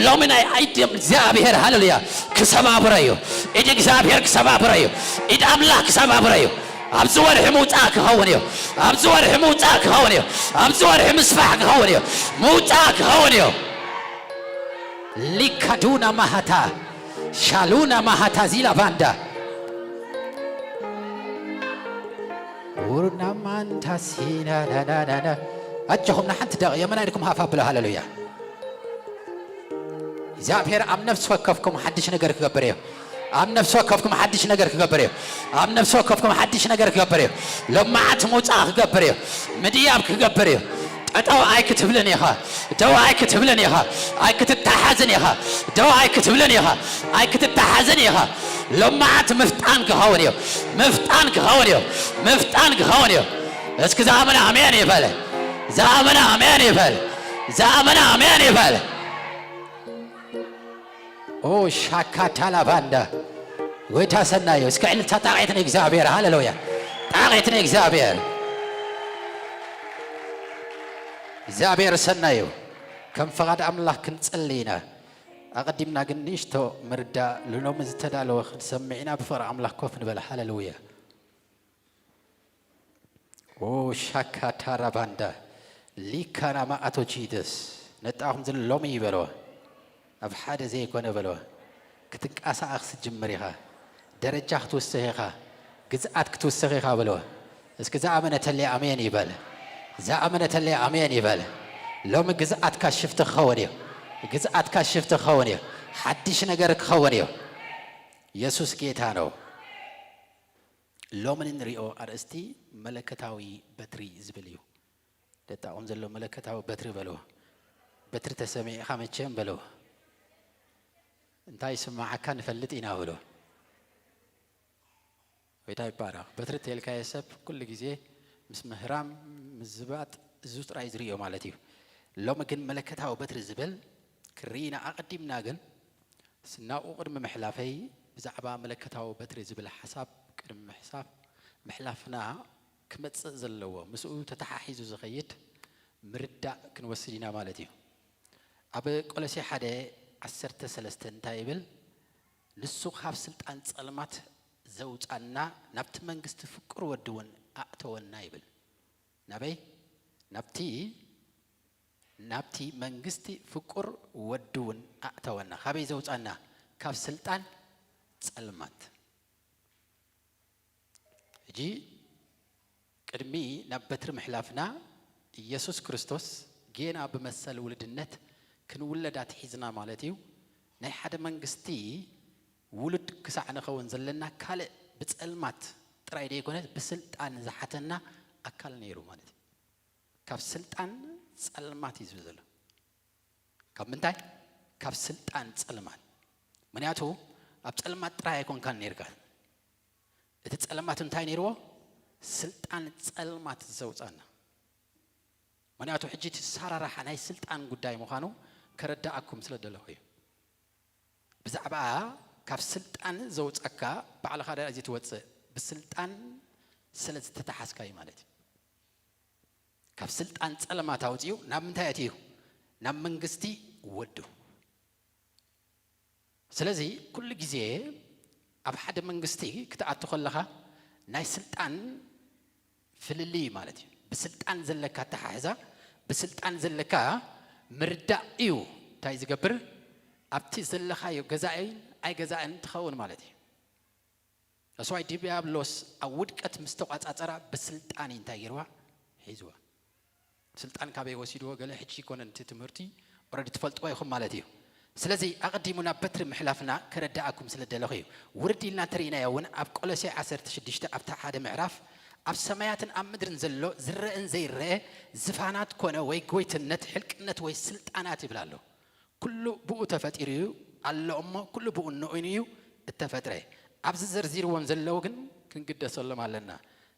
ሎሚ ናይ ኢድ እግዚኣብሔር፣ ሃሌሉያ፣ ክሰባብሮ እዩ። ኢድ እግዚኣብሔር ክሰባብሮ እዩ። ኢድ ኣምላኽ ክሰባብሮ እዩ። ኣብዚ ወርሒ ምውጻእ ክኸውን እዩ። ኣብዚ ወርሒ ምውጻእ ክኸውን እዩ። ኣብዚ ወርሒ ምስፋሕ ክኸውን እዩ። ምውጻእ ክኸውን እዩ። ሊካዱና ማሃታ ሻሉና ማሃታ ዚላ ባንዳ ኡርናማንታሲናናናናና ኣጆኹም ንሓንቲ ደቂ የመናይ ኢድኩም ሃፍ ኣብሎ። ሃሌሉያ። እግዚኣብሔር ኣብ ነፍሲ ወከፍኩም ሓድሽ ነገር ክገብር እዩ። ኣብ ነፍሲ ወከፍኩም ሓድሽ ነገር ክገብር እዩ። ኣብ ነፍሲ ወከፍኩም ሓድሽ ነገር ክገብር እዩ። ሎማዓንቲ ምውጻእ ክገብር እዩ። ምድያብ ክገብር እዩ። ጠጠው ኣይክትብልን ኢኻ። ደው ኣይክትብልን ኢኻ። ኣይክትተሓዝን ኢኻ። ደው ኣይክትብልን ኢኻ። ኣይክትተሓዝን ኢኻ። ሎማዓንቲ ምፍጣን ክኸውን እዩ። ምፍጣን ክኸውን እዩ። ምፍጣን ክኸውን እዩ። እስኪ ዝኣመነ ኣሜን ይበል። ዝኣመነ ኣሜን ይበል። ዝኣመነ ኣሜን ይበል። ኦ ሻካታ ላባንዳ ጎይታ ሰናዩ። እስከ ዕልልታ ጣቕዒት ንእግዚኣብሔር። ሃሌሉያ። ጣቕዒት ንእግዚኣብሔር። እግዚኣብሔር ሰናዩ። ከም ፈቓድ ኣምላኽ ክንጽሊ ኢና። ኣቐዲምና ግን ንእሽቶ ምርዳእ ንሎሚ ዝተዳለወ ክንሰምዕ ኢና። ብፍቕሪ ኣምላኽ ኮፍ ንበል። ሃሌሉያ። ኦ ሻካታ ራባንዳ ሊካና ማኣቶ ቺደስ ነጣኹም ዝን ሎሚ ይበለዋ። ኣብ ሓደ ዘይኮነ በለዋ። ክትንቃሳቐስ ክትጅምር ኢኻ። ደረጃ ክትውስኽ ኢኻ። ግዝኣት ክትውስኽ ኢኻ በለዋ። እስኪ ዝኣመነ ተለይ ኣሜን ይበል። ዝኣመነ ተለይ ኣሜን ይበል። ሎሚ ግዝኣትካ ሽፍቲ ክኸውን እዩ። ግዝኣትካ ሽፍቲ ክኸውን እዩ። ሓድሽ ነገር ክኸውን እዩ። የሱስ ጌታ ነው። ሎሚ ንሪኦ ኣርእስቲ መለከታዊ በትሪ ዝብል እዩ። ደጣቕም ዘሎ መለከታዊ በትሪ በልዎ። በትሪ ተሰሚዕኻ መቸም በልዎ። እንታይ ይስምዓካ ንፈልጥ ኢና በልዎ። ጎይታ ይባረኽ። በትሪ ተልካየ ሰብ ኩሉ ግዜ ምስ ምህራም፣ ምዝባጥ፣ እዙ ጥራይ ዝርእዮ ማለት እዩ። ሎሚ ግን መለከታዊ በትሪ ዝብል ክርኢና ኣቐዲምና ግን ስናኡ ቅድሚ ምሕላፈይ ብዛዕባ መለከታዊ በትሪ ዝብል ሓሳብ ቅድሚ ምሕሳብ ምሕላፍና ክመጽእ ዘለዎ ምስኡ ተተሓሒዙ ዝኸይድ ምርዳእ ክንወስድ ኢና ማለት እዩ። ኣብ ቆሎሴ ሓደ ዓሰርተ ሰለስተ እንታይ ይብል? ንሱ ካብ ስልጣን ጸልማት ዘውጻና ናብቲ መንግስቲ ፍቁር ወዲ እውን ኣእተወና ይብል። ናበይ? ናብቲ ናብቲ መንግስቲ ፍቁር ወዲ እውን ኣእተወና። ካበይ ዘውጻና? ካብ ስልጣን ጸልማት። ሕጂ ቅድሚ ናብ በትሪ ምሕላፍና ኢየሱስ ክርስቶስ ጌና ብመሰል ውልድነት ክንውለድ ኣትሒዝና ማለት እዩ። ናይ ሓደ መንግስቲ ውሉድ ክሳዕ ንኸውን ዘለና ካልእ ብጸልማት ጥራይ ደይኮነ ብስልጣን ዝሓተና ኣካል ነይሩ ማለት እዩ። ካብ ስልጣን ጸልማት እዩ ዝብል ዘሎ። ካብ ምንታይ? ካብ ስልጣን ጸልማት። ምክንያቱ ኣብ ጸልማት ጥራይ ኣይኮንካን ነይርካ። እቲ ጸልማት እንታይ ነይርዎ? ስልጣን ጸልማት ዘውጻና። ምክንያቱ ሕጂ እቲ ሳራራሓ ናይ ስልጣን ጉዳይ ምዃኑ ከረዳኣኩም ስለ ደለኹ እዩ። ብዛዕባ ካብ ስልጣን ዘውፀካ ባዕልኻ ደኣ እዚ ትወፅእ፣ ብስልጣን ስለ ዝተተሓዝካ እዩ ማለት እዩ። ካብ ስልጣን ጸለማት ኣውፅኡ ናብ ምንታይ ኣትዩ? ናብ መንግስቲ ወዱ። ስለዚ ኩሉ ግዜ ኣብ ሓደ መንግስቲ ክትኣቱ ከለኻ ናይ ስልጣን ፍልልይ ማለት እዩ። ብስልጣን ዘለካ ኣተሓሕዛ፣ ብስልጣን ዘለካ ምርዳእ እዩ እንታይ ዝገብር? ኣብቲ ዘለኻዮ ገዛእን ኣይገዛእን ትኸውን ማለት እዩ። That's why ዲያብሎስ ኣብ ውድቀት ምስ ተቋጻጸራ ብስልጣን እዩ እንታይ ገይርዋ? ሒዝዋ። ስልጣን ካበይ ወሲድዎ? ገለ ሕጂ ይኮነን እቲ ትምህርቲ፣ ኦረዲ ትፈልጥዎ ኢኹም ማለት እዩ። ስለዚ ኣቐዲሙ ናብ በትሪ ምሕላፍና ከረዳኣኩም ስለ ደለኹ እዩ። ውርድ ኢልና እንተርኢናዮ እውን ኣብ ቆሎሴ ዓሰርተ ሽዱሽተ ኣብታ ሓደ ምዕራፍ ኣብ ሰማያትን ኣብ ምድርን ዘሎ ዝረአን ዘይረአ ዝፋናት ኮነ ወይ ጎይትነት ሕልቅነት ወይ ስልጣናት ይብል ኣሎ። ኩሉ ብኡ ተፈጢሩ እዩ ኣሎ እሞ ኩሉ ብኡ ንኡን እዩ እተፈጥረ። ኣብዚ ዘርዚርዎም ዘለዉ ግን ክንግደሰሎም ኣለና።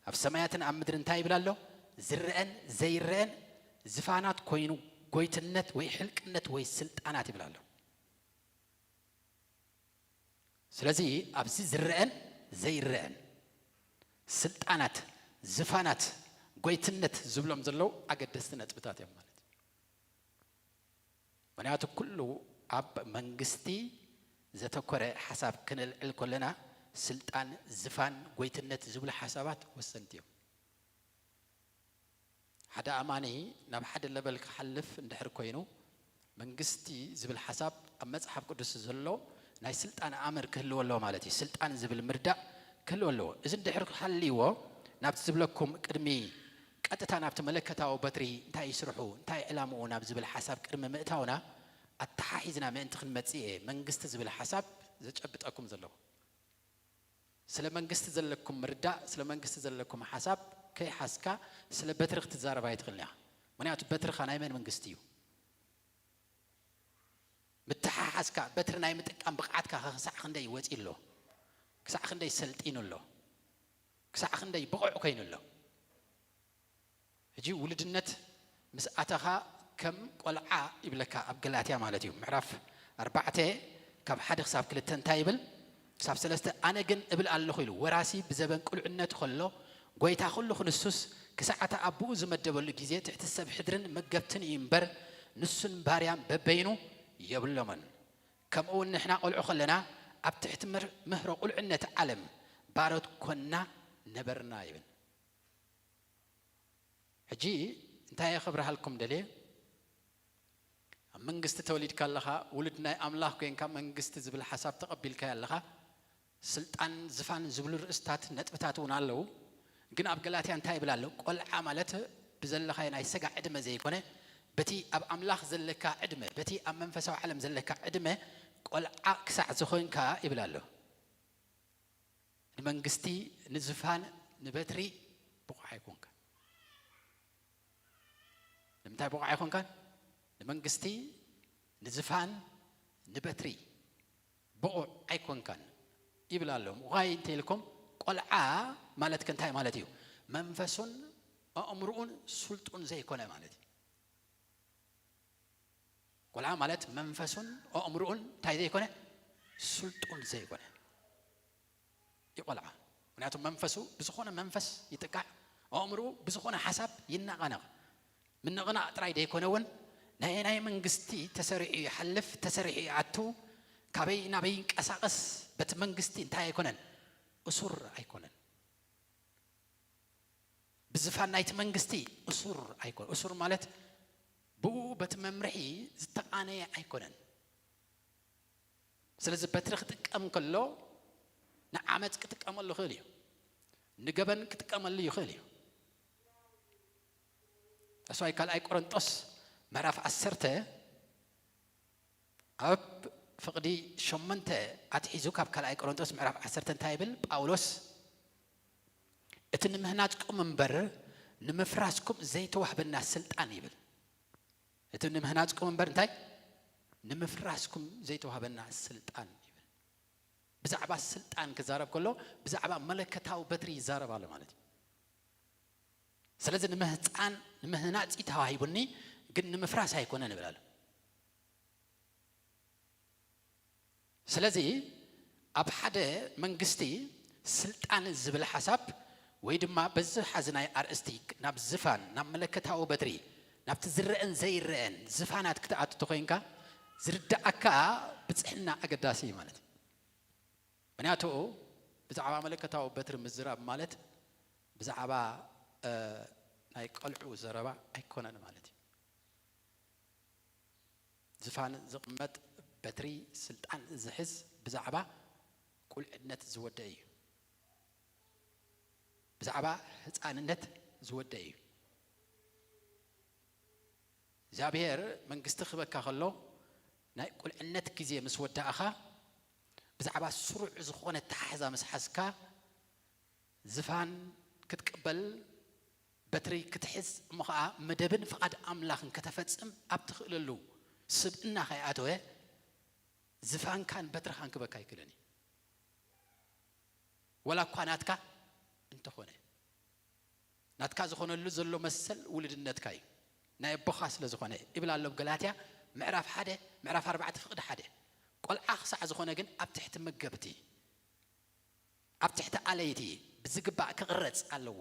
ኣብ ሰማያትን ኣብ ምድሪ እንታይ ይብል ኣሎ? ዝረአን ዘይረአን ዝፋናት ኮይኑ ጎይትነት ወይ ሕልቅነት ወይ ስልጣናት ይብል ኣሎ። ስለዚ ኣብዚ ዝረአን ዘይረአን ስልጣናት፣ ዝፋናት፣ ጎይትነት ዝብሎም ዘለዉ ኣገደስቲ ነጥብታት እዮም ማለት እዩ። ምክንያቱ ኩሉ ኣብ መንግስቲ ዘተኮረ ሓሳብ ክነልዕል ከለና ስልጣን፣ ዝፋን፣ ጎይትነት ዝብሉ ሓሳባት ወሰንቲ እዮም። ሓደ ኣማኒ ናብ ሓደ ለበል ክሓልፍ እንድሕር ኮይኑ መንግስቲ ዝብል ሓሳብ ኣብ መጽሓፍ ቅዱስ ዘሎ ናይ ስልጣን ኣምር ክህልዎ ኣለዎ ማለት እዩ። ስልጣን ዝብል ምርዳእ ክህልዎ ኣለዎ። እዚ እንድሕር ክሃልይዎ ናብቲ ዝብለኩም ቅድሚ ቀጥታ ናብቲ መለከታዊ በትሪ እንታይ እዩ ስርሑ እንታይ ዕላምኡ ናብ ዝብል ሓሳብ ቅድሚ ምእታውና ኣተሓሒዝና ምእንቲ ክንመጽእ እየ መንግስቲ ዝብል ሓሳብ ዘጨብጠኩም ዘለኹ። ስለ መንግስቲ ዘለኩም ምርዳእ ስለ መንግስቲ ዘለኩም ሓሳብ ከይሓዝካ ስለ በትሪ ክትዛረብ ኣይትኽእልን ኢኻ። ምክንያቱ በትርኻ ናይ መን መንግስቲ እዩ? ምትሓሓዝካ በትሪ ናይ ምጥቃም ብቕዓትካ ክሳዕ ክንደይ ወፂ ኣሎ? ክሳዕ ክንደይ ሰልጢኑ ኣሎ? ክሳዕ ክንደይ ብቑዕ ኮይኑ ኣሎ? ሕጂ ውልድነት ምስ ኣተኻ ከም ቆልዓ ይብለካ ኣብ ገላትያ ማለት እዩ ምዕራፍ ኣርባዕተ ካብ ሓደ ክሳብ ክልተ እንታይ ይብል? ክሳብ ሰለስተ ኣነ ግን እብል ኣለኹ ኢሉ ወራሲ ብዘበን ቁልዕነቱ ከሎ ጎይታ ኩሉ ክንሱስ ክሳዕ እቲ ኣቦኡ ዝመደበሉ ግዜ ትሕቲ ሰብ ሕድርን መገብትን እዩ እምበር ንሱን ባርያን በበይኑ የብሎምን። ከምኡ እውን ንሕና ቆልዑ ከለና ኣብ ትሕቲ ምህሮ ቁልዕነት ዓለም ባሮት ኮንና ነበርና ይብል። ሕጂ እንታይ እየ ክብርሃልኩም ደልየ? ኣብ መንግስቲ ተወሊድካ ኣለኻ፣ ውሉድ ናይ ኣምላኽ ኮይንካ መንግስቲ ዝብል ሓሳብ ተቐቢልካዮ ኣለኻ። ስልጣን ዝፋን ዝብሉ ርእስታት ነጥብታት እውን ኣለዉ። ግን ኣብ ገላትያ እንታይ ይብል ኣሎ? ቆልዓ ማለት ብዘለኻዮ ናይ ስጋ ዕድመ ዘይኮነ በቲ ኣብ ኣምላኽ ዘለካ ዕድመ በቲ ኣብ መንፈሳዊ ዓለም ዘለካ ዕድመ ቆልዓ ክሳዕ ዝኾንካ ይብል ኣሎ። ንመንግስቲ ንዝፋን ንበትሪ ብቑዕ ኣይኮንካ። ንምንታይ ብቑዕ ኣይኮንካን? ንመንግስቲ ንዝፋን ንበትሪ ብቑዕ ኣይኮንካን ይብል ኣሎ። ምዃይ እንተ ኢልኩም ቆልዓ ማለት ከ እንታይ ማለት እዩ? መንፈሱን ኣእምርኡን ስልጡን ዘይኮነ ማለት እዩ። ቆልዓ ማለት መንፈሱን ኣእምርኡን እንታይ ዘይኮነ? ስልጡን ዘይኮነ ይቆልዓ። ምክንያቱ መንፈሱ ብዝኾነ መንፈስ ይጥቃዕ፣ ኣእምርኡ ብዝኾነ ሓሳብ ይነቓነቕ። ምንቕናቕ ጥራይ ደይኮነ እውን ናይ ናይ መንግስቲ ተሰሪሑ ይሓልፍ፣ ተሰሪሑ ይኣቱ፣ ካበይ ናበይ ይንቀሳቐስ በቲ መንግስቲ እንታይ ኣይኮነን? እሱር ኣይኮነን። ብዝፋን ናይቲ መንግስቲ እሱር ኣይኮነ። እሱር ማለት ብኡ በቲ መምርሒ ዝተቓነየ ኣይኮነን። ስለዚ በትሪ ክጥቀም ከሎ ንዓመፅ ክጥቀመሉ ይኽእል እዩ፣ ንገበን ክጥቀመሉ ይኽእል እዩ። ተስዋይ ካልኣይ ቆሮንጦስ ምዕራፍ ዓሰርተ ኣብ ፍቕዲ ሸሞንተ ኣትሒዙ ካብ ካልኣይ ቆሮንጦስ ምዕራፍ ዓሰርተ እንታይ ይብል ጳውሎስ? እቲ ንምህናጽኩም እምበር ንምፍራስኩም ዘይተዋህበና ስልጣን ይብል። እቲ ንምህናጽኩም እምበር እንታይ? ንምፍራስኩም ዘይተዋህበና ስልጣን ይብል። ብዛዕባ ስልጣን ክዛረብ ከሎ ብዛዕባ መለከታዊ በትሪ ይዛረብ ኣሎ ማለት እዩ። ስለዚ ንምህፃን ንምህናፅ ተዋሂቡኒ፣ ግን ንምፍራስ ኣይኮነን ይብል ኣሎ። ስለዚ ኣብ ሓደ መንግስቲ ስልጣን ዝብል ሓሳብ ወይ ድማ በዚ ሓዚ ናይ ኣርእስቲ ናብ ዝፋን፣ ናብ መለከታዊ በትሪ፣ ናብቲ ዝረአን ዘይረአን ዝፋናት ክትኣቱ ተኮይንካ ዝርዳኣካ ብፅሕና ኣገዳሲ እዩ ማለት እዩ። ምክንያቱ ብዛዕባ መለከታዊ በትሪ ምዝራብ ማለት ብዛዕባ ናይ ቆልዑ ዘረባ ኣይኮነን ማለት እዩ። ዝፋን ዝቕመጥ በትሪ ስልጣን ዝሕዝ ብዛዕባ ቁልዕነት ዝወደ እዩ። ብዛዕባ ህፃንነት ዝወደ እዩ። እግዚኣብሔር መንግስቲ ክበካ ከሎ ናይ ቁልዕነት ግዜ ምስ ወዳእኻ ብዛዕባ ስሩዕ ዝኾነ ተሓሕዛ ምስ ሓዝካ ዝፋን ክትቅበል በትሪ ክትሕዝ እሞ ኸዓ መደብን ፍቓድ ኣምላኽን ከተፈጽም ኣብ ትኽእለሉ ስብእና ከይኣተወ ዝፋንካን በትርኻን ክበካ ኣይክእልን እዩ። ወላ እኳ ናትካ እንተኾነ ናትካ ዝኾነሉ ዘሎ መሰል ውልድነትካ እዩ፣ ናይ ኣቦኻ ስለ ዝኾነ ይብል ኣሎ ኣብ ገላትያ ምዕራፍ ሓደ ምዕራፍ ኣርባዕተ ፍቕዲ ሓደ። ቆልዓ ክሳዕ ዝኾነ ግን ኣብ ትሕቲ መገብቲ ኣብ ትሕቲ ኣለይቲ ብዝግባእ ክቕረጽ ኣለዎ።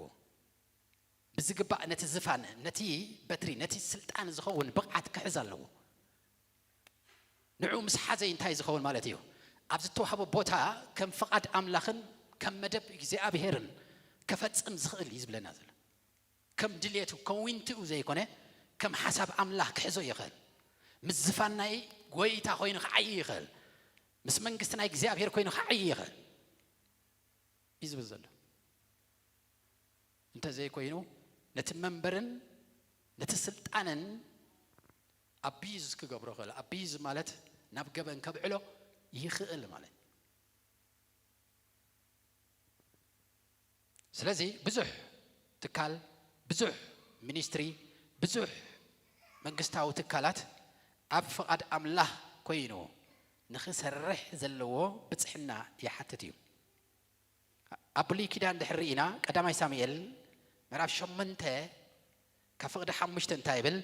ብዝግባእ ነቲ ዝፋን፣ ነቲ በትሪ፣ ነቲ ስልጣን ዝኸውን ብቕዓት ክሕዝ ኣለዎ። ንዑ ምስ ሓዘይ እንታይ ዝኸውን ማለት እዩ? ኣብ ዝተዋህቦ ቦታ ከም ፍቓድ ኣምላኽን ከም መደብ እግዚኣብሄርን ከፈጽም ዝኽእል እዩ ዝብለና ዘሎ። ከም ድሌቱ ከም ዊንትኡ ዘይኮነ ከም ሓሳብ ኣምላኽ ክሕዞ ይኽእል። ምስ ዝፋን ናይ ጎይታ ኮይኑ ክዓይ ይኽእል። ምስ መንግስቲ ናይ እግዚኣብሄር ኮይኑ ክዓይ ይኽእል እዩ ዝብል ዘሎ። እንተዘይኮይኑ ነቲ መንበርን ነቲ ስልጣንን ኣቢዝ ክገብሮ ይኽእል። ኣቢዝ ማለት ናብ ገበን ከብዕሎ ይኽእል ማለት። ስለዚ ብዙሕ ትካል፣ ብዙሕ ሚኒስትሪ፣ ብዙሕ መንግስታዊ ትካላት ኣብ ፍቓድ ኣምላኽ ኮይኑ ንኽሰርሕ ዘለዎ ብጽሕና ይሓትት እዩ። ኣብ ብሉይ ኪዳን ድሕር ርኢና ቀዳማይ ሳሙኤል ምዕራፍ ሸሞንተ ካብ ፍቕዲ ሓሙሽተ እንታይ ይብል?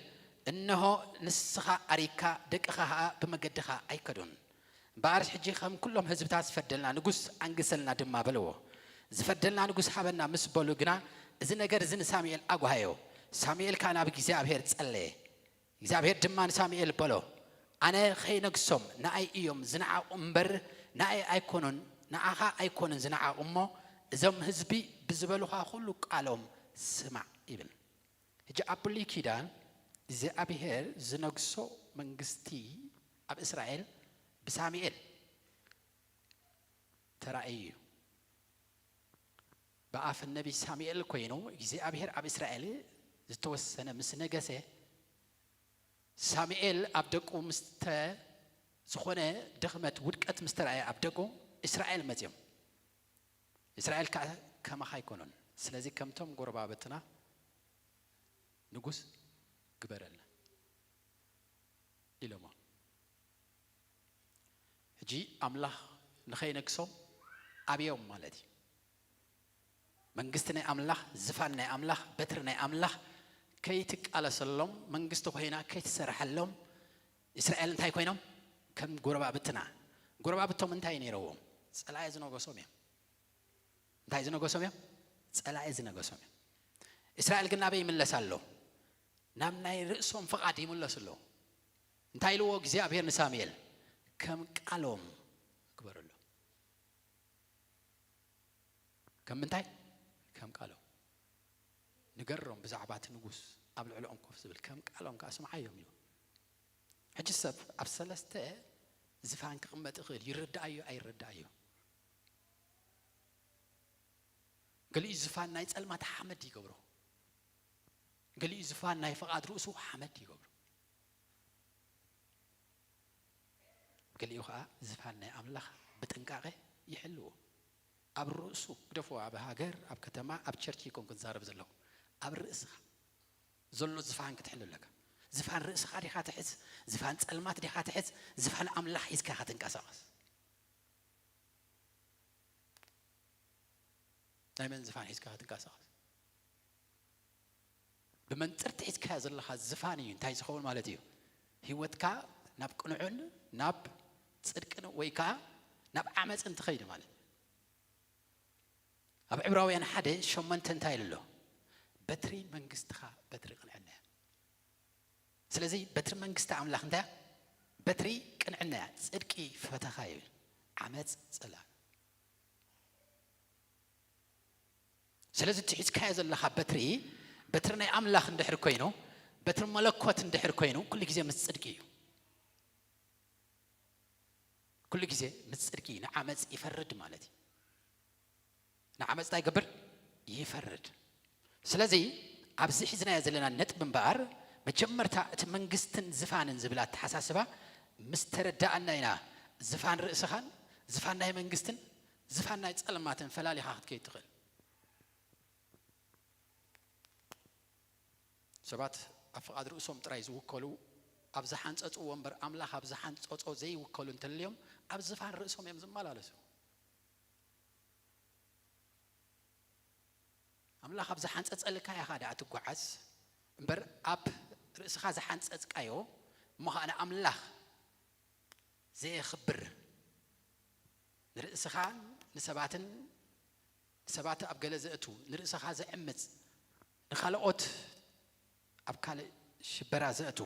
እንሆ ንስኻ ኣሪግካ ደቅኻ ኸኣ ብመገድኻ ኣይከዱን። እምበኣር ሕጂ ከም ኩሎም ህዝብታት ዝፈደልና ንጉስ ኣንግሰልና ድማ በልዎ። ዝፈደልና ንጉስ ሃበና ምስ በሉ ግና እዚ ነገር እዚ ንሳሙኤል ኣጓሃዮ። ሳሙኤል ከኣ ናብ እግዚኣብሔር ጸለየ። እግዚኣብሔር ድማ ንሳሙኤል በሎ፣ ኣነ ኸይነግሶም ንኣይ እዮም ዝነዓቑ እምበር ንኣይ ኣይኮኑን፣ ንኣኻ ኣይኮኑን ዝነዓቑ እሞ እዞም ህዝቢ ብዝበሉኻ ኩሉ ቃሎም ስማዕ ይብል። ሕጂ ኣብ ብሉይ ኪዳን እግዚኣብሔር ዝነግሶ መንግስቲ ኣብ እስራኤል ብሳሙኤል ተራእዩ እዩ። ብኣፍ ነቢ ሳሙኤል ኮይኑ እግዚኣብሔር ኣብ እስራኤል ዝተወሰነ ምስ ነገሰ ሳሙኤል ኣብ ደቁ ምስተ ዝኾነ ድኽመት ውድቀት ምስ ተራእየ ኣብ ደቁ እስራኤል መፅዮም። እስራኤል ከዓ ከማኻ ኣይኮኑን። ስለዚ ከምቶም ጎረባብትና ንጉስ ግበረልና ኢሎሞ። ሕጂ ኣምላኽ ንኸይነግሶም ኣብዮም ማለት እዩ። መንግስቲ ናይ ኣምላኽ፣ ዝፋን ናይ ኣምላኽ፣ በትሪ ናይ ኣምላኽ ከይትቃለሰሎም፣ መንግስቲ ኮይና ከይትሰርሐሎም እስራኤል እንታይ ኮይኖም? ከም ጎረባብትና። ጎረባብቶም እንታይ ነይረዎም? ጸላኢ ዝነገሶም እዮም። እንታይ ዝነገሶም እዮም? ጸላኢ ዝነገሶም እዮም። እስራኤል ግን ናበይ ይምለስ ኣሎ? ናብ ናይ ርእሶም ፍቓድ ይምለሱ ኣለዉ። እንታይ ኢልዎ እግዚኣብሔር ንሳሙኤል? ከም ቃሎም ግበረሎም። ከም ምንታይ? ከም ቃሎም። ንገሮም ብዛዕባ እቲ ንጉስ ኣብ ልዕሊኦም ኮፍ ዝብል፣ ከም ቃሎም ከኣ ስምዓዮም ኢልዎ። ሕጂ ሰብ ኣብ ሰለስተ ዝፋን ክቕመጥ ይኽእል፣ ይረድኣዮ ኣይረድኣዮ። ገሊኡ ዝፋን ናይ ጸልማት ሓመድ ይገብሮ። ገሊኡ ዝፋን ናይ ፍቓድ ርእሱ ሓመድ ይገብሮ። ገሊኡ ኸኣ ዝፋን ናይ ኣምላኽ ብጥንቃቐ ይሕልዎ። ኣብ ርእሱ ግደፎ፣ ኣብ ሃገር፣ ኣብ ከተማ፣ ኣብ ቸርች ይኮንኩ ዝዛረብ ዘለኹ። ኣብ ርእስኻ ዘሎ ዝፋን ክትሕሉ ኣለካ። ዝፋን ርእስኻ ዲኻ ትሕዝ? ዝፋን ጸልማት ዲኻ ትሕዝ? ዝፋን ኣምላኽ ሒዝካ ኢኻ ትንቀሳቐስ። ናይ መን ዝፋን ሒዝካ ኢኻ ትንቀሳቐስ? ብመንፅር ትሒዝካዮ ዘለኻ ዝፋን እዩ እንታይ ዝኸውን ማለት እዩ? ህይወትካ ናብ ቅኑዕን ናብ ፅድቅን ወይ ከዓ ናብ ዓመፅን ትኸይድ ማለት እዩ። ኣብ ዕብራውያን ሓደ ሸሞንተ እንታይ ኢሉ ኣሎ? በትሪ መንግስትኻ በትሪ ቅንዕና እያ። ስለዚ በትሪ መንግስቲ ኣምላኽ እንታይ እያ? በትሪ ቅንዕና እያ። ጽድቂ ፈተኻ ይብል፣ ዓመፅ ጸላእ። ስለዚ እቲ ሒዝካዮ ዘለኻ በትሪ፣ በትሪ ናይ ኣምላኽ እንድሕር ኮይኑ፣ በትሪ መለኮት እንድሕር ኮይኑ፣ ኩሉ ግዜ ምስ ጽድቂ እዩ። ኩሉ ግዜ ምስ ጽድቂ ንዓመጽ ይፈርድ ማለት እዩ። ንዓመጽ እንታይ ይገብር? ይፈርድ። ስለዚ ኣብዚ ሒዝናዮ ዘለና ነጥቢ እምበኣር፣ መጀመርታ እቲ መንግስትን ዝፋንን ዝብል ኣተሓሳስባ ምስ ተረዳእና ኢና ዝፋን ርእስኻን ዝፋን ናይ መንግስትን ዝፋን ናይ ጸልማትን ፈላሊኻ ክትከይድ ትኽእል። ሰባት ኣብ ፍቓድ ርእሶም ጥራይ ዝውከሉ፣ ኣብ ዝሓንጸጽዎ እምበር ኣምላኽ ኣብ ዝሓንጸጾ ዘይውከሉ እንተልዮም፣ ኣብ ዝፋን ርእሶም እዮም ዝመላለሱ። ኣምላኽ ኣብ ዝሓንጸጸልካ ኢኻ ደኣ ትጓዓዝ እምበር፣ ኣብ ርእስኻ ዝሓንጸጽካዮ እሞ ኸኣ ንኣምላኽ ዘየኽብር፣ ንርእስኻ ንሰባትን፣ ንሰባት ኣብ ገለ ዘእቱ፣ ንርእስኻ ዘዕምጽ፣ ንኻልኦት ኣብ ካልእ ሽበራ ዘእቱ፣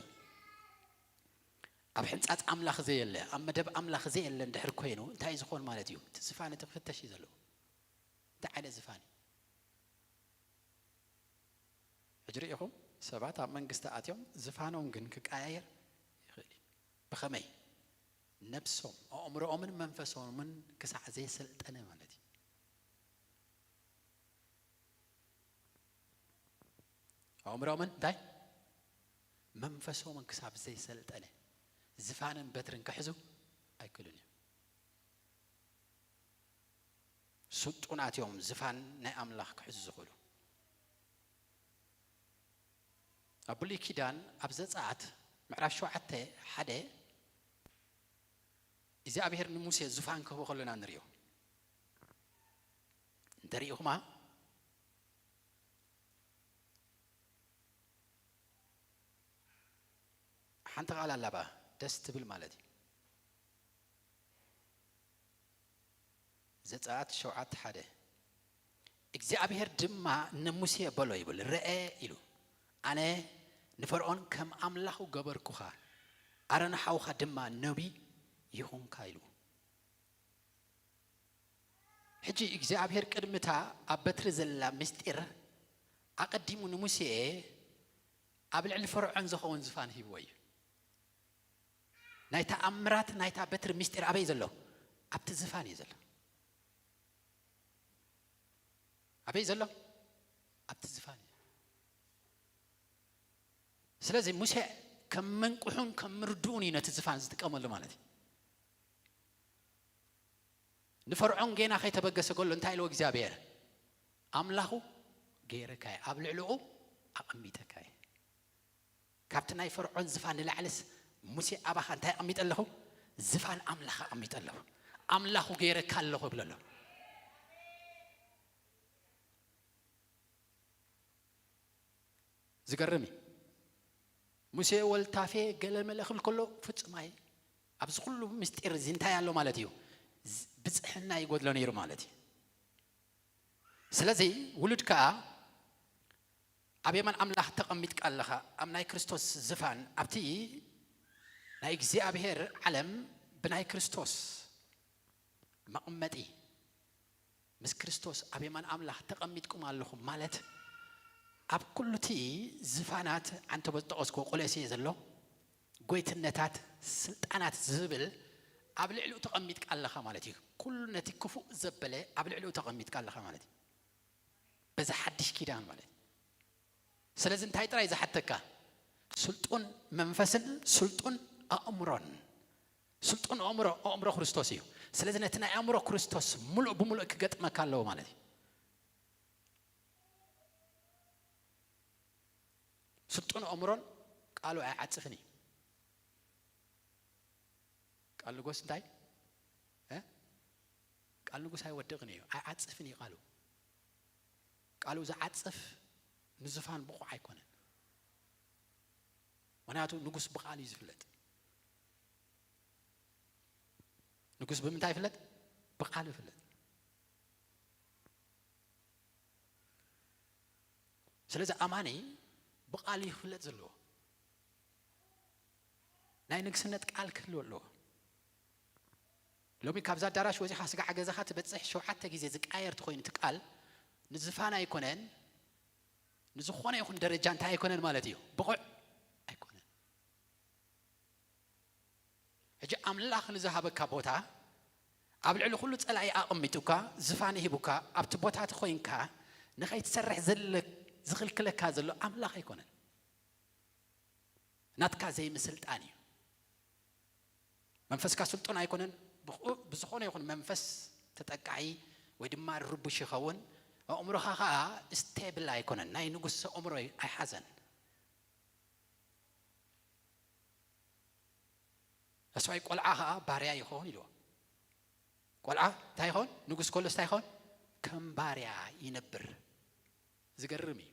ኣብ ሕንጻጽ ኣምላኽ ዘየለ፣ ኣብ መደብ ኣምላኽ ዘየለ እንድሕር ኮይኑ፣ እንታይ እዩ ዝኾን ማለት እዩ? እቲ ዝፋን እቲ ክፍተሽ እዩ ዘለዎ። እንታይ ዓይነት ዝፋን እዩ? ሕጂ ርኢኹም፣ ሰባት ኣብ መንግስቲ ኣትዮም፣ ዝፋኖም ግን ክቀያየር ይኽእል እዩ። ብኸመይ? ነብሶም፣ ኣእምሮኦምን መንፈሶምን ክሳዕ ዘይሰልጠነ ማለት እዩ። ኣእምሮኦምን እንታይ? መንፈሶምን ክሳብ ዘይሰልጠነ፣ ዝፋንን በትርን ክሕዙ ኣይክእሉን እዮም። ስልጡናት እዮም ዝፋን ናይ ኣምላኽ ክሕዙ ዝኽእሉ። ኣብ ብሉይ ኪዳን ኣብ ዘጸኣት ምዕራፍ ሸውዓተ ሓደ፣ እግዚኣብሔር ንሙሴ ዙፋን ክህቦ ከሎ ኢና ንርእዮ። እንተሪኢኹማ፣ ሓንቲ ቃል ኣላ ብኣ ደስ ትብል ማለት እዩ። ዘጸኣት ሸውዓተ ሓደ፣ እግዚኣብሔር ድማ ንሙሴ በሎ ይብል፣ "ርአ" ኢሉ፣ "ኣነ ንፈርዖን ከም ኣምላኹ ገበርኩኻ፣ ኣሮን ሓውኻ ድማ ነቢ ይኹንካ" ኢሉ። ሕጂ እግዚኣብሔር ቅድሚ እታ ኣብ በትሪ ዘላ ምስጢር ኣቐዲሙ ንሙሴ ኣብ ልዕሊ ፈርዖን ዝኸውን ዝፋን ሂብዎ እዩ። ናይ ተኣምራት ናይታ በትሪ ምስጢር ኣበይ ዘሎ? ኣብቲ ዝፋን እዩ ዘሎ። ኣበይ ዘሎ? ኣብቲ ዝፋን እዩ። ስለዚ ሙሴ ከም መንቁሑን ከም ምርድኡን እዩ ነቲ ዝፋን ዝጥቀመሉ ማለት እዩ። ንፈርዖን ጌና ከይተበገሰ ከሎ እንታይ ኢልዎ እግዚኣብሔር? ኣምላኹ ገይረካ እየ፣ ኣብ ልዕሊኡ ኣቐሚጠካ እየ። ካብቲ ናይ ፈርዖን ዝፋን ንላዕልስ ሙሴ ኣባኻ እንታይ ኣቐሚጠ ኣለኹ? ዝፋን ኣምላኽ ኣቐሚጠ ኣለኹ። ኣምላኹ ገይረካ ኣለኹ ይብሎ ኣሎ። ዝገርም እዩ። ሙሴ ወልታፌ ገለ መለ ክብል ከሎ ፍጹም ኣይ-፣ ኣብዚ ኩሉ ምስጢር እዚ እንታይ ኣሎ ማለት እዩ? ዝ-፣ ብጽሕና ይጎድሎ ነይሩ ማለት እዩ። ስለዚ ውሉድ ከኣ ኣብ የማን ኣምላኽ ተቐሚጥካ ኣለኻ፣ ኣብ ናይ ክርስቶስ ዝፋን፣ ኣብቲ ናይ እግዚኣብሔር ዓለም ብናይ ክርስቶስ መቐመጢ ምስ ክርስቶስ ኣብ የማን ኣምላኽ ተቐሚጥኩም ኣለኹም ማለት፣ ኣብ ኩሉ እቲ ዝፋናት ዓንተቦ ዝጠቐስኩዎ ቆሎሴ ዘሎ፣ ጎይትነታት፣ ስልጣናት ዝብል ኣብ ልዕሊኡ ተቐሚጥካ ኣለኻ ማለት እዩ። ኩሉ ነቲ ክፉእ ዘበለ ኣብ ልዕሊኡ ተቐሚጥካ ኣለኻ ማለት እዩ። በዚ ሓድሽ ኪዳን ማለት እዩ። ስለዚ እንታይ ጥራይ ዝሓተካ? ስልጡን መንፈስን ስልጡን ኣእምሮን። ስልጡን ኣእምሮ፣ ኣእምሮ ክርስቶስ እዩ። ስለዚ ነቲ ናይ ኣእምሮ ክርስቶስ ምሉእ ብምሉእ ክገጥመካ ኣለዎ ማለት እዩ። ስልጡን ኣእምሮን ቃሉ ኣይዓጽፍን እዩ። ቃል ንጉስ እንታይ? እ? ቃል ንጉስ ኣይወድቕን እዩ፣ ኣይዓጽፍን እዩ ቃሉ። ቃሉ ዝዓጽፍ ንዙፋን ብቑዕ ኣይኮነን። ምኽንያቱ ንጉስ ብቓል እዩ ዝፍለጥ። ንጉስ ብምንታይ ይፍለጥ? ብቓል ይፍለጥ። ስለዚ ኣማኒ ብቓል ይፍለጥ ዘለዎ ናይ ንግስነት ቃል ክህልዎ ኣለዎ። ሎሚ ካብዛ ኣዳራሽ ወፂኻ ስጋዕ ገዛኻ ትበፅሕ ሸውዓተ ግዜ ዝቃየር ተኾይኑ እቲ ቃል ንዝፋን ኣይኮነን፣ ንዝኾነ ይኹን ደረጃ እንታይ ኣይኮነን ማለት እዩ፣ ብቑዕ ኣይኮነን። ሕጂ ኣምላኽ ንዝሃበካ ቦታ ኣብ ልዕሊ ኩሉ ጸላኢ ኣቐሚጡካ ዝፋን ሂቡካ ኣብቲ ቦታ እቲ ኮይንካ ንኸይትሰርሕ ዘለ ዝኽልክለካ ዘሎ ኣምላኽ ኣይኮነን። ናትካ ዘይምስልጣን እዩ። መንፈስካ ስልጡን ኣይኮነን። ብዝኾነ ይኹን መንፈስ ተጠቃዒ ወይ ድማ ርቡሽ ይኸውን። ኣእምሮኻ ኸዓ ስቴብል ኣይኮነን። ናይ ንጉስ ኣእምሮ ኣይሓዘን። እሱ ኣይ ቆልዓ ኸዓ ባርያ ይኸውን ኢልዎ። ቆልዓ እንታይ ይኸውን? ንጉስ ከሎስ እንታይ ይኸውን? ከም ባርያ ይነብር። ዝገርም እዩ።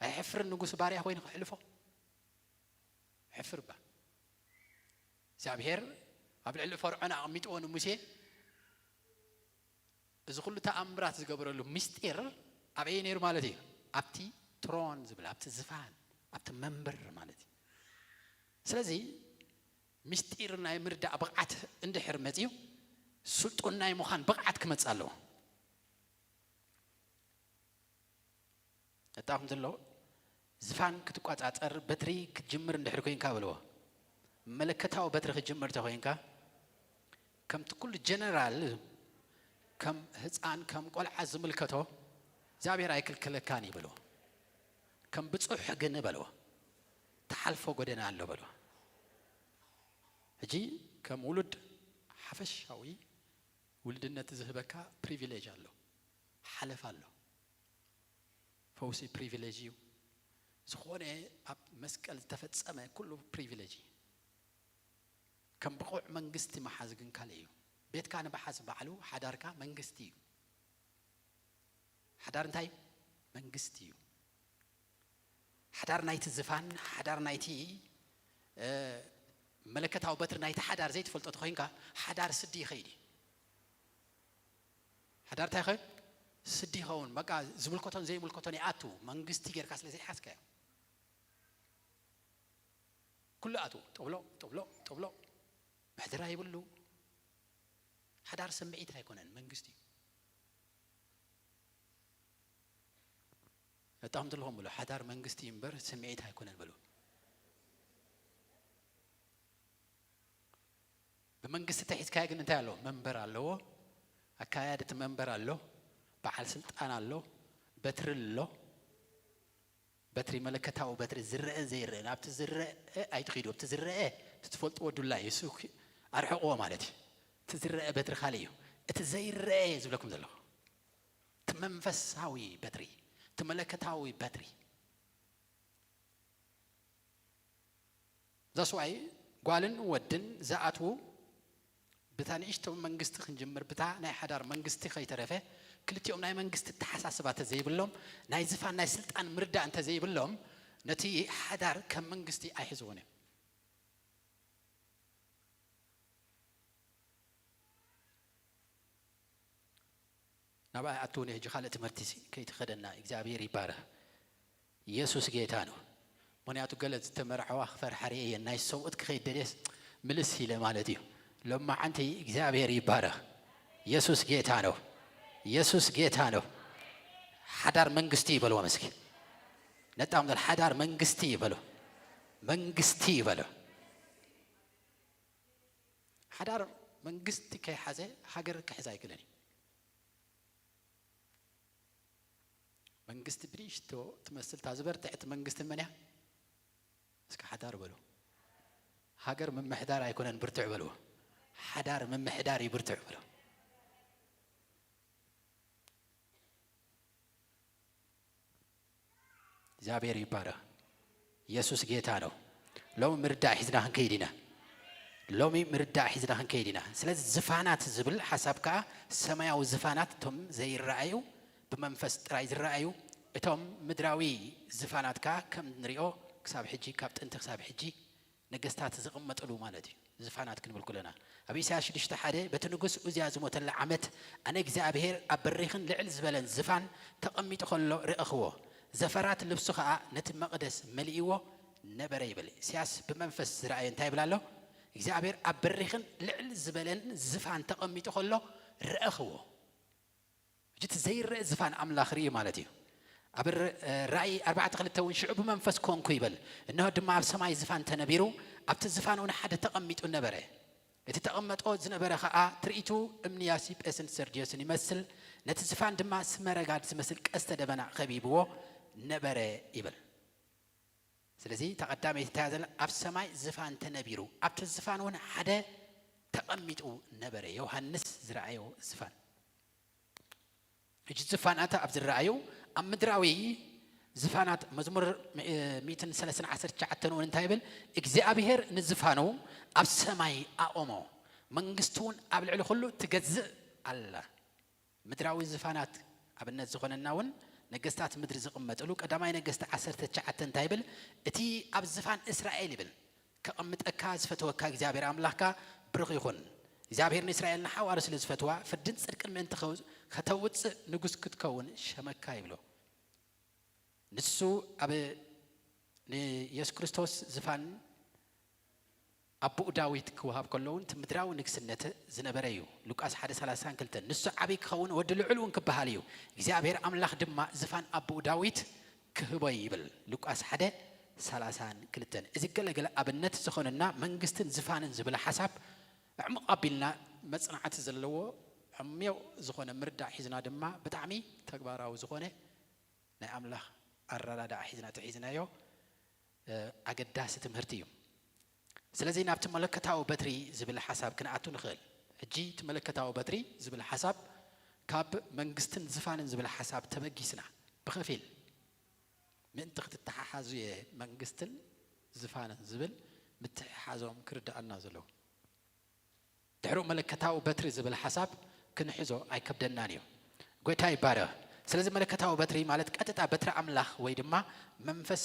ኣይሕፍርን ንጉስ ባርያ ኮይኑ ከሕልፎ? ሕፍር ባ እግዚኣብሔር ኣብ ልዕሊ ፈርዖን ኣቕሚጥዎ ንሙሴ እዚ ኩሉ ተኣምራት ዝገበረሉ ምስጢር ኣበይ ነይሩ ማለት እዩ? ኣብቲ ትሮን ዝብል ኣብቲ ዝፋን ኣብቲ መንበር ማለት እዩ። ስለዚ ምስጢር ናይ ምርዳእ ብቕዓት እንድሕር መፅዩ ስልጡን ናይ ምዃን ብቕዓት ክመፅእ ኣለዎ። ነጣኹም ዘሎ ዝፋን ክትቋፃፀር በትሪ ክትጅምር እንድሕር ኮይንካ በልዎ። መለከታዊ በትሪ ክትጅምር ተኮይንካ ከምቲ ኩሉ ጀነራል ከም ህፃን ከም ቆልዓ ዝምልከቶ እግዚኣብሔር ኣይክልክለካን እዩ በልዎ። ከም ብፁሕ ግን በልዎ። ተሓልፎ ጎደና ኣሎ በልዎ። ሕጂ ከም ውሉድ ሓፈሻዊ ውልድነት ዝህበካ ፕሪቪሌጅ ኣሎ፣ ሓለፍ ኣሎ። ፈውሲ ፕሪቪሌጅ እዩ። ዝኾነ ኣብ መስቀል ዝተፈጸመ ኩሉ ፕሪቪሌጅ እዩ። ከም ብቑዕ መንግስቲ መሓዝ ግን ካልእ እዩ። ቤትካ ንምሓዝ ባዕሉ ሓዳርካ መንግስቲ እዩ። ሓዳር እንታይ እዩ? መንግስቲ እዩ። ሓዳር ናይቲ ዝፋን፣ ሓዳር ናይቲ፣ እ፣ መለከታዊ በትሪ ናይቲ ሓዳር ዘይትፈልጦ ተኾይንካ፣ ሓዳር ስዲ ይኸይድ እዩ። ሓዳር እንታይ ይኸውን? ስዲ ይኸውን። በቃ ዝምልከቶን ዘይምልከቶን ይኣቱ። መንግስቲ ጌርካ ስለ ዘይሓዝካዮ። ኩሉ ኣቱ፣ ጥብሎ፣ ጥብሎ፣ ጥብሎ። ምሕደራ ይብሉ። ሓዳር ስምዒት ኣይኮነን፣ መንግስቲ እዩ። ነጣኹም ትልኹም ብሎ፣ ሓዳር መንግስቲ እዩ እምበር ስምዒት ኣይኮነን በሉ። ብመንግስቲ ተሒዝካዮ ግን እንታይ ኣለዎ? መንበር ኣለዎ። ኣካያዲ እቲ መንበር ኣሎ። በዓል ስልጣን ኣሎ። በትሪ ኣሎ። በትሪ መለከታዊ በትሪ ዝረአ ዘይረአ፣ ናብቲ ዝረአ ኣይትኺዱ። ኣብቲ ዝረአ እቲ ትፈልጥዎ ዱላ እዩ። እሱ ኪ-፣ ኣርሕቕዎ ማለት እዩ። እቲ ዝረአ በትሪ ካልእ እዩ። እቲ ዘይረአ እየ ዝብለኩም ዘለኹ። እቲ መንፈሳዊ በትሪ፣ እቲ መለከታዊ በትሪ። ዛስዋይ ጓልን ወድን ዝኣትዉ ብታ ንእሽቶ መንግስቲ ክንጅምር፣ ብታ ናይ ሓዳር መንግስቲ ከይተረፈ ክልቲኦም ናይ መንግስቲ ኣተሓሳስባ እንተዘይብሎም፣ ናይ ዝፋን ናይ ስልጣን ምርዳእ እንተዘይብሎም፣ ነቲ ሓዳር ከም መንግስቲ ኣይሕዝዎን እዮም። ናብኣ ኣትውኒ ሕጂ ካልእ ትምህርቲ ሲ-፣ ከይትኸደና። እግዚኣብሔር ይባረኽ። ኢየሱስ ጌታ ነው። ምኽንያቱ ገለ ዝተመርዐዋ ክፈርሓ ርእየ እየ፣ ናይ ሰብኡት ክኸይድ ደልየስ ምልስ ኢለ ማለት እዩ። ሎማዓንቲ እግዚኣብሔር ይባረኽ። ኢየሱስ ጌታ ነው። ኢየሱስ ጌታ ነው። ሓዳር መንግስቲ ይበልዎ መስኪ። ነጣም ዘል ሓዳር መንግስቲ ይበሎ። መንግስቲ ይበሎ። ሓዳር መንግስቲ ከይሓዘ ሃገር ክሕዝ ኣይክእልን እዩ። መንግስቲ ብንእሽቶ ትመስል እታ ዝበርትዕት መንግስቲ መን እያ? እስኪ ሓዳር በሉ። ሃገር ምምሕዳር ኣይኮነን ብርትዕ በልዎ። ሓዳር ምምሕዳር እዩ ብርትዕ በሉ። እግዚኣብሔር ይባረኽ። ኢየሱስ ጌታ ነው። ሎሚ ምርዳእ ሒዝና ክንከይድ ኢና። ሎሚ ምርዳእ ሒዝና ክንከይድ ኢና። ስለዚ ዝፋናት ዝብል ሓሳብ ከኣ ሰማያዊ ዝፋናት እቶም ዘይረኣዩ፣ ብመንፈስ ጥራይ ዝረኣዩ፣ እቶም ምድራዊ ዝፋናት ከኣ ከም ንሪኦ ክሳብ ሕጂ፣ ካብ ጥንቲ ክሳብ ሕጂ ነገስታት ዝቕመጥሉ ማለት እዩ። ዝፋናት ክንብል ከለና፣ ኣብ ኢሳያስ ሽዱሽተ ሓደ፣ በቲ ንጉስ ኡዝያ ዝሞተላ ዓመት፣ ኣነ እግዚኣብሄር ኣብ በሪኽን ልዕል ዝበለን ዝፋን ተቐሚጡ ከሎ ርኣኽዎ፣ ዘፈራት ልብሱ ኸኣ ነቲ መቕደስ መሊእዎ ነበረ ይብል። ኢሳያስ ብመንፈስ ዝረኣየ እንታይ ይብል ኣሎ? እግዚኣብሄር ኣብ በሪኽን ልዕል ዝበለን ዝፋን ተቐሚጡ ከሎ ርኣኽዎ። ሕጂ እቲ ዘይረአ ዝፋን ኣምላኽ ርኢ ማለት እዩ። ኣብ ር-፣ ራእይ ኣርባዕተ ክልተ እውን ሽዑ ብመንፈስ ኮንኩ ይብል። እንሆ ድማ ኣብ ሰማይ ዝፋን ተነቢሩ፣ ኣብቲ ዝፋን እውን ሓደ ተቐሚጡ ነበረ። እቲ ተቐመጦ ዝነበረ ኸኣ ትርኢቱ እምኒ ያሲጴስን ሰርድዮስን ይመስል፣ ነቲ ዝፋን ድማ ስመረጋድ ዝመስል ቀስተ ደበና ኸቢብዎ ነበረ ይብል። ስለዚ እታ ቀዳመይቲ እንታይ እያ ዘላ? ኣብ ሰማይ ዝፋን ተነቢሩ፣ ኣብቲ ዝፋን እውን ሓደ ተቐሚጡ ነበረ። ዮሃንስ ዝረኣዮ ዝፋን። ሕጂ ዝፋናት ኣብ ዝረኣዩ፣ ኣብ ምድራዊ ዝፋናት፣ መዝሙር ሚእትን ሰለስትን ዓሰርተ ትሽዓተን እውን እንታይ ይብል? እግዚኣብሄር ንዝፋኑ ኣብ ሰማይ ኣቖሞ፣ መንግስቱ እውን ኣብ ልዕሊ ኩሉ ትገዝእ ኣላ። ምድራዊ ዝፋናት ኣብነት ዝኾነና እውን፣ ነገስታት ምድሪ ዝቕመጥሉ፣ ቀዳማይ ነገስቲ ዓሰርተ ትሽዓተ እንታይ ይብል? እቲ ኣብ ዝፋን እስራኤል ይብል፣ ከቐምጠካ ዝፈተወካ እግዚኣብሔር ኣምላኽካ ብሩኽ ይኹን። እግዚኣብሔር ንእስራኤል ንሓዋሩ ስለ ዝፈትዋ፣ ፍርድን ጽድቅን ምእንቲ ኸው-፣ ኸተውጽእ ንጉስ ክትከውን ሸመካ ይብሎ። ንሱ ኣብ ንየሱስ ክርስቶስ ዝፋን ኣቦኡ ዳዊት ክወሃብ ከሎ እውን እቲ ምድራዊ ንግስነት ዝነበረ እዩ። ሉቃስ ሓደ ሰላሳን ክልተን፣ ንሱ ዓብዪ ክኸውን ወዲ ልዑል እውን ክበሃል እዩ። እግዚኣብሔር ኣምላኽ ድማ ዝፋን ኣቦኡ ዳዊት ክህቦ እዩ ይብል። ሉቃስ ሓደ ሰላሳን ክልተን። እዚ ገለገለ ኣብነት ዝኾነና መንግስትን ዝፋንን ዝብል ሓሳብ ዕሙቕ ኣቢልና መጽናዕቲ ዘለዎ ዕሙቕ ዝኾነ ምርዳእ ሒዝና ድማ ብጣዕሚ ተግባራዊ ዝኾነ ናይ ኣምላኽ ኣረዳድኣ ሒዝና ተሒዝናዮ፣ እ፣ ኣገዳሲ ትምህርቲ እዩ። ስለዚ ናብቲ መለኮታዊ በትሪ ዝብል ሓሳብ ክንኣቱ ንኽእል። ሕጂ እቲ መለኮታዊ በትሪ ዝብል ሓሳብ ካብ መንግስትን ዝፋንን ዝብል ሓሳብ ተበጊስና ብኸፊል ምእንቲ ክትተሓሓዙ እየ መንግስትን ዝፋንን ዝብል ምትሕሓዞም ክርድኣና ዘለዎ። ድሕሪኡ መለኮታዊ በትሪ ዝብል ሓሳብ ክንሕዞ ኣይከብደናን እዩ። ጎይታ ይባረኽ። ስለዚ መለኮታዊ በትሪ ማለት ቀጥታ በትሪ ኣምላኽ ወይ ድማ መንፈስ፣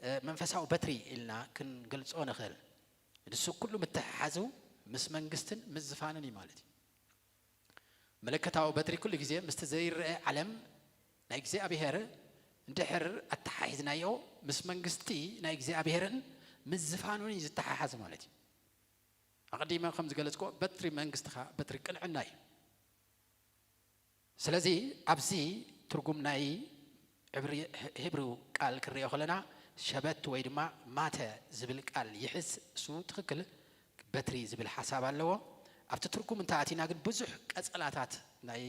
እ፣ መንፈሳዊ በትሪ ኢልና ክንገልጾ ንኽእል። ንሱ ኩሉ ምትሕሓዙ ምስ መንግስትን ምስ ዝፋንን እዩ ማለት እዩ። መለኮታዊ በትሪ ኩሉ ግዜ ምስቲ ዘይረአ ዓለም ናይ እግዚኣብሔር እንድሕር ኣተሓሒዝናዮ፣ ምስ መንግስቲ ናይ እግዚኣብሔርን ምስ ዝፋኑን እዩ ዝተሓሓዝ ማለት እዩ። ኣቐዲመ ከም ዝገለጽክዎ፣ በትሪ መንግስትኻ በትሪ ቅንዕና እዩ። ስለዚ ኣብዚ ትርጉም ናይ ዕብሪ-፣ ሂብሩ ቃል ክንሪኦ ከለና፣ ሸበት ወይ ድማ ማተ ዝብል ቃል ይሕዝ። እሱ ትኽክል በትሪ ዝብል ሓሳብ ኣለዎ። ኣብቲ ትርጉም እንተ ኣቲና ግን ብዙሕ ቀጸላታት ናይ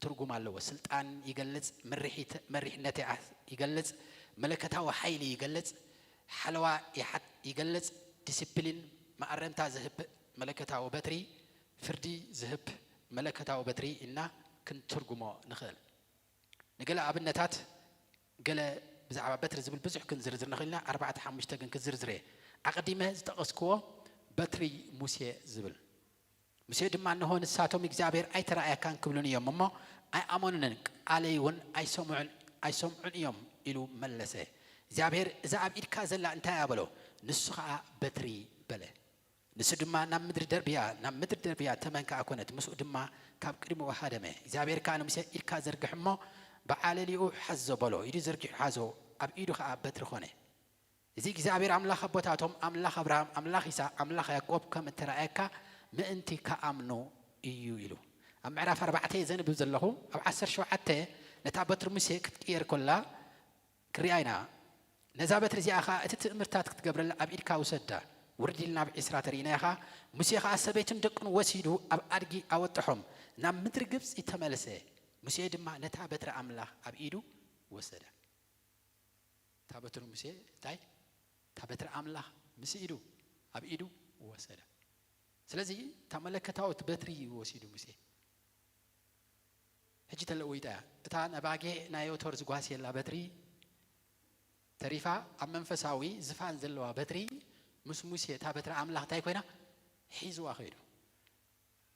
ትርጉም ኣለዎ። ስልጣን ይገልጽ፣ መሪሒት-፣ መሪሕነት ይኣ-፣ ይገልጽ፣ መለኮታዊ ሓይሊ ይገልጽ፣ ሓለዋ ይሓት-፣ ይገልጽ፣ ዲሲፕሊን፣ መኣረምታ ዝህብ መለኮታዊ በትሪ፣ ፍርዲ ዝህብ መለኮታዊ በትሪ ኢልና ክንትርጉሞ ንኽእል። ንገለ ኣብነታት፣ ገለ ብዛዕባ በትሪ ዝብል ብዙሕ ክንዝርዝር ንኽእል ኢና፣ ኣርባዕተ ሓሙሽተ ግን ክዝርዝር እየ። ኣቐዲመ ዝጠቐስክዎ በትሪ ሙሴ ዝብል። ሙሴ ድማ፣ "እንሆ ንሳቶም እግዚኣብሔር ኣይተራእየካን ክብሉኒ እዮም እሞ ኣይኣመኑንን፣ ቃለይ እውን ኣይሰምዑን፣ ኣይሰምዑን እዮም" ኢሉ መለሰ። እግዚኣብሔር፣ "እዛ ኣብ ኢድካ ዘላ እንታይ እያ?" በሎ። ንሱ ኸኣ፣ "በትሪ" በለ። ንሱ ድማ፣ "ናብ ምድሪ ደርብያ፣ ናብ ምድሪ ደርብያ፣ ተመን ከኣ ኰነት፣ ምስኡ ድማ ካብ ቅድሚኡ ሃደመ። እግዚኣብሔር ከኣ ንሙሴ፣ ኢድካ ዘርግሕ እሞ ብዓለሊኡ ሓዞ በሎ። ኢዱ ዘርጊሑ ሓዞ፣ ኣብ ኢዱ ኸኣ በትሪ ኾነ።" እዚ እግዚኣብሔር ኣምላኽ ኣቦታቶም፣ ኣምላኽ ኣብርሃም፣ ኣምላኽ ይስሐቅ፣ ኣምላኽ ያዕቆብ ከም እተራእየካ ምእንቲ ከኣምኑ እዩ ኢሉ። ኣብ ምዕራፍ ኣርባዕተ እየ ዘንብብ ዘለኹ። ኣብ ዓሰርተ ሸውዓተ ነታ በትሪ ሙሴ ክትቅየር ከላ፣ ክሪኣ ኢና። ነዛ በትሪ እዚኣ ኸኣ እቲ ትእምርታት ክትገብረላ ኣብ ኢድካ ውሰዳ። ውርድ ኢልና ኣብ ዒስራ ተሪእና ኢኻ። ሙሴ ኸኣ ሰበይቱን ደቁን ወሲዱ ኣብ ኣድጊ ኣወጠሖም፣ ናብ ምድሪ ግብጺ ተመልሰ። ሙሴ ድማ ነታ በትሪ ኣምላኽ ኣብ ኢዱ ወሰዳ። እታ በትሪ ሙሴ እንታይ? እታ በትሪ ኣምላኽ ምስ ኢዱ ኣብ ኢዱ ወሰዳ። ስለዚ እታ መለኮታዊት በትሪ እዩ ወሲዱ ሙሴ። ሕጂ ተለዊጣ እያ። እታ ነባጌ ናይ ዮቶር ዝጓስየላ በትሪ ተሪፋ፣ ኣብ መንፈሳዊ ዝፋን ዘለዋ በትሪ ምስ ሙሴ እታ በትሪ ኣምላኽ እንታይ ኮይና? ሒዝዋ ከይዱ።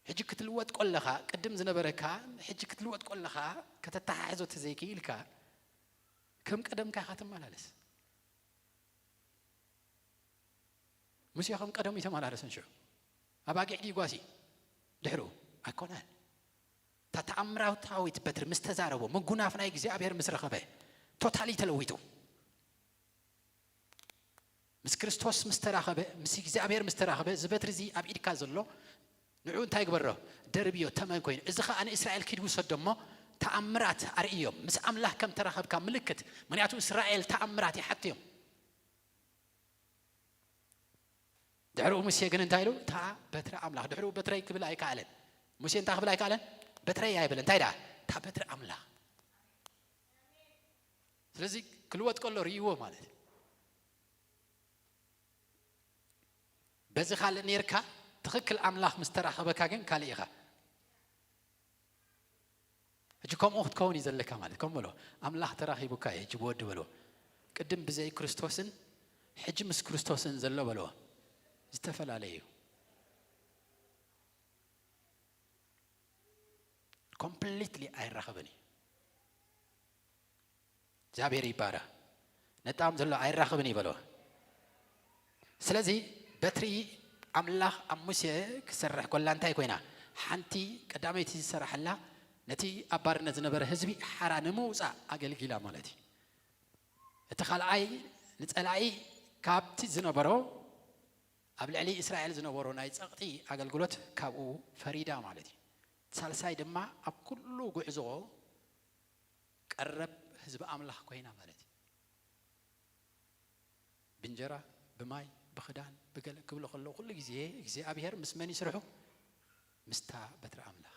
ሕጂ ክትልወጥ ከለኻ፣ ቅድም ዝነበረካ፣ ሕጂ ክትልወጥ ከለኻ ከተተሓሕዞ ተዘይክኢልካ፣ ከም ቀደምካ ኢኻ ትመላለስ። ሙሴ ከም ቀደሙ ይተመላለሰን ሽዑ ኣባጊዕ ድዩ ጓሲ ድሕሩ ኣይኮነን። እታ ተኣምራታዊት በትሪ ምስ ተዛረቦ ምጉናፍ ናይ እግዚኣብሔር ምስ ረኸበ ቶታሊ ተለዊጡ ምስ ክርስቶስ ምስ ተራኸበ ምስ እግዚኣብሔር ምስ ተራኸበ እዚ በትሪ እዚ ኣብ ኢድካ ዘሎ ንዑ እንታይ ግበሮ ደርብዮ ተመን ኮይኑ እዚ ኸዓ ንእስራኤል ኪድ ውሰዶ እሞ ተኣምራት ኣርእዮም ምስ ኣምላኽ ከም ተራኸብካ ምልክት ምክንያቱ እስራኤል ተኣምራት ይሓትዮም። ድሕሪኡ ሙሴ ግን እንታይ ኢሉ እታ በትሪ ኣምላኽ ድሕሪኡ በትረይ ክብል ኣይከኣለን። ሙሴ እንታይ ክብል ኣይከኣለን? በትረይ ኣይበለ እንታይ ደኣ እታ በትሪ ኣምላኽ። ስለዚ ክልወጥ ከሎ ርእይዎ ማለት እዩ። በዚ ካልእ ነርካ ትኽክል ኣምላኽ ምስ ተራኸበካ ግን ካልእ ኢኻ። ሕጂ ከምኡ ክትከውን እዩ ዘለካ ማለት ከም በሎ ኣምላኽ ተራኺቡካ እዩ ሕጂ ብወዲ በሎ ቅድም ብዘይ ክርስቶስን ሕጂ ምስ ክርስቶስን ዘሎ በሎ ዝተፈላለየ እዩ። ኮምፕሊትሊ ኣይራኸብን እዩ። እግዚኣብሔር ይባረ ነጣም ዘሎ ኣይራኸብን እዩ በሎ። ስለዚ በትሪ ኣምላኽ ኣብ ሙሴ ክሰርሕ ኮላ እንታይ ኮይና ሓንቲ ቀዳመይቲ ዝሰራሐላ ነቲ ኣብ ባርነት ዝነበረ ህዝቢ ሓራ ንምውፃእ ኣገልጊላ ማለት እዩ። እቲ ካልኣይ ንፀላኢ ካብቲ ዝነበሮ ኣብ ልዕሊ እስራኤል ዝነበሮ ናይ ፀቕጢ ኣገልግሎት ካብኡ ፈሪዳ ማለት እዩ። ሳልሳይ ድማ ኣብ ኩሉ ጉዕዞ ቀረብ ህዝቢ ኣምላኽ ኮይና ማለት እዩ። ብእንጀራ ብማይ ብኽዳን ብገለ ክብሉ ከለዉ ኩሉ ግዜ እግዚኣብሔር ምስ መን ይስርሑ? ምስታ በትሪ ኣምላኽ።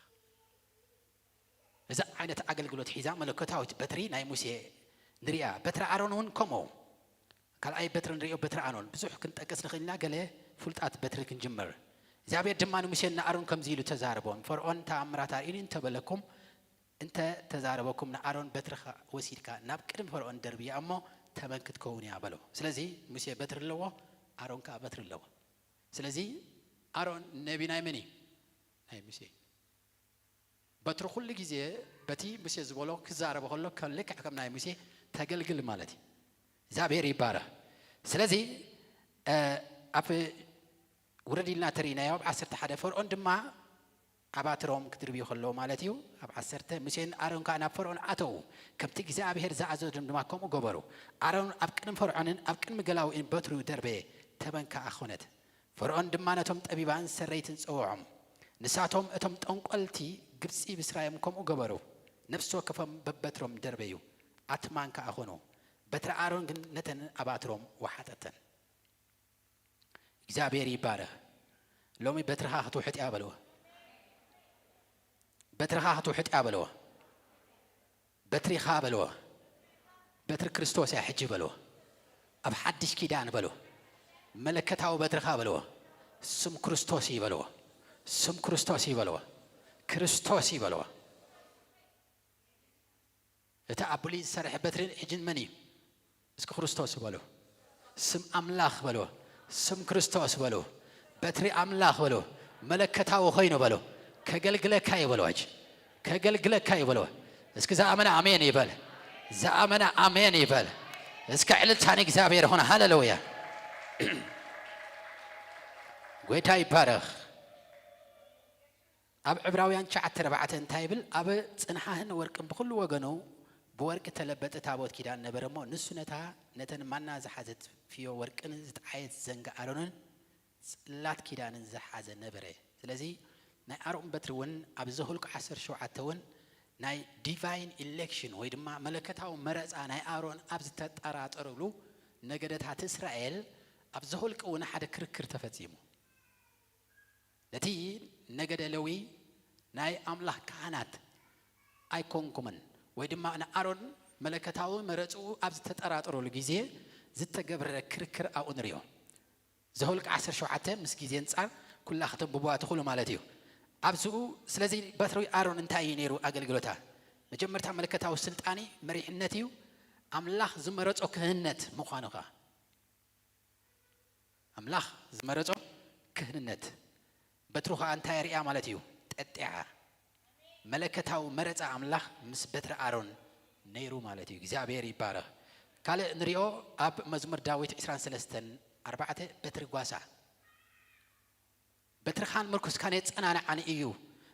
እዛ ዓይነት ኣገልግሎት ሒዛ መለኮታዊት በትሪ ናይ ሙሴ ንሪኣ። በትሪ ኣሮን እውን ከምኡ። ካልኣይ በትሪ ንሪኦ በትሪ ኣሮን ብዙሕ ክንጠቅስ ንኽእል ኢና። ገለ ፍሉጣት በትሪ ክንጅምር። እግዚኣብሔር ድማ ንሙሴን ንኣሮን ከምዚ ኢሉ ተዛረቦም፣ ፈርዖን ተኣምራት ኣርእዩኒ እንተበለኩም እንተ ተዛረበኩም ንኣሮን በትርኻ ወሲድካ ናብ ቅድሚ ፈርዖን ደርብያ እሞ ተመን ክትከውን እያ በሎ። ስለዚ ሙሴ በትሪ ኣለዎ፣ ኣሮን ከኣ በትሪ ኣለዎ። ስለዚ ኣሮን ነቢ ናይ መን እዩ? ናይ ሙሴ። በትሪ ኩሉ ግዜ በቲ ሙሴ ዝበሎ ክዛረበ ከሎ ከም ልክዕ ከም ናይ ሙሴ ተገልግል ማለት እዩ። እግዚኣብሔር ይባረኽ። ስለዚ ኣብ ውረድ ኢልና ተሪእናዮ ኣብ ዓሰርተ ሓደ ፈርዖን ድማ ኣባትሮም ክድርብዩ ከለዉ ማለት እዩ። ኣብ ዓሰርተ ሙሴን ኣሮን ከዓ ናብ ፈርዖን ኣተዉ፣ ከምቲ እግዚኣብሔር ዝኣዘዞም ድማ ከምኡ ገበሩ። ኣሮን ኣብ ቅድሚ ፈርዖንን ኣብ ቅድሚ ገላውኢን በትሩ ደርበየ፣ ተመን ከዓ ኾነት። ፈርዖን ድማ ነቶም ጠቢባን ሰረይትን ጸውዖም፣ ንሳቶም እቶም ጠንቆልቲ ግብጺ ብስራዮም ከምኡ ገበሩ። ነፍሲ ወከፎም በበትሮም ደርበዩ፣ ኣትማን ከዓ ኾኑ። በትሪ ኣሮን ግን ነተን ኣባትሮም ወሓጠተን። እግዚኣብሔር ይባረኽ። ሎሚ በትርኻ ክትውሕጥ እያ በልዎ። በትርኻ ክትውሕጥ እያ በልዎ። በትሪኻ በልዎ። በትሪ ክርስቶስ እያ ሕጂ በልዎ። ኣብ ሓድሽ ኪዳን በልዎ። መለከታዊ በትርኻ በልዎ። ስም ክርስቶስ እዩ በልዎ። ስም ክርስቶስ እዩ በልዎ። ክርስቶስ እዩ በልዎ። እቲ ኣብ ብሉይ ዝሰርሐ በትሪ ሕጂ መን እዩ? እስኪ ክርስቶስ በሉ። ስም ኣምላኽ በልዎ። ስም ክርስቶስ በሉ። በትሪ ኣምላኽ በልዎ። መለከታዊ ኮይኑ በልዎ። ከገልግለካ እዩ በልዎ። ሕጂ ከገልግለካ እዩ በልዎ። እስኪ ዝኣመነ ኣሜን ይበል። ዝኣመነ ኣሜን ይበል። እስኪ ዕልልታ ንእግዚኣብሔር ይኹን። ሃሌሉያ። ጎይታ ይባረኽ። ኣብ ዕብራውያን ትሽዓተ ኣርባዕተ እንታይ ይብል? ኣብ ጽንሓህን ወርቅን ብኹሉ ወገኑ ብወርቂ ተለበጠ ታቦት ኪዳን ነበረ እሞ፣ ንሱ ነታ ነተን ማና ዝሓዘት ፍዮ ወርቅን ዝጠዓየት ዘንጋ ኣሮንን ጽላት ኪዳንን ዝሓዘ ነበረ። ስለዚ ናይ ኣሮን በትሪ እውን ኣብ ዘሁልቁ ዓሰርተ ሸውዓተ እውን ናይ ዲቫይን ኢሌክሽን ወይ ድማ መለከታዊ መረጻ ናይ ኣሮን ኣብ ዝተጠራጠሩሉ ነገደታት እስራኤል ኣብ ዘሁልቁ እውን ሓደ ክርክር ተፈጺሙ። ነቲ ነገደ ለዊ ናይ ኣምላኽ ካህናት ኣይኮንኩምን ወይ ድማ ንኣሮን መለከታዊ መረጽኡ ኣብ ዝተጠራጠሩሉ ግዜ ዝተገብረ ክርክር ኣብኡ ንሪኦ። ዘሁልቅ ዓሰርተ ሸውዓተ ምስ ግዜ ኣንጻር ኩላ ከተንብቡዋ ትኽእሉ ማለት እዩ። ኣብዝኡ ስለዚ በትሪ ኣሮን እንታይ እዩ ነይሩ ኣገልግሎታ? መጀመርታ መለከታዊ ስልጣኒ መሪሕነት እዩ። ኣምላኽ ዝመረጾ ክህነት ምዃኑ ኸኣ ኣምላኽ ዝመረጾ ክህንነት በትሩ ኸኣ እንታይ ርእያ ማለት እዩ? ጠጢዓ። መለከታዊ መረጻ ኣምላኽ ምስ በትሪ ኣሮን ነይሩ ማለት እዩ። እግዚኣብሔር ይባረኽ። ካልእ ንሪኦ ኣብ መዝሙር ዳዊት ዕስራን ሰለስተን ኣርባዕተ በትሪ ጓሳ በትርኻን ምርኩስካን የጸናንዓኒ እዩ።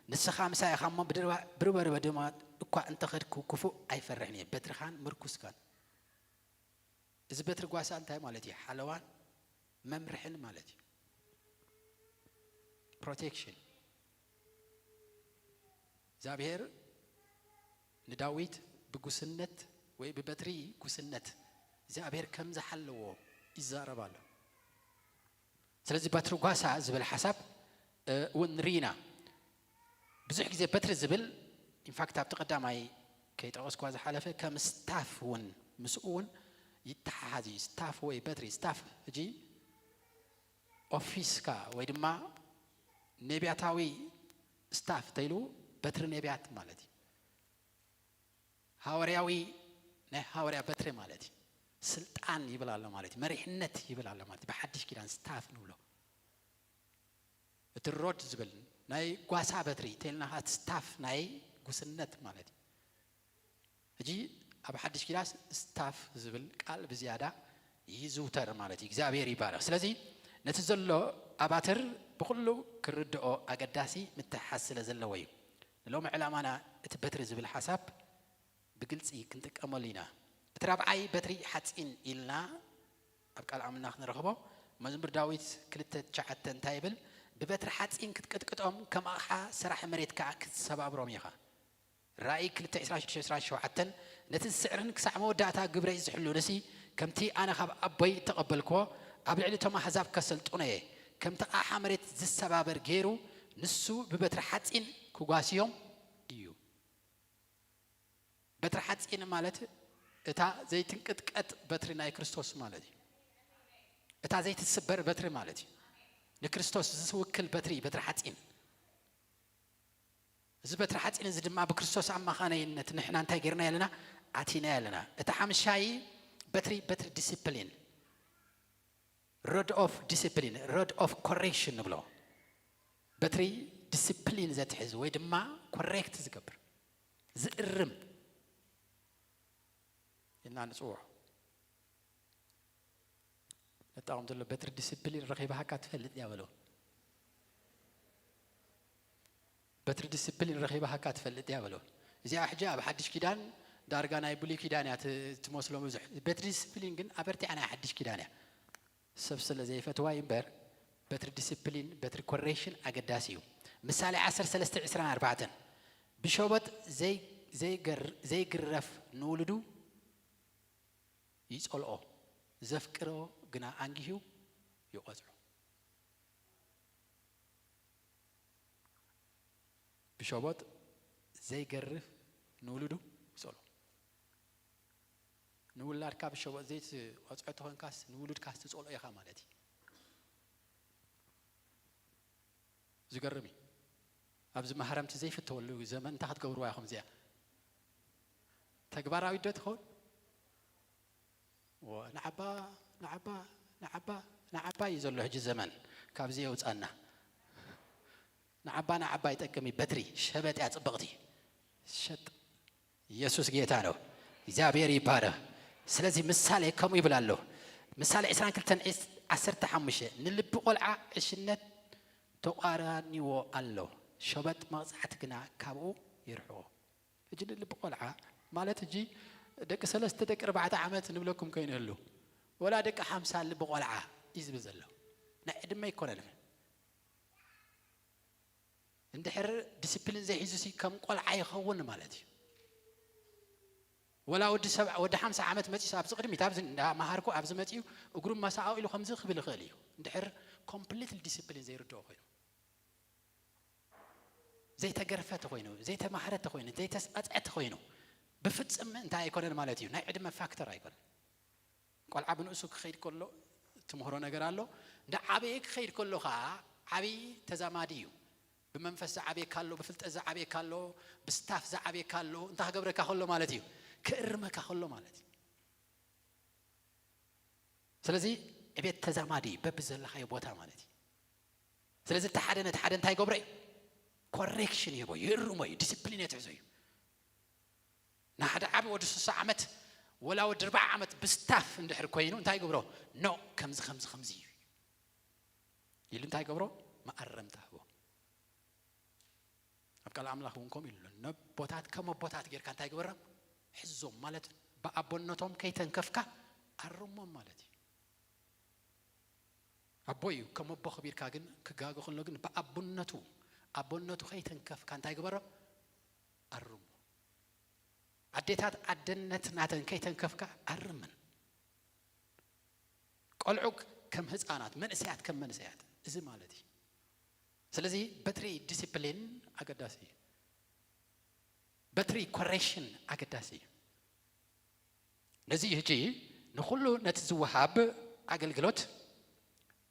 ንስኻ ምሳይ ኢኻ እሞ ብድርባ-፣ ብርበርበ ድማ እኳ እንተኸድኩ ክፉእ ኣይፈርሕን እየ። በትርኻን ምርኩስካን። እዚ በትሪ ጓሳ እንታይ ማለት እዩ? ሓለዋን መምርሕን ማለት እዩ። ፕሮቴክሽን። እግዚኣብሔር ንዳዊት ብጉስነት ወይ ብበትሪ ጉስነት እግዚኣብሔር ከም ዝሓለዎ ይዛረብ ኣሎ። ስለዚ በትሪ ጓሳ ዝብል ሓሳብ፣ እ፣ እውን ንርኢና። ብዙሕ ግዜ በትሪ ዝብል ኢንፋክት ኣብቲ ቀዳማይ ከይጠቐስኳ ዝሓለፈ ከም ስታፍ እውን ምስኡ እውን ይተሓሓዝ እዩ። ስታፍ ወይ በትሪ፣ ስታፍ ሕጂ ኦፊስካ ወይ ድማ ነቢያታዊ ስታፍ ተይሉ በትሪ ነቢያት ማለት እዩ። ሃዋርያዊ ናይ ሃዋርያ በትሪ ማለት እዩ። ስልጣን ይብል ኣሎ ማለት እዩ። መሪሕነት ይብል ኣሎ ማለት እዩ። ብሓድሽ ኪዳን ስታፍ ንብሎ። እቲ ሮድ ዝብል ናይ ጓሳ በትሪ ተይልና እቲ ስታፍ ናይ ጉስነት ማለት እዩ። ሕጂ ኣብ ሓድሽ ኪዳን ስታፍ ዝብል ቃል ብዝያዳ ይዝውተር ማለት እዩ። እግዚኣብሔር ይባረኽ። ስለዚ ነቲ ዘሎ ኣባትር ብኹሉ ክርድኦ ኣገዳሲ ምትሕሓዝ ስለ ዘለዎ እዩ። ንሎሚ ዕላማና እቲ በትሪ ዝብል ሓሳብ ብግልጺ ክንጥቀመሉ ኢና። እቲ ራብዓይ በትሪ ሓጺን ኢልና ኣብ ቃል ኣምላኽ ንረኽቦ። መዝሙር ዳዊት ክልተ ትሽዓተ እንታይ ይብል? "ብበትሪ ሓጺን ክትቅጥቅጦም፣ ከም ኣቕሓ ሰራሒ መሬት ከኣ ክትሰባብሮም ኢኻ።" ራእይ ክልተ ዕስራን ሽዱሽተን ዕስራን ሸውዓተን፣ "ነቲ ዝስዕርን ክሳዕ መወዳእታ ግብረይ ዝሕሉንሲ፣ ከምቲ ኣነ ካብ ኣቦይ እተቐበልክዎ፣ ኣብ ልዕሊ እቶም ኣህዛብ ከሰልጥኖ እየ። ከምቲ ኣቕሓ መሬት ዝሰባበር ገይሩ፣ ንሱ ብበትሪ ሓጺን ክጓስዮም እዩ።" በትሪ ሓጺን ማለት እታ ዘይትንቅጥቀጥ በትሪ ናይ ክርስቶስ ማለት እዩ። እታ ዘይትስበር በትሪ ማለት እዩ። ንክርስቶስ ዝውክል በትሪ፣ በትሪ ሓጺን። እዚ በትሪ ሓጺን እዚ ድማ ብክርስቶስ ኣማኻናይነት ንሕና እንታይ ጌርና ኣለና? ኣቲና ኣለና። እቲ ሓምሻይ በትሪ፣ በትሪ ዲሲፕሊን፣ ሮድ ኦፍ ዲሲፕሊን፣ ሮድ ኦፍ ኮሬክሽን ንብሎ። በትሪ ዲሲፕሊን ዘትሕዝ ወይ ድማ ኮሬክት ዝገብር፣ ዝእርም ኢልና ንጽውዖ። ነጣቕም ዘሎ በትሪ ዲሲፕሊን ረኺባሃካ ትፈልጥ እያ በሎ። በትሪ ዲሲፕሊን ረኺባሃካ ትፈልጥ እያ በሎ። እዚኣ ሕጂ ኣብ ሓድሽ ኪዳን ዳርጋ ናይ ብሉይ ኪዳን እያ ት-፣ ትመስሎ ብዙሕ። በትሪ ዲሲፕሊን ግን ኣበርቲዓ ናይ ሓድሽ ኪዳን እያ። ሰብ ስለ ዘይፈትዋ እዩ እምበር፣ በትሪ ዲሲፕሊን፣ በትሪ ኮሬክሽን ኣገዳሲ እዩ። ምሳሌ ዓሰርተ ሰለስተ ዕስራን ኣርባዕተን፣ "ብሸቦጥ ዘይ-፣ ዘይገር-፣ ዘይግረፍ ንውሉዱ ይጸልኦ፣ ዘፍቅሮ ግና ኣንጊሁ ይቖጽዖ።" ብሸቦጥ ዘይገርፍ ንውሉዱ ይጸልኦ። ንውላድካ ብሸቦጥ ዘይትቆጽዖ ተኾንካስ ንውሉድካስ ትጸልኦ ኢኻ ማለት እዩ። ዝገርም እዩ። ኣብዚ ማህረምቲ ዘይፍተወሉ ዘመን እንታይ ክትገብርዋ ኢኹም እዚኣ? ተግባራዊት ዶ ትኸውን? ወ-፣ ንዓባ፣ ንዓባ፣ ንዓባ፣ ንዓባ እዩ ዘሎ ሕጂ ዘመን። ካብዚ የውጻና። ንዓባ፣ ንዓባ ይጠቅም እዩ። በትሪ ሸበጥ እያ ጽብቕቲ። ሸጥ። ኢየሱስ ጌታ ነው። እግዚኣብሔር ይባረክ። ስለዚህ ምሳሌ ከምኡ ይብል ኣሎ። ምሳሌ ዕስራን ክልተን ዒስ-፣ ዓሰርተ ሓሙሽተ፣ "ንልቢ ቆልዓ ዕሽነት ተቋራኒዎ ኣሎ፣ ሸበጥ መቕጻዕቲ ግና ካብኡ ይርሕቆ።" ሕጂ ንልቢ ቆልዓ ማለት ሕጂ ደቂ ሰለስተ ደቂ ኣርባዕተ ዓመት ንብለኩም ከይንህሉ፣ ወላ ደቂ ሓምሳ ልቢ ቆልዓ እዩ ዝብል ዘሎ። ናይ ዕድመ ኣይኮነን። እንድሕር ዲስፕሊን ዘይሒዙ ሲ ከም ቆልዓ ይኸውን ማለት እዩ። ወላ ወዲ ሰብዓ፣ ወዲ ሓምሳ ዓመት መጺኡ ኣብዚ ቅድሚት ኣብዚ እንዳመሃርኩ ኣብዚ መጺኡ እግሩ መሳኦ ኢሉ ከምዚ ክብል ይኽእል እዩ። እንድሕር ኮምፕሊትሊ ዲስፕሊን ዘይርድኦ ኮይኑ፣ ዘይተገርፈ ተኾይኑ፣ ዘይተማህረ ተኾይኑ፣ ዘይተስቐጽዐ ተኾይኑ፣ ብፍጽም እንታይ ኣይኮነን ማለት እዩ። ናይ ዕድመ ፋክተር ኣይኮነን። ቆልዓ ብንእሱ ክኸይድ ከሎ ትምህሮ ነገር ኣሎ። እንዳ ዓበየ ክኸይድ ከሎ ኸዓ ዓብዪ ተዛማዲ እዩ። ብመንፈስ ዝዓብየካ ኣሎ፣ ብፍልጠት ዝዓብየካ ኣሎ፣ ብስታፍ ዝዓብየካ ኣሎ። እንታይ ክገብረካ ከሎ ማለት እዩ? ክእርመካ ከሎ ማለት እዩ። ስለዚ ዕቤት ተዛማዲ በቢ ዘለኻዮ ቦታ ማለት እዩ። ስለዚ እቲ ሓደ ነቲ ሓደ እንታይ ይገብሮ እዩ? ኮሬክሽን ይህቦ፣ ይእርሞ እዩ፣ ዲስፕሊን የትሕዞ እዩ። ንሓደ ዓቢ ወዲ ስሳ ዓመት ወላ ወዲ ኣርባዓ ዓመት ብስታፍ እንድሕር ኮይኑ እንታይ ይገብሮ? ኖ፣ ከምዚ፣ ከምዚ፣ ከምዚ እዩ ኢሉ እንታይ ይገብሮ? መኣረምታ ህቦ። ኣብ ቃል ኣምላኽ እውን ከምኡ ኢሉ ኣሎ። ነቦታት ከም ኣቦታት ጌርካ እንታይ ግበሮም? ሕዞም፣ ማለት ብኣቦነቶም ከይተንከፍካ ኣርሞም ማለት እዩ። ኣቦ እዩ፣ ከም ኣቦ ከቢርካ ግን ክጋገ ከሎ ግን ብኣቦነቱ፣ ኣቦነቱ ከይተንከፍካ እንታይ ግበሮ? ኣርሞ። ኣዴታት ኣደነት ናተን ከይተንከፍካ ኣርምን። ቆልዑ ከም ህፃናት፣ መንእሰያት ከም መንእሰያት፣ እዚ ማለት እዩ። ስለዚ በትሪ ዲሲፕሊን ኣገዳሲ እዩ። በትሪ ኮሬክሽን ኣገዳሲ እዩ። ነዚ እዩ ሕጂ ንኹሉ ነቲ ዝወሃብ ኣገልግሎት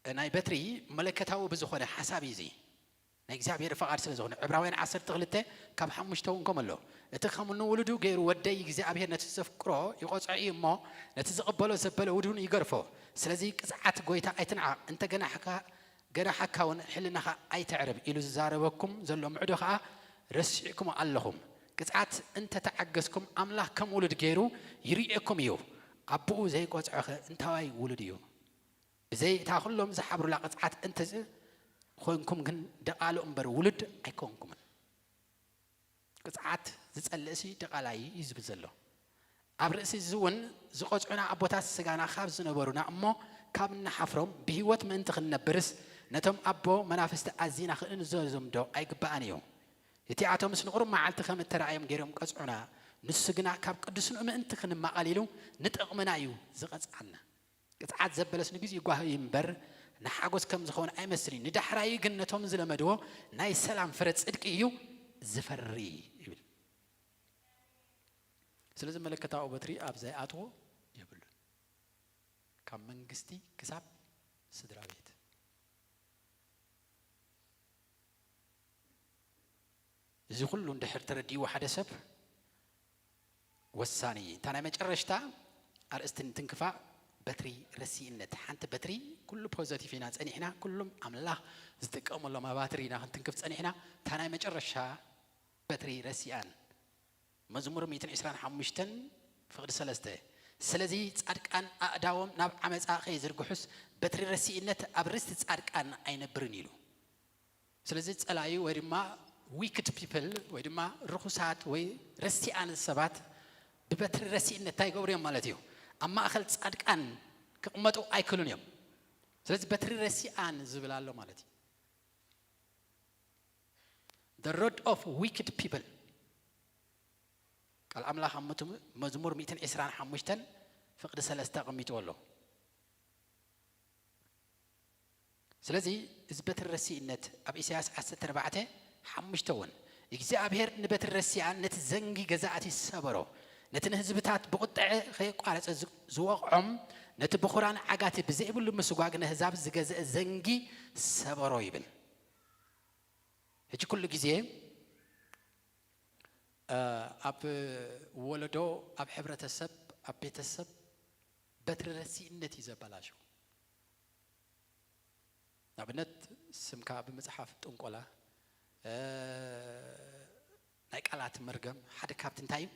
ናይ በትሪ መለከታዊ ብዝኾነ ሓሳብ እዩ። እዚ ናይ እግዚኣብሔር ፍቓድ ስለ ዝኾነ፣ ዕብራውያን ዓሰርተ ክልተ ካብ ሓሙሽተ እውን ከምኡ ኣሎ። እቲ ከም ንውሉዱ ገይሩ ወደይ እግዚኣብሔር ነቲ ዘፍቅሮ ይቖጽዖ እዩ እሞ፣ ነቲ ዝቕበሎ ዘበለ ውዱን ይገርፎ። ስለዚ ቅጽዓት ጐይታ ኣይትንዓቕ፣ እንተ ገናሕካ፣ ገናሓካ እውን ሕልናኻ ኣይተዕርብ ኢሉ ዝዛረበኩም ዘሎ ምዕዶ ኸኣ ረሲዕኩሞ ኣለኹም። ቅጽዓት እንተ ተዓገስኩም፣ ኣምላኽ ከም ውሉድ ገይሩ ይርእየኩም እዩ። ኣቦኡ ዘይቆጽዖኸ እንታዋይ ውሉድ እዩ? ብዘይ እታ ኹሎም ዝሓብሩላ ቅጽዓት እንተ ኾንኩም ግን ደቓሉ እምበር ውሉድ ኣይኮንኩምን። ቅጽዓት ዝጸልእሲ ደቓላይ እዩ ዝብል ዘሎ። ኣብ ርእሲ እዚ እውን ዝቐጽዑና ኣቦታት ስጋና ካብ ዝነበሩና እሞ ካብ እንሓፍሮም ብህይወት ምእንቲ ክንነብርስ ነቶም ኣቦ መናፍስቲ ኣዚና ክንእዘዞም ዶ ኣይግባእን እዩ? እቲኣቶምስ ንቑሩብ መዓልቲ ከም እተራእዮም ገይሮም ቀጽዑና፣ ንሱ ግና ካብ ቅዱስንኡ ምእንቲ ክንማቐል ኢሉ ንጥቕምና እዩ ዝቐጽዓና። ቅጽዓት ዘበለስ ንግዜኡ ጓሂ እዩ እምበር ንሓጎስ ከም ዝኸውን ኣይመስልን እዩ። ንዳሕራዩ ግን ነቶም ዝለመድዎ ናይ ሰላም ፍረ ጽድቂ እዩ ዝፈሪ ይብል። ስለዚ መለከታዊ በትሪ ኣብ ዘይኣትዎ የብሉን። ካብ መንግስቲ ክሳብ ስድራ ቤት። እዚ ኩሉ እንድሕር ተረዲእዎ ሓደ ሰብ ወሳኒ እዩ። እታ ናይ መጨረሽታ ኣርእስቲ እንትንክፋ በትሪ ረሲእነት። ሓንቲ በትሪ ኩሉ ፖዘቲቭ ኢና ጸኒሕና፣ ኩሉም ኣምላኽ ዝጥቀመሎም ኣባትሪ ኢና ክንትንክፍ ጸኒሕና። እታ ናይ መጨረሻ በትሪ ረሲኣን። መዝሙር ሚእትን ዕስራን ሓሙሽተን ፍቕዲ ሰለስተ። ስለዚ ጻድቃን ኣእዳዎም ናብ ዓመጻ ከይዝርግሑስ በትሪ ረሲእነት ኣብ ርስቲ ጻድቃን ኣይነብርን ኢሉ። ስለዚ ጸላዩ ወይ ድማ ዊክድ ፒፕል ወይ ድማ ርኹሳት ወይ ረሲኣን ሰባት ብበትሪ ረሲእነት እንታይ ይገብሩ እዮም ማለት እዩ? ኣብ ማእከል ጻድቃን ክቕመጡ ኣይክእሉን እዮም። ስለዚ በትሪ ረሲኣን ዝብል ኣሎ ማለት እዩ። The rod of wicked people። ቃል ኣምላኽ ኣብ መቱ-፣ መዝሙር ሚእትን ዕስራን ሓሙሽተን ፍቕዲ ሰለስተ ኣቐሚጥዎ ኣሎ። ስለዚ እዚ በትሪ ረሲእነት ኣብ ኢሳያስ ዓሰርተ ኣርባዕተ ሓሙሽተ እውን እግዚኣብሔር ንበትሪ ረሲኣን ነቲ ዘንጊ ገዛእቲ ሰበሮ፣ ነቲ ንህዝብታት ብቁጥዐ ከየቋረጸ ዝ-፣ ዝወቕዖም፣ ነቲ ብኹራን ዓጋቲ ብዘይብሉ ምስጓግ ነህዛብ ዝገዝአ ዘንጊ ሰበሮ ይብል። ሕጂ ኩሉ ግዜ፣ እ፣ ኣብ ወለዶ፣ ኣብ ሕብረተሰብ፣ ኣብ ቤተሰብ በትሪ ረሲእነት እዩ ዘበላሾ። ንኣብነት ስምካ ብምጽሓፍ ጥንቆላ፣ እ፣ ናይ ቃላት መርገም ሓደ ካብቲ እንታይ እዩ?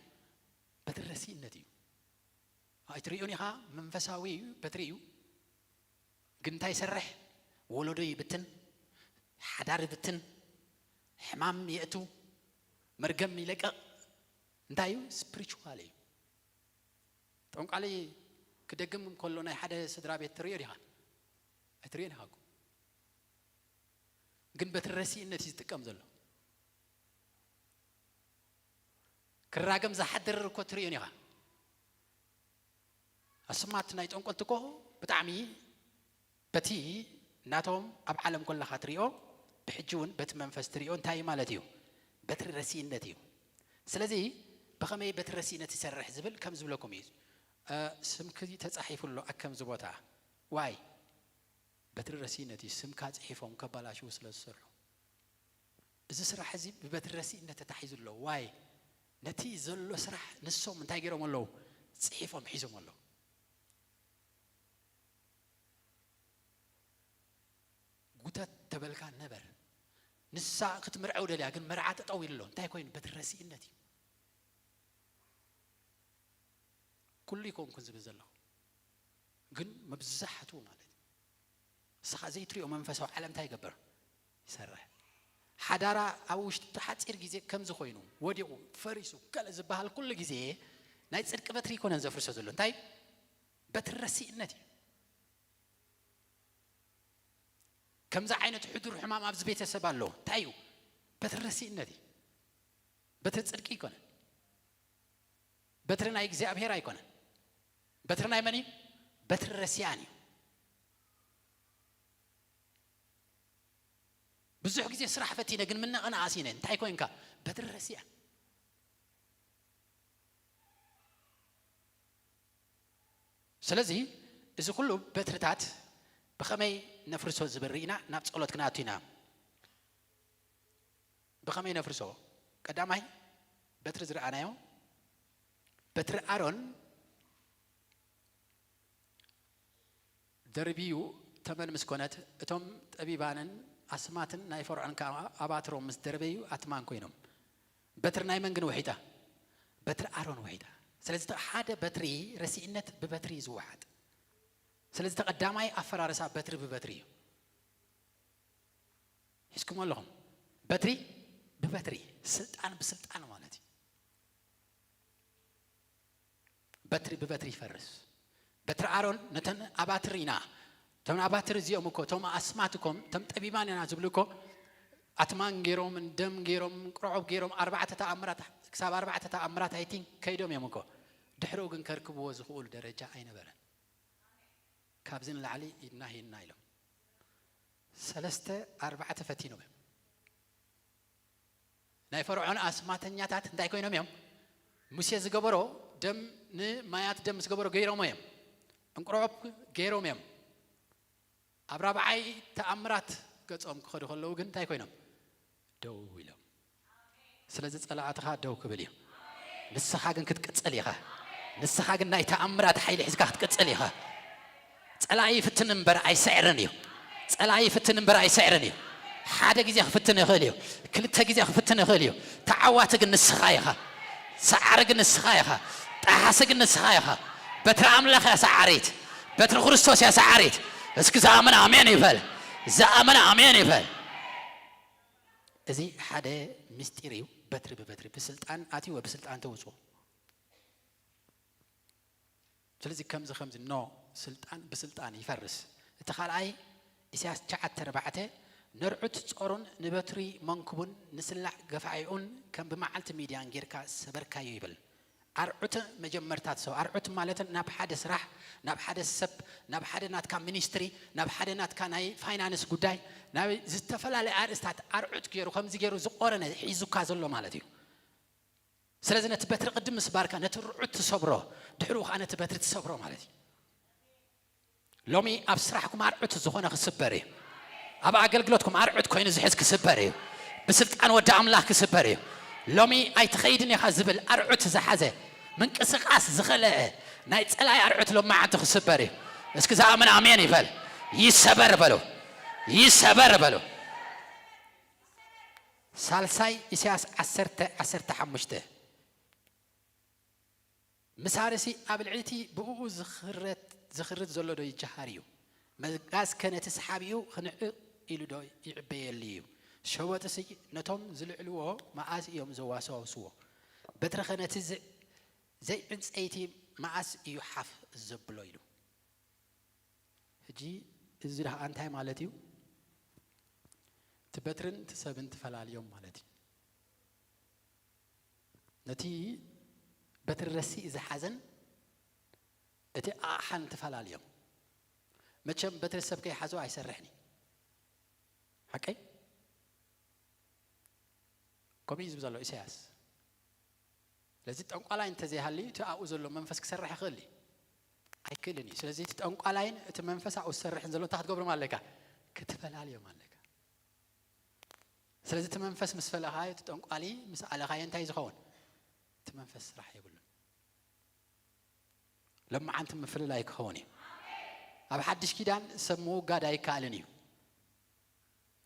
በትሪ ረሲእነት እዩ። ኣይትርእዮን ኢኻ፣ መንፈሳዊ እዩ፣ በትሪ እዩ። ግን እንታይ ይሰርሕ? ወለዶ ይብትን፣ ሓዳር ይብትን፣ ሕማም የእቱ፣ መርገም ይለቅቕ። እንታይ እዩ? ስፒሪቹዋል እዩ። ጠንቋሊ ክደግም ከሎ ናይ ሓደ ስድራ ቤት ትርእዮ ዲኻ? ኣይትርእዮን ኢኻ እኮ። ግን በትሪ ረሲእነት እዩ ዝጥቀም ዘሎ። ክራገም ዝሓድር እኮ ትርእዮን ኢኻ። ኣስማት ናይ ጠንቆልቲ እኮ ብጣዕሚ በቲ ናቶም ኣብ ዓለም ኮለኻ ትሪኦ፣ ብሕጂ እውን በቲ መንፈስ ትሪኦ እንታይ እዩ ማለት እዩ? በትሪ ረሲእነት እዩ። ስለዚ ብኸመይ በትሪ ረሲእነት ይሰርሕ ዝብል ከም ዝብለኩም እዩ። እ፣ ስምኪ ተጻሒፉ ኣሎ ኣብ ከምዚ ቦታ። ዋይ? በትሪ ረሲእነት እዩ። ስምካ ጽሒፎም ከባላሽዉ ስለ ዝሰርሑ። እዚ ስራሕ እዚ ብበትሪ ረሲእነት ተታሒዙ ኣሎ። ዋይ? ነቲ ዘሎ ስራሕ ንሶም እንታይ ገይሮም ኣለዉ? ጽሒፎም ሒዞም ኣለዉ። ጉተት ተበልካ ነበር። ንሳ ክትምርዐው ደልያ፣ ግን መርዓ ጠጠው ኢሉ ኣሎ። እንታይ ኮይኑ? በትሪ ረሲእነት እዩ። ኩሉ ይኮንኩን ዝብል ዘለኹ፣ ግን መብዛሕትኡ ማለት እዩ። ንስኻ ዘይትሪኦ መንፈሳዊ ዓለም እንታይ ይገብር? ይሰርሕ። ሓዳራ ኣብ ውሽጢ ሓፂር ግዜ ከምዚ ኮይኑ ወዲቑ ፈሪሱ ገለ ዝበሃል ኩሉ ግዜ ናይ ፅድቂ በትሪ ይኮነን ዘፍርሶ ዘሎ። እንታይ? በትሪ ረሲእነት እዩ። ከምዚ ዓይነት ሕዱር ሕማም ኣብዚ ቤተሰብ ኣሎ። እንታይ እዩ? በትሪ ረሲእነት እዩ። በትሪ ፅድቂ ኣይኮነን። በትሪ ናይ እግዚኣብሔር ኣይኮነን። በትሪ ናይ መን እዩ? በትሪ ረሲኣን እዩ። ብዙሕ ግዜ ስራሕ ፈቲነ ግን ምነቐና ኣሲነ። እንታይ ኮንካ? በትሪ ረሲኣ። ስለዚ እዚ ኩሉ በትርታት ብኸመይ ነፍርሶ ዝብል ርኢና ናብ ጸሎት ክንኣቱ ኢና። ብኸመይ ነፍርሶ? ቀዳማይ በትሪ ዝረኣናዮ፣ በትሪ ኣሮን ደርብዩ ተመን ምስ ኮነት፣ እቶም ጠቢባንን ኣስማትን ናይ ፈርዖን ከኣ ኣባትሮም ምስ ደርበዩ ኣትማን ኮይኖም። በትሪ ናይ መን ግን ውሒጣ? በትሪ ኣሮን ውሒጣ። ስለዚ እቲ ሓደ በትሪ ረሲእነት ብበትሪ እዩ ዝወሓጥ። ስለዚ እቲ ቀዳማይ ኣፈራርሳ በትሪ ብበትሪ እዩ። ሒዝኩሞ ኣለኹም? በትሪ ብበትሪ፣ ስልጣን ብስልጣን ማለት እዩ። በትሪ ብበትሪ ይፈርስ። በትሪ ኣሮን ነተን ኣባትር ኢና። እቶም ኣባትር እዚኦም እኮ፣ እቶም ኣስማት እኮ፣ እቶም ጠቢባን ኢና ዝብሉ እኮ፣ ኣትማን ገይሮም፣ ደም ገይሮም፣ ቅርዖብ ገይሮም፣ ኣርባዕተ ተኣምራት፣ ክሳብ ኣርባዕተ ተኣምራት፣ I think፣ ከይዶም እዮም እኮ። ድሕሪኡ ግን ከርክብዎ ዝኽእሉ ደረጃ ኣይነበረን። ካብዚ ንላዕሊ ኢድና ሂድና ኢሎም። ሰለስተ ኣርባዕተ ፈቲኖም እዮም። ናይ ፈርዖን ኣስማተኛታት እንታይ ኮይኖም እዮም? ሙሴ ዝገበሮ ደም፣ ንማያት ደም ዝገበሮ ገይሮሞ እዮም። እንቁርዖብ ገይሮም እዮም። ኣብ ራብዓይ ተኣምራት ገጾም ክኸዱ ከለዉ ግን እንታይ ኮይኖም? ደው ኢሎም። ስለዚ ጸላእትኻ ደው ክብል እዩ። ንስኻ ግን ክትቅጽል ኢኻ። ንስኻ ግን ናይ ተኣምራት ሓይሊ ሒዝካ ክትቅጽል ኢኻ። ጸላኢ ይፍትን እምበር ኣይስዕርን እዩ። ጸላኢ ይፍትን እምበር ኣይስዕርን እዩ። ሓደ ግዜ ክፍትን ይኽእል እዩ። ክልተ ግዜ ክፍትን ይኽእል እዩ። ተዓዋቲ ግን ንስኻ ኢኻ። ሰዓሪ ግን ንስኻ ኢኻ። ጠሓሲ ግን ንስኻ ኢኻ። በትሪ ኣምላኽ እያ ሰዓሪት። በትሪ ክርስቶስ እያ ሰዓሪት። እስኪ ዝኣመነ ኣሜን ይበል። ዝኣመነ ኣሜን ይበል። እዚ ሓደ ምስጢር እዩ። በትሪ ብበትሪ፣ ብስልጣን ኣትዩ ወይ ብስልጣን ተውፅኡ። ስለዚ ከምዚ ከምዚ ኖ፣ ስልጣን ብስልጣን ይፈርስ። እቲ ካልኣይ ኢሳያስ ትሽዓተ ኣርባዕተ፣ ነርዑት ጾሩን ንበትሪ መንኩቡን ንስላዕ ገፋዒኡን ከም ብመዓልቲ ሚድያን ጌርካ ሰበርካዮ ይብል። ኣርዑት መጀመርታት ሰብ፣ ኣርዑት ማለት ናብ ሓደ ስራሕ፣ ናብ ሓደ ሰብ፣ ናብ ሓደ ናትካ ሚኒስትሪ፣ ናብ ሓደ ናትካ ናይ ፋይናንስ ጉዳይ፣ ናብ ዝተፈላለየ ኣርእስታት ኣርዑት ገይሩ፣ ከምዚ ገይሩ ዝቆረነ ሒዙካ ዘሎ ማለት እዩ። ስለዚ ነቲ በትሪ ቅድም ምስባርካ ነቲ ርዑት ትሰብሮ፣ ድሕሪኡ ከዓ ነቲ በትሪ ትሰብሮ ማለት እዩ። ሎሚ ኣብ ስራሕኩም ኣርዑት ዝኾነ ክስበር እዩ። ኣብ ኣገልግሎትኩም ኣርዑት ኮይኑ ዝሕዝ ክስበር እዩ። ብስልጣን ወዲ ኣምላኽ ክስበር እዩ። ሎሚ ኣይትኸይድን ኢኻ ዝብል ኣርዑት ዝሓዘ፣ ምንቅስቓስ ዝኸለአ ናይ ጸላኢ ኣርዑት ሎሚ መዓልቲ ክስበር እዩ። እስኪ ዝኣምን ኣሜን ይበል። ይሰበር በሉ። ይሰበር በሉ። ሳልሳይ ኢሳያስ ዓሰርተ ዓሰርተ ሓሙሽተ፣ ምሳርሲ ኣብ ልዕሊ እቲ ብእኡ ዝኽረት፣ ዝኽርት ዘሎ ዶ ይጀሃር እዩ? መጋዝከ ነቲ ሰሓቢኡ ክንዕቕ ኢሉ ዶ ይዕበየሉ እዩ? ሸወጥሲ ነቶም ዝልዕልዎ መኣስ እዮም ዘዋሳውስዎ? በትርኸ ነቲ ዘ-፣ ዘይዕንጸይቲ መኣስ እዩ ሓፍ ዘብሎ? ኢሉ። ሕጂ እዚ ደኣ እንታይ ማለት እዩ? እቲ በትርን እቲ ሰብን ትፈላልዮም ማለት እዩ። ነቲ በትሪ ረሲእ ዝሓዘን እቲ ኣቕሓን ትፈላልዮም። መቸም በትሪ ሰብ ከይሓዞ ኣይሰርሕን እዩ። ሓቀይ? ከምኡ እዩ ዝብል ዘሎ ኢሳያስ። ስለዚ ጠንቋላይ እንተዘይሃልዩ እቲ ኣብኡ ዘሎ መንፈስ ክሰርሕ ይኽእል እዩ? ኣይክእልን እዩ። ስለዚ እቲ ጠንቋላይን እቲ መንፈስ ኣብኡ ዝሰርሕን ዘሎ እንታይ ክትገብሮም ኣለካ? ክትፈላልዮም ኣለካ። ስለዚ እቲ መንፈስ ምስ ፈለኻዮ፣ እቲ ጠንቋሊ ምስ ኣለኻዮ እንታይ እዩ ዝኸውን? እቲ መንፈስ ስራሕ የብሉን። ሎማዓንቲ ምፍልላይ ክኸውን እዩ። ኣብ ሓድሽ ኪዳን ሰብ ምውጋድ ኣይከኣልን እዩ።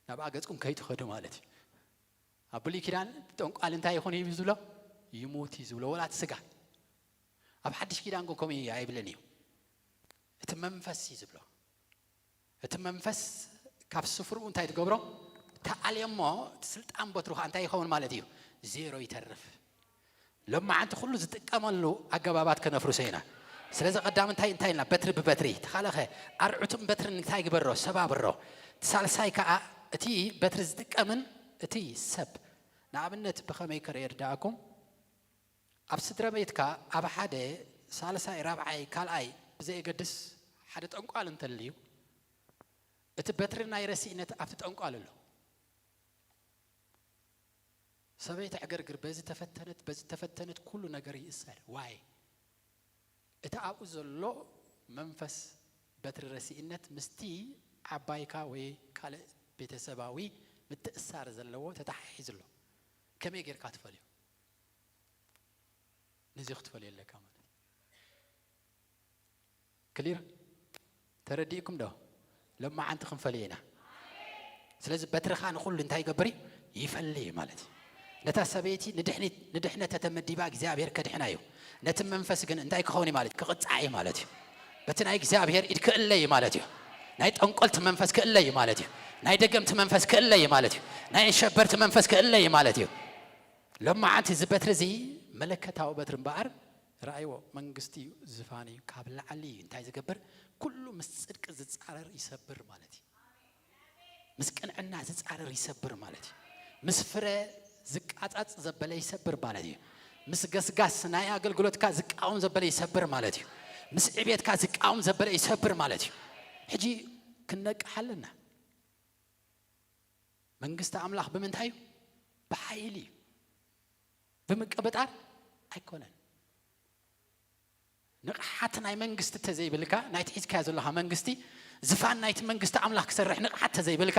ናብኣ ገጽኩም ከይትኸዱ ማለት እዩ። ኣብ ብሉይ ኪዳን ጠንቋሊ እንታይ ይኹን እዩ ዝብሎ? ይሙት እዩ ዝብሎ፣ ወላ እቲ ስጋ። ኣብ ሓድሽ ኪዳን ግን ከምኡ እዩ ኣይብልን እዩ። እቲ መንፈስ እዩ ዝብሎ። እቲ መንፈስ ካብ ስፍርኡ እንታይ ትገብሮ? ተኣልየ እሞ እቲ ስልጣን በትሩ ከዓ እንታይ ይኸውን ማለት እዩ? ዜሮ ይተርፍ። ሎማዓንቲ ኩሉ ዝጥቀመሉ ኣገባባት ከነፍርሶ ኢና። ስለዚ ቀዳም እንታይ እንታይ ኢልና? በትሪ ብበትሪ ተኻለኸ ኣርዑትን በትርን እንታይ ግበሮ? ሰባብሮ። እቲ ሳልሳይ ከዓ እቲ በትሪ ዝጥቀምን እቲ ሰብ ንኣብነት ብኸመይ ከረ የርዳእኩም? ኣብ ስድራ ቤትካ ኣብ ሓደ ሳልሳይ ራብዓይ ካልኣይ ብዘየገድስ ሓደ ጠንቋል እንተልዩ እቲ በትሪ ናይ ረሲእነት ኣብቲ ጠንቋል ኣሎ። ሰበይቲ ዕግርግር በዚ ተፈተነት በዚ ተፈተነት ኩሉ ነገር ይእሰር ዋይ እቲ ኣብኡ ዘሎ መንፈስ በትሪ ረሲእነት ምስቲ ዓባይካ ወይ ካልእ ቤተሰባዊ ምትእሳር ዘለዎ ተተሓሒዙ ኣሎ። ከመይ ጌርካ ትፈልዮ? ነዚ ክትፈልዮ ኣለካ ማለት እዩ። ክሊር ተረዲእኩም ዶ? ሎማዓንቲ ክንፈልዮ ኢና። ስለዚ በትርኻ ንኹሉ እንታይ ይገብር እዩ? ይፈሊ እዩ ማለት እዩ። ነታ ሰበይቲ ንድሕኒት ንድሕነት ተተመዲባ እግዚኣብሔር ከድሕና እዩ። ነቲ መንፈስ ግን እንታይ ክኸውን እዩ ማለት እዩ? ክቕጻዕ እዩ ማለት እዩ። በቲ ናይ እግዚኣብሔር ኢድ ክእለ እዩ ማለት እዩ። ናይ ጠንቆልቲ መንፈስ ክእለ እዩ ማለት እዩ። ናይ ደገምቲ መንፈስ ክእለ እዩ ማለት እዩ። ናይ ሸበርቲ መንፈስ ክእለ እዩ ማለት እዩ። ሎማዓንቲ እዚ በትሪ እዚ መለከታዊ በትሪ እምበኣር ረኣይዎ መንግስቲ እዩ ዝፋን እዩ ካብ ላዕሊ እዩ እንታይ ዝገብር ኩሉ ምስ ጽድቂ ዝጻረር ይሰብር ማለት እዩ። ምስ ቅንዕና ዝጻረር ይሰብር ማለት እዩ። ምስ ፍረ ዝቃጻጽ ዘበለ ይሰብር ማለት እዩ። ምስ ገስጋስ ናይ ኣገልግሎትካ ዝቃወም ዘበለ ይሰብር ማለት እዩ። ምስ ዕቤትካ ዝቃወም ዘበለ ይሰብር ማለት እዩ። ሕጂ ክንነቅሕ ኣለና። መንግስቲ ኣምላኽ ብምንታይ እዩ? ብሓይሊ እዩ። ብምቅብጣር ኣይኮነን። ንቕሓት ናይ መንግስቲ ተዘይብልካ ናይቲ ሒዝካዮ ዘለኻ መንግስቲ ዝፋን ናይቲ መንግስቲ ኣምላኽ ክሰርሕ ንቕሓት ተዘይብልካ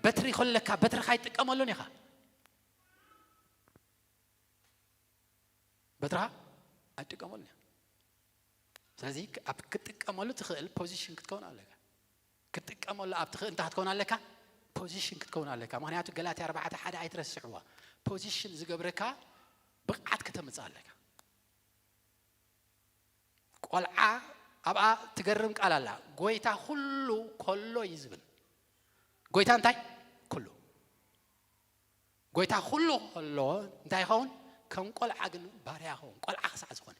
በትሪ ከለካ በትርኻ ኣይትጥቀመሉን ኢኻ። በትርኻ ኣይትጥቀመሉን ኢኻ። ስለዚ ኣብ ክትጥቀመሉ ትኽእል ፖዚሽን ክትከውን ኣለካ። ክትጥቀመሉ ኣብ ትኽእል እንታይ ክትከውን ኣለካ? ፖዚሽን ክትከውን ኣለካ። ምክንያቱ ገላትያ ኣርባዕተ ሓደ ኣይትረስዕዋ። ፖዚሽን ዝገብረካ ብቕዓት ከተምፅእ ኣለካ። ቆልዓ ኣብኣ ትገርም ቃል ኣላ። ጎይታ ኩሉ ከሎ እዩ ዝብል። ጎይታ እንታይ? ኩሉ። ጎይታ ኩሉ ከሎ እንታይ ይኸውን? ከም ቆልዓ ግን ባርያ ይኸውን። ቆልዓ ክሳዕ ዝኾነ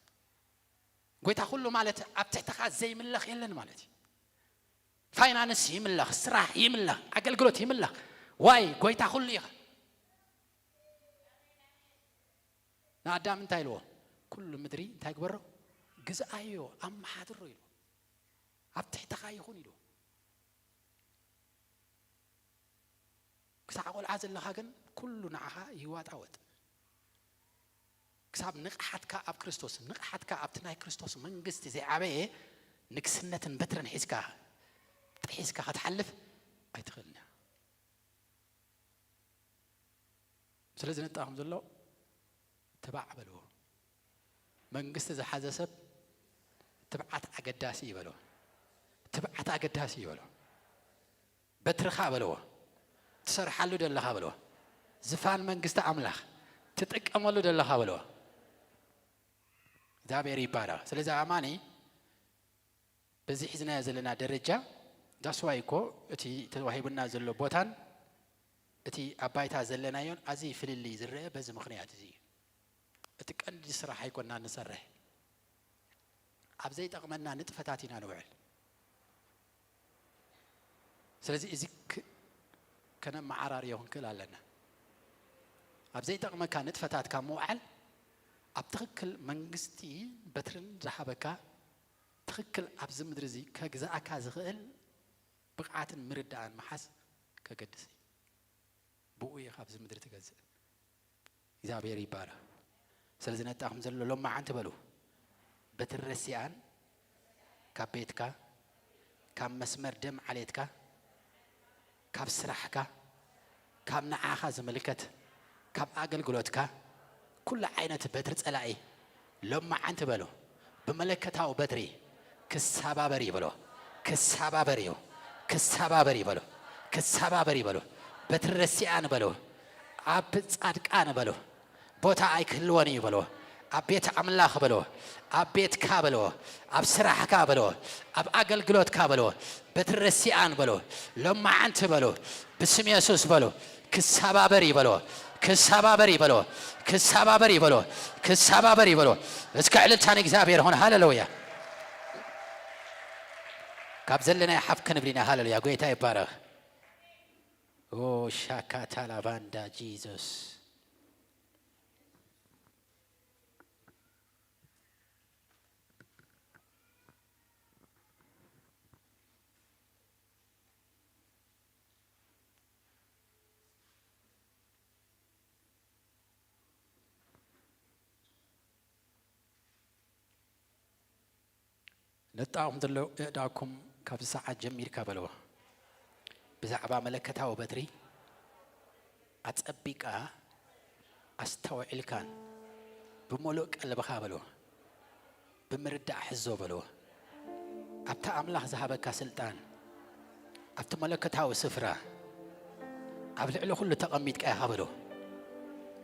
ጎይታ ኩሉ ማለት ኣብ ትሕትኻ ዘይምለኽ የለን ማለት እዩ። ፋይናንስ ይምለኽ፣ ስራሕ ይምለኽ፣ ኣገልግሎት ይምለኽ። ዋይ ጎይታ ኩሉ ኢኻ። ንኣዳም እንታይ ኢልዎ? ኩሉ ምድሪ እንታይ ግበሮ? ግዝኣዮ፣ ኣመሓድሮ ኢልዎ። ኣብ ትሕትኻ ይኹን ኢልዎ። ክሳዕ ቆልዓ ዘለኻ ግን ኩሉ ንዓኻ ይዋጣወጥ። ክሳብ ንቕሓትካ ኣብ ክርስቶስ፣ ንቕሓትካ ኣብቲ ናይ ክርስቶስ መንግስቲ ዘይዓበየ ንግስነትን በትርን ሒዝካ ጥሒስካ ክትሓልፍ ኣይትኽእልን ኢኻ። ስለዚ ነጣኹም ዘሎ ትባዕ በልዎ። መንግስቲ ዝሓዘ ሰብ ትብዓት ኣገዳሲ እዩ በልዎ። ትብዓት ኣገዳሲ እዩ በልዎ። በትርኻ በልዎ። ትሰርሓሉ ደለኻ በልዎ። ዝፋን መንግስቲ ኣምላኽ ትጥቀመሉ ደለኻ በልዎ። እግዚኣብሔር ይባረኽ። ስለዚ ኣማኒ በዚ ሒዝናዮ ዘለና ደረጃ ዳስዋይ እኮ እቲ ተዋሂቡና ዘሎ ቦታን እቲ ኣብ ባይታ ዘለናዮን ኣዝዩ ፍልልይ ዝረአ በዚ ምኽንያት እዚ እዩ። እቲ ቀንዲ ስራሕ ኣይኮና ንሰርሕ፣ ኣብ ዘይጠቕመና ንጥፈታት ኢና ንውዕል። ስለዚ እዚ ክ- ከነመዓራርዮ ክንክእል ኣለና። ኣብ ዘይጠቕመካ ንጥፈታት ካብ ምውዓል ኣብ ትኽክል መንግስቲ በትርን ዝሃበካ ትኽክል ኣብዚ ምድሪ እዚ ከግዝኣካ ዝኽእል ብቕዓትን ምርዳእን ምሓዝ ከገድስ እዩ። ብኡ ኢኻ ኣብዚ ምድሪ ትገዝእ። እግዚኣብሔር ይባረኽ። ስለዚ ነጣኹም ዘሎ ሎማዓንቲ በሉ። በትሪ ረሲኣን ካብ ቤትካ፣ ካብ መስመር ደም ዓሌትካ፣ ካብ ስራሕካ፣ ካብ ንዓኻ ዝምልከት፣ ካብ ኣገልግሎትካ፣ ኩሉ ዓይነት በትሪ ጸላኢ ሎማዓንቲ በሉ። ብመለከታዊ በትሪ ክሰባበር ይበሎ። ክሰባበር እዩ። ክሰባበር ይበሎ። ክሰባበር ይበሎ። በትሪ ረሲኣን በሎ። ኣብ ጻድቃን በሎ። ቦታ ኣይክህልወን እዩ በሎ። ኣብ ቤት ኣምላኽ በሎ፣ ኣብ ቤትካ በሎ፣ ኣብ ስራሕካ በሎ፣ ኣብ ኣገልግሎትካ በሎ፣ በትረሲኣን በሎ፣ ሎማዓንቲ በሎ፣ ብስም የሱስ በሎ፣ ክሰባበር ይበሎ፣ ክሰባበር ይበሎ፣ ክሰባበር ይበሎ፣ ክሰባበር ይበሎ። እስከ ዕልልታ ንእግዚኣብሔር ሆን። ሃሌሉያ። ካብ ዘለናይ ሓፍ ክንብል ኢና። ሃሌሉያ። ጎይታ ይባረኽ። ኦ ሻካታ ላባንዳ ጂሱስ። ነጣኹም ዘለዉ ኣእዳውኩም ካብዚ ሰዓት ጀሚርካ በልዎ። ብዛዕባ መለከታዊ በትሪ ኣጸቢቃ ኣስተውዒልካን ብምሉእ ቀልብኻ በልዎ። ብምርዳእ ሕዞ በልዎ። ኣብቲ ኣምላኽ ዝሃበካ ስልጣን፣ ኣብቲ መለኮታዊ ስፍራ፣ ኣብ ልዕሊ ኩሉ ተቐሚጥካ ኢኻ በልዎ።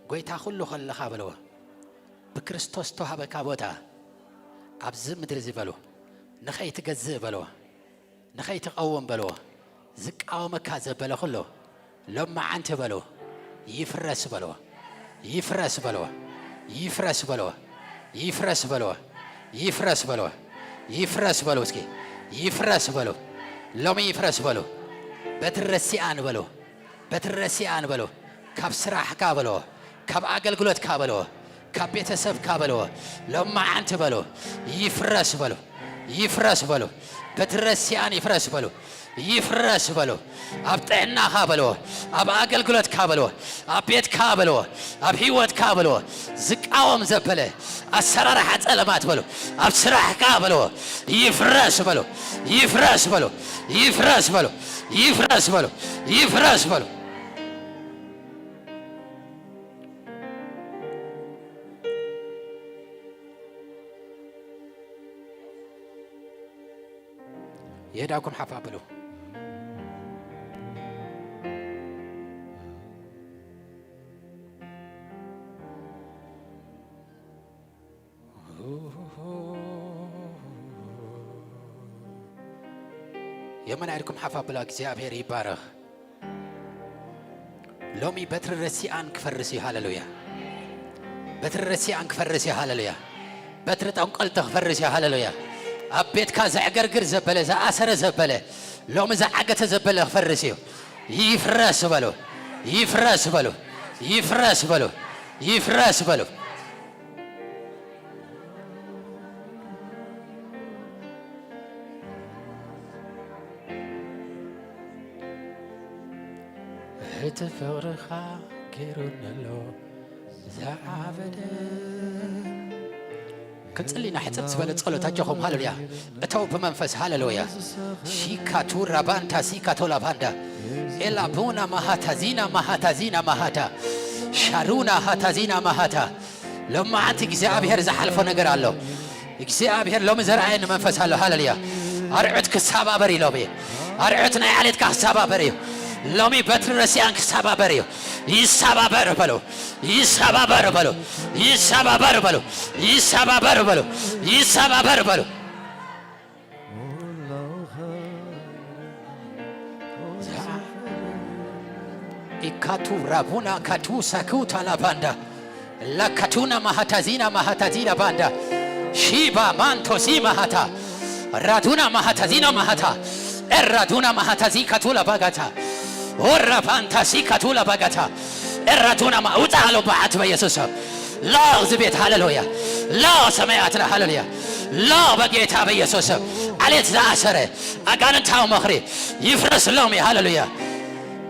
ጎይታ ኩሉ ከለኻ በልዎ። ብክርስቶስ ዝተዋህበካ ቦታ ኣብዚ ምድሪ እዚ በልዎ። ንኸይትገዝእ በልዎ። ንኸይትቐውም በልዎ። ዝቃወመካ ዘበለ ኩሉ ሎማዓንቲ በልዎ። ይፍረስ በልዎ። ይፍረስ በልዎ። ይፍረስ በልዎ። ይፍረስ በልዎ። ይፍረስ በልዎ። ይፍረስ በልዎ። እስኪ ይፍረስ በልዎ። ሎሚ ይፍረስ በልዎ። በትሪ ረሲኣን በልዎ። በትሪ ረሲኣን በልዎ። ካብ ስራሕካ በልዎ። ካብ ኣገልግሎትካ በልዎ። ካብ ቤተሰብካ በልዎ። ሎማዓንቲ በልዎ። ይፍረስ በልዎ። ይፍረስ በልዎ። በትሪ ረሲኣን ይፍረስ በልዎ። ይፍረስ በልዎ። ኣብ ጥዕናኻ በልዎ። ኣብ ኣገልግሎትካ በልዎ። ኣብ ቤትካ በልዎ። ኣብ ህይወትካ በልዎ። ዝቃወም ዘበለ ኣሰራርሓ ጸለማት በልዎ። ኣብ ስራሕካ በልዎ። ይፍረስ በልዎ። ይፍረስ በልዎ። ይፍረስ በልዎ። ይፍረስ በልዎ። ይፍረስ በልዎ። የእዳውኩም ሓፍ ኣብሉ። የመን ኢድኩም ሓፍ ኣብላ። እግዚኣብሔር ይባረኽ። ሎሚ በትሪ ረሲኣን ክፈርስ እዩ። ሃሌሉያ። በትሪ ረሲኣን ክፈርስ እዩ። ሃሌሉያ። በትሪ ጠንቆልቲ ክፈርስ እዩ። ሃሌሉያ። ኣብ ቤትካ ዘዕገርግር ዘበለ፣ ዝኣሰረ ዘበለ፣ ሎሚ ዝዓገተ ዘበለ ክፈርስ እዩ። ይፍረስ በሉ። ይፍረስ በሉ። ይፍረስ በሉ። ይፍረስ በሉ። እቲ ፍቕርኻ ገይሩኒ ኣሎ ዝዓበደ። ክንጽሊ ኢና። ሕጽር ዝበለ ጸሎት ኣጆኹም። ሃሌሉያ። እተው ብመንፈስ። ሃሌሉያ። ሺካቱ ራባንታ ሲካቶ ላባንዳ ኤላ ቡና ማሃታ ዚና ማሃታ ዚና ማሃታ ሻሩና ሃታ ዚና ማሃታ። ሎማዓንቲ እግዚኣብሔር ዝሓልፎ ነገር ኣሎ። እግዚኣብሔር ሎሚ ዘርኣየኒ መንፈስ ኣሎ። ሃሌሉያ። ኣርዑት ክሰባበር እዩ ሎሚ። ኣርዑት ናይ ዓሌትካ ክሰባበር እዩ። ሎሚ በትሪ ረሲኣን ክሰባበር እዩ። ይሰባበር በሉ። ይሰባበር በሉ። ይሰባበር በሉ። ይሰባበር በሉ። ይሰባበር በሉ። ኢካቱ ራቡና ካቱ ሳኩ ታላባንዳ ላካቱና ማሃታዚና ማሃታዚና ባንዳ ሺባ ማንቶዚ ማሃታ ራዱና ማሃታዚና ማሃታ ኤራዱና ማሃታዚ ካቱላ ባጋታ ኦራ ባንታ ሲ ካቱላ ባጋታ ኤራዱና ማ ውጣ ሎማዓንቲ በኢየሱስ ስም። ላው እዚ ቤት ሃሌሉያ። ላው ሰማያትና ሃሌሉያ። ላው በጌታ በኢየሱስ ስም። ዓሌት ዝኣሰረ ኣጋንንታዊ ምኽሪ ይፍረስ ሎሚ። ሃሌሉያ።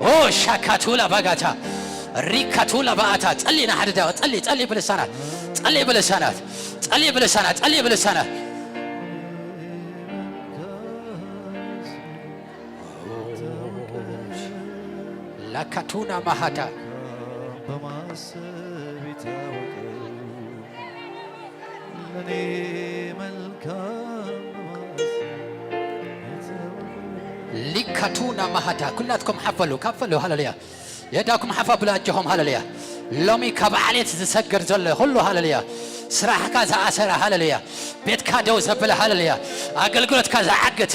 ኦ ሻካቱላ ባጋታ ሪካቱላ ባኣታ ጸሊ ናሓድዳ ጸሊ ጸሊ ብልሳናት ጸሊ ብልሳናት ጸሊ ብልሳናት ጸሊ ብልሳናት ላካቱና ማሃታ በማሰብ ይታወቀው ለኔ መልካም በማሰብ ይታወቀው። ሊካቱና ማሃታ ኩላትኩም ሓፈሉ ካፈሉ ሃሌሉያ። የዳኩም ሓፋ ብላችኹም ሃሌሉያ። ሎሚ ካብ ዓሌት ዝሰግር ዘሎ ኩሉ ሃሌሉያ። ስራሕካ ዝኣሰረ፣ ሃለሉያ። ቤትካ ደው ዘብለ፣ ሃለሉያ። ኣገልግሎትካ ዝዓግት፣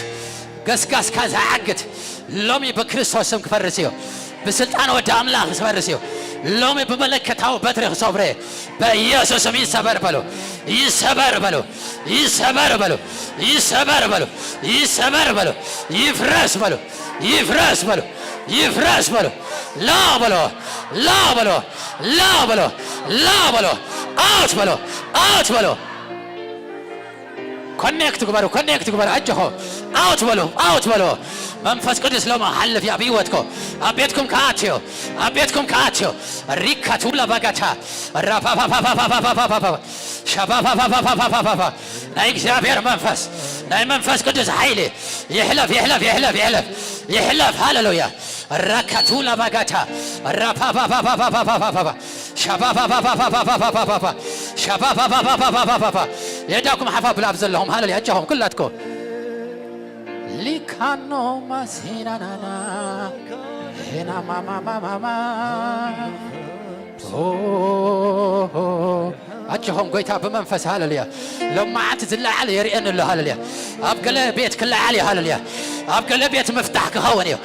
ገስጋስካ ዝዓግት፣ ሎሚ ብክርስቶስ ስም ክፈርስ እዩ። ብስልጣን ወዲ ኣምላኽ ክፈርስ እዩ። ሎሚ ብመለከታዊ በትሪ ክሰብሮ እየ። በኢየሱስ ስም ይሰበር በሉ። ይሰበር በሉ። ይሰበር በሉ። ይሰበር በሉ። ይሰበር በሉ። ይፍረስ በሉ። ይፍረስ በሉ። ይፍረስ በሉ። ላ በሎ። ላ በሎ። ላ በሎ። ላ በሎ። ኣውት በሎ። ኣውት በሎ። ኮኔክት ግበሩ። ኮኔክት ግበሩ። ኣጆኹ። ኣውት በሉ። ኣውት በሉ። መንፈስ ቅዱስ ሎማ ሓልፍ ኣብ ህይወትኮ። ኣብ ቤትኩም ከኣትዮ። ኣብ ቤትኩም ከኣትዮ። ሪካ ቱላ ባጋታ። ራፋፋፋፋፋፋፋፋፋፋ። ሻፋፋፋፋፋፋፋፋፋ። ናይ እግዚኣብሔር መንፈስ፣ ናይ መንፈስ ቅዱስ ሓይሊ ይሕለፍ፣ ይሕለፍ፣ ይሕለፍ፣ ይሕለፍ፣ ይሕለፍ። ሃሌሉያ። ራካቱላ ባጋታ። ራፋፋፋፋፋፋፋፋፋ። ሻፋፋፋፋፋፋፋፋፋ። ሻፋፋፋፋፋፋፋፋ። የዳኩም ሓፋ ብላብ ዘለኹም። ሃሌሉያ። ኣጃኹም ኩላትኩም። ሊካኖ ማሲናናና። ሄና ማማማማማ። ኦ፣ ኣጆኹም፣ ጎይታ ብመንፈስ፣ ሃሌሉያ። ሎማዓንቲ ዝለዓል የርእየኒ ኣሎ፣ ሃሌሉያ። ኣብ ገለ ቤት ክለዓል እዩ፣ ሃሌሉያ። ኣብ ገለ ቤት ምፍታሕ ክኸውን እዩ።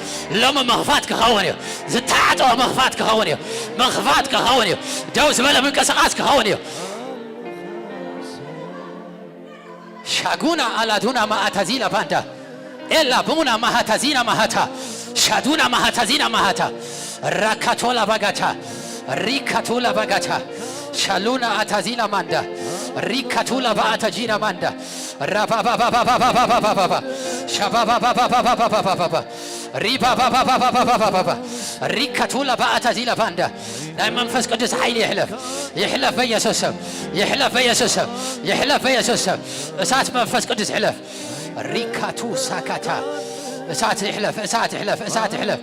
ሎሚ ምኽፋት ክኸውን እዩ። ዝተዓጠወ ምኽፋት ክኸውን እዩ። ምኽፋት ክኸውን እዩ። ደው ዝበለ ምንቅስቓስ ክኸውን እዩ። ሻጉና ኣላዱና ማኣታዚላ ባንዳ። ኤላ ቡና ማሃታዚና ማሃታ። ሻዱና ማሃታዚና ማሃታ። ራካቶላ ባጋታ። ሪካቱላ ባጋታ። ሻሉና ኣታዚና ማንዳ። ሪካቱላ ባኣታጂና ማንዳ። ራባባባባባባባባባ። ሻባባባባባባባባ። ሪባባባባባባባባ። ሪካቱላ ባኣታዚላ ባንዳ። ናይ መንፈስ ቅዱስ ሓይሊ ይሕለፍ። ይሕለፍ በኢየሱስ ስም። ይሕለፍ በኢየሱስ ስም። ይሕለፍ በኢየሱስ ስም። እሳት መንፈስ ቅዱስ ይሕለፍ። ሪካቱ ሳካታ። እሳት ይሕለፍ፣ እሳት ይሕለፍ፣ እሳት ይሕለፍ።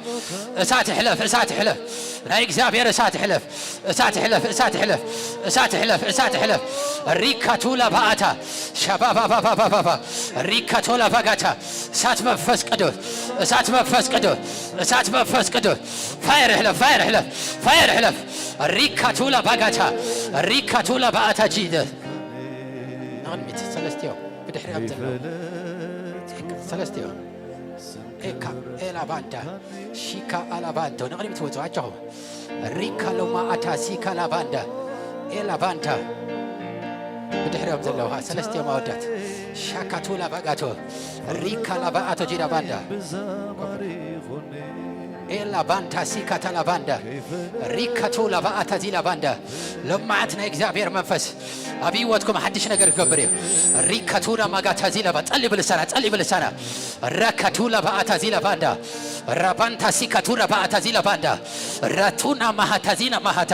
እሳት ይሕለፍ፣ እሳት ይሕለፍ። ናይ እግዚኣብሔር እሳት ይሕለፍ። እሳት ይሕለፍ፣ እሳት ይሕለፍ። እሳት ይሕለፍ፣ እሳት ይሕለፍ። ሪካቱላ ባኣታ። ሻባባባባባባ። ሪካቶላ ባጋታ። እሳት መንፈስ ቅዱስ። እሳት መንፈስ ቅዱስ። እሳት መንፈስ ቅዱስ። ፋየር ይሕለፍ፣ ፋየር ይሕለፍ፣ ፋየር ይሕለፍ። ሪካቱላ ባጋታ። ሪካቱላ ባኣታ ጂዘስ። ንቕድሚት ሰለስቲኦም ብድሕሪኦም ዘለዉ። ሰለስቲኦም። ኤካ ኤላባንዳ ሺካ ኣላባንዶ ንቕድሚት ወጹ ኣጆኹም። ሪካ ሎማ ኣታ ሲካ ላባንዳ ኤላባንዳ ብድሕሪኦም ዘለዉ ሰለስቲኦም ኣወዳት። ሻካቱ ላባጋቶ ሪካ ላባኣቶ ጂዳ ባንዳ። ኤላ ባንታ ሲካ ታላ ባንዳ። ሪካ ቱላ ባኣታ ዚላ ባንዳ። ሎማዓት ናይ እግዚኣብሔር መንፈስ ኣብ ህይወትኩም ሓድሽ ነገር ክገብር እዩ። ሪካ ቱላ ማጋታ ዚላ ባ-፣ ጸሊ ብልሳና፣ ጸሊ ብልሳና። ራካ ቱላ ባኣታ ዚላ ባንዳ። ራባንታ ሲካ ቱላ ባኣታ ዚላ ባንዳ። ራቱና ማሃታ ዚና ማሃታ።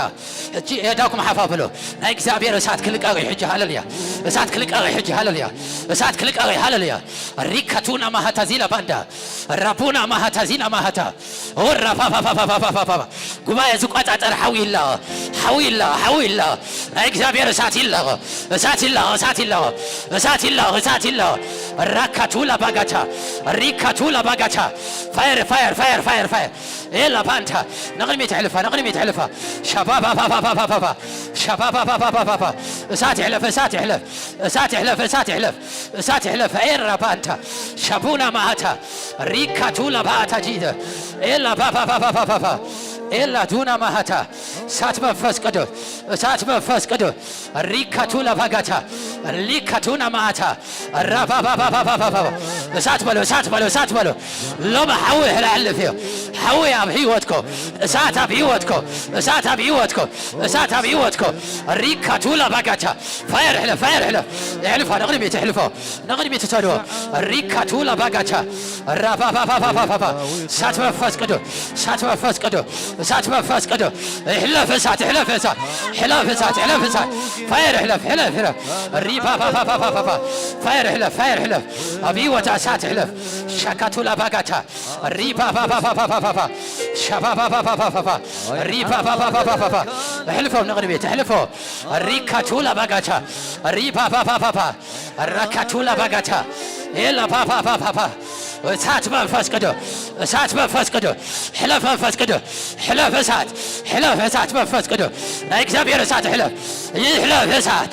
ሕጂ ኤዳኩም ሓፋ ብሎ። ናይ እግዚኣብሔር እሳት ክልቀቕ እዩ ሕጂ፣ ሃለሉያ። እሳት ክልቀቕ እዩ ሕጂ፣ ሃለሉያ። እሳት ክልቀቕ እዩ፣ ሃለሉያ። ሪካ ቱና ማሃታ ዚላ ባንዳ። ራቡና ማሃታ ዚና ማሃታ። ኦራ ፋፋፋፋፋፋፋፋ። ጉባኤ ዝቆጻጸር ሓዊ ይላቐ። ሓዊ ይላቐ፣ ሓዊ ይላቐ። ናይ እግዚኣብሔር እሳት ይላቐ። እሳት ይላቐ፣ እሳት ይላቐ። እሳት ይላቐ፣ እሳት ይላቐ። ራካ ቱላ ባጋታ። ሪካ ቱላ ባጋታ። ፋየር፣ ፋየር፣ ፋየር፣ ፋየር፣ ፋየር። ኤላ ባንታ። ንቕድሚት ኣሕልፋ፣ ንቕድሚት ኣሕልፋ። ሻባባባባባባባ። ሻባባባባባባ። እሳት ይሕለፍ፣ እሳት ይሕለፍ። እሳት ይሕለፍ፣ እሳት ይሕለፍ። እሳት ይሕለፍ። ኤራ ባንታ። ሻቡና ማሃታ። ሪካ ቱላ ባኣታ ጂደ። ኤላ ባባባባባባ። ኤላ ዱና ማሃታ። እሳት መንፈስ ቅዱስ። እሳት መንፈስ ቅዱስ። ሪካ ቱላ ባጋታ። ሪካ ቱና ማኣታ። ራባባባባባባ። እሳት በሎ፣ እሳት በሎ፣ እሳት በሎ። ሎሚ ሓዊ ይሕለፍ እዩ። ሓዊ ኣብ ህይወትኮ። እሳት ኣብ ህይወትኮ። እሳት ኣብ ህይወትኮ። እሳት ኣብ ህይወትኮ። ሪካ ቱላ ባጋታ። ፋየር ሕለፍ፣ ፋየር ሕለፍ። እሕልፋ፣ ንቕድሚት እሕልፎ። ንቕድሚት እሰድዎ። ሪካ ቱላ ባጋታ። ራባባባባባባ። እሳት መንፈስ ቅዱስ። እሳት መንፈስ ቅዱስ። እሳት መንፈስ ቅዱስ። እሕለፍ እሳት፣ እሕለፍ እሳት። ሕለፍ እሳት፣ ሕለፍ እሳት። ፋየር ሕለፍ፣ ሕለፍ፣ ሕለፍ። ሪባባባባባባ። ፋየር ሕለፍ፣ ፋየር ሕለፍ። ኣብ ህይወታ እሳት ሕለፍ። ሻካቱላ ባጋታ። ሪባባባባባባ። ሻባባባባባባ። ሪባባባባባባ። እሕልፎም ንቕድሚት፣ እሕልፎ። ሪካቱላ ባጋታ። ሪባባባባባ። ራካቱላ ባጋታ። ኤላ ባባባባባ። እሳት መንፈስ ቅዱስ። እሳት መንፈስ ቅዱስ። ሕለፍ መንፈስ ቅዱስ። ሕለፍ እሳት። ሕለፍ እሳት መንፈስ ቅዱስ። ናይ እግዚኣብሔር እሳት ሕለፍ። ይሕለፍ እሳት።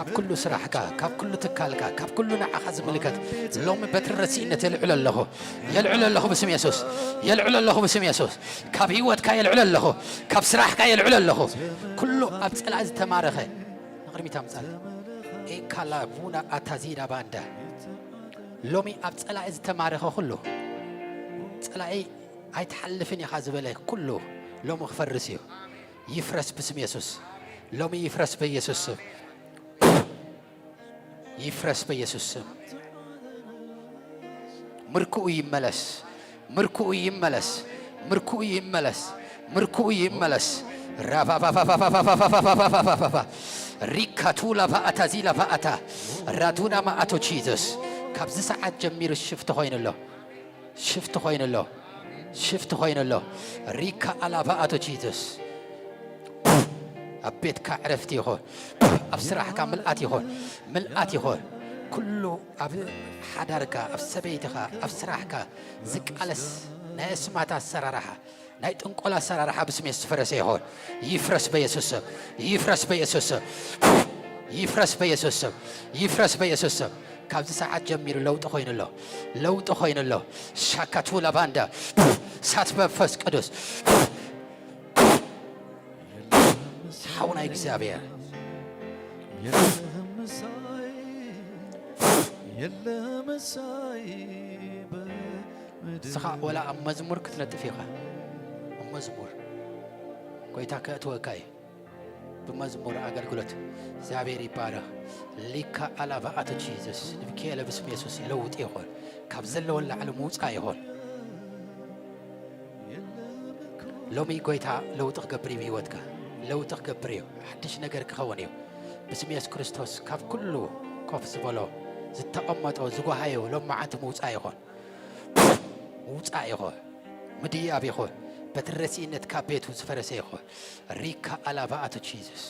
ካብ ኩሉ ስራሕካ፣ ካብ ኩሉ ትካልካ፣ ካብ ኩሉ ንዓኻ ዝምልከት ሎሚ በትሪ ረሲእነት የልዕሎ ኣለኹ። የልዕሎ ኣለኹ ብስም የሱስ። የልዕሎ ኣለኹ ብስም የሱስ። ካብ ህይወትካ የልዕሎ ኣለኹ። ካብ ስራሕካ የልዕሎ ኣለኹ። ኩሉ ኣብ ጸላኢ ዝተማረኸ ንቕድሚት ኣምጻል። ኤካላ ቡና ኣታዚዳ ባንዳ። ሎሚ ኣብ ጸላኢ ዝተማረኸ ኩሉ፣ ጸላኢ ኣይትሓልፍን ኢኻ ዝበለ ኩሉ ሎሚ ክፈርስ እዩ። ይፍረስ ብስም የሱስ። ሎሚ ይፍረስ በኢየሱስ ስም። ይፍረስ በኢየሱስ ስም። ምርኩኡ ይመለስ። ምርኩኡ ይመለስ። ምርኩኡ ይመለስ። ምርኩኡ ይመለስ። ራባባባባባባባባባባባባባባ። ሪካቱ ላቫኣታ ዚ ላቫኣታ። ራዱና ማኣቶ ጂዘስ። ካብዚ ሰዓት ጀሚሩ ሽፍት ኮይኑ ኣሎ። ሽፍት ኮይኑ ኣሎ። ሽፍት ኮይኑ ኣሎ። ሪካ ኣላቫኣቶ ጂዘስ። ኣብ ቤትካ ዕረፍቲ ይኹን። ኣብ ስራሕካ ምልኣት ይኹን። ምልኣት ይኹን። ኩሉ ኣብ ሓዳርካ፣ ኣብ ሰበይትኻ፣ ኣብ ስራሕካ ዝቃለስ ናይ ኣስማት ኣሰራርሓ፣ ናይ ጥንቆላ ኣሰራርሓ ብስም የሱስ ዝፈረሰ ይኹን። ይፍረስ በየሱስ ስም። ይፍረስ በየሱስ ስም። ይፍረስ በየሱስ ስም። ይፍረስ በየሱስ ስም። ካብዚ ሰዓት ጀሚሩ ለውጢ ኮይኑ ኣሎ። ለውጢ ኮይኑ ኣሎ። ሻካቱ ላባንዳ። እሳት መንፈስ ቅዱስ። ሓውና እግዚኣብሔር። የለ መሳይ በምድር። ንስኻ ወላ ኣብ መዝሙር ክትነጥፍ ኢኻ። ኣብ መዝሙር ጎይታ ከእትወካ እዩ። ብመዝሙር ኣገልግሎት እግዚኣብሔር ይባረኽ። ሊካ ኣላባ ኣቶ ጂዘስ ንብኬለ ብስም የሱስ ለውጥ ይኾን። ካብ ዘለዎ ላዕሊ ምውፃእ ይኾን። ሎሚ ጎይታ ለውጢ ክገብር እዩ ብህይወትካ። ለውጢ ክገብር እዩ። ሓድሽ ነገር ክኸውን እዩ። ብስም የሱስ ክርስቶስ ካብ ኩሉ ኮፍ ዝበሎ ዝተቐመጦ ዝጓሃዮ ሎም መዓንቲ ምውፃእ ይኾን። ምውፃእ ይኾን። ምድያብ ይኾን። በቲ ረሲእነት ካብ ቤቱ ዝፈረሰ ይኾን። ሪካ ኣላባ ኣቶ ጂዘስ።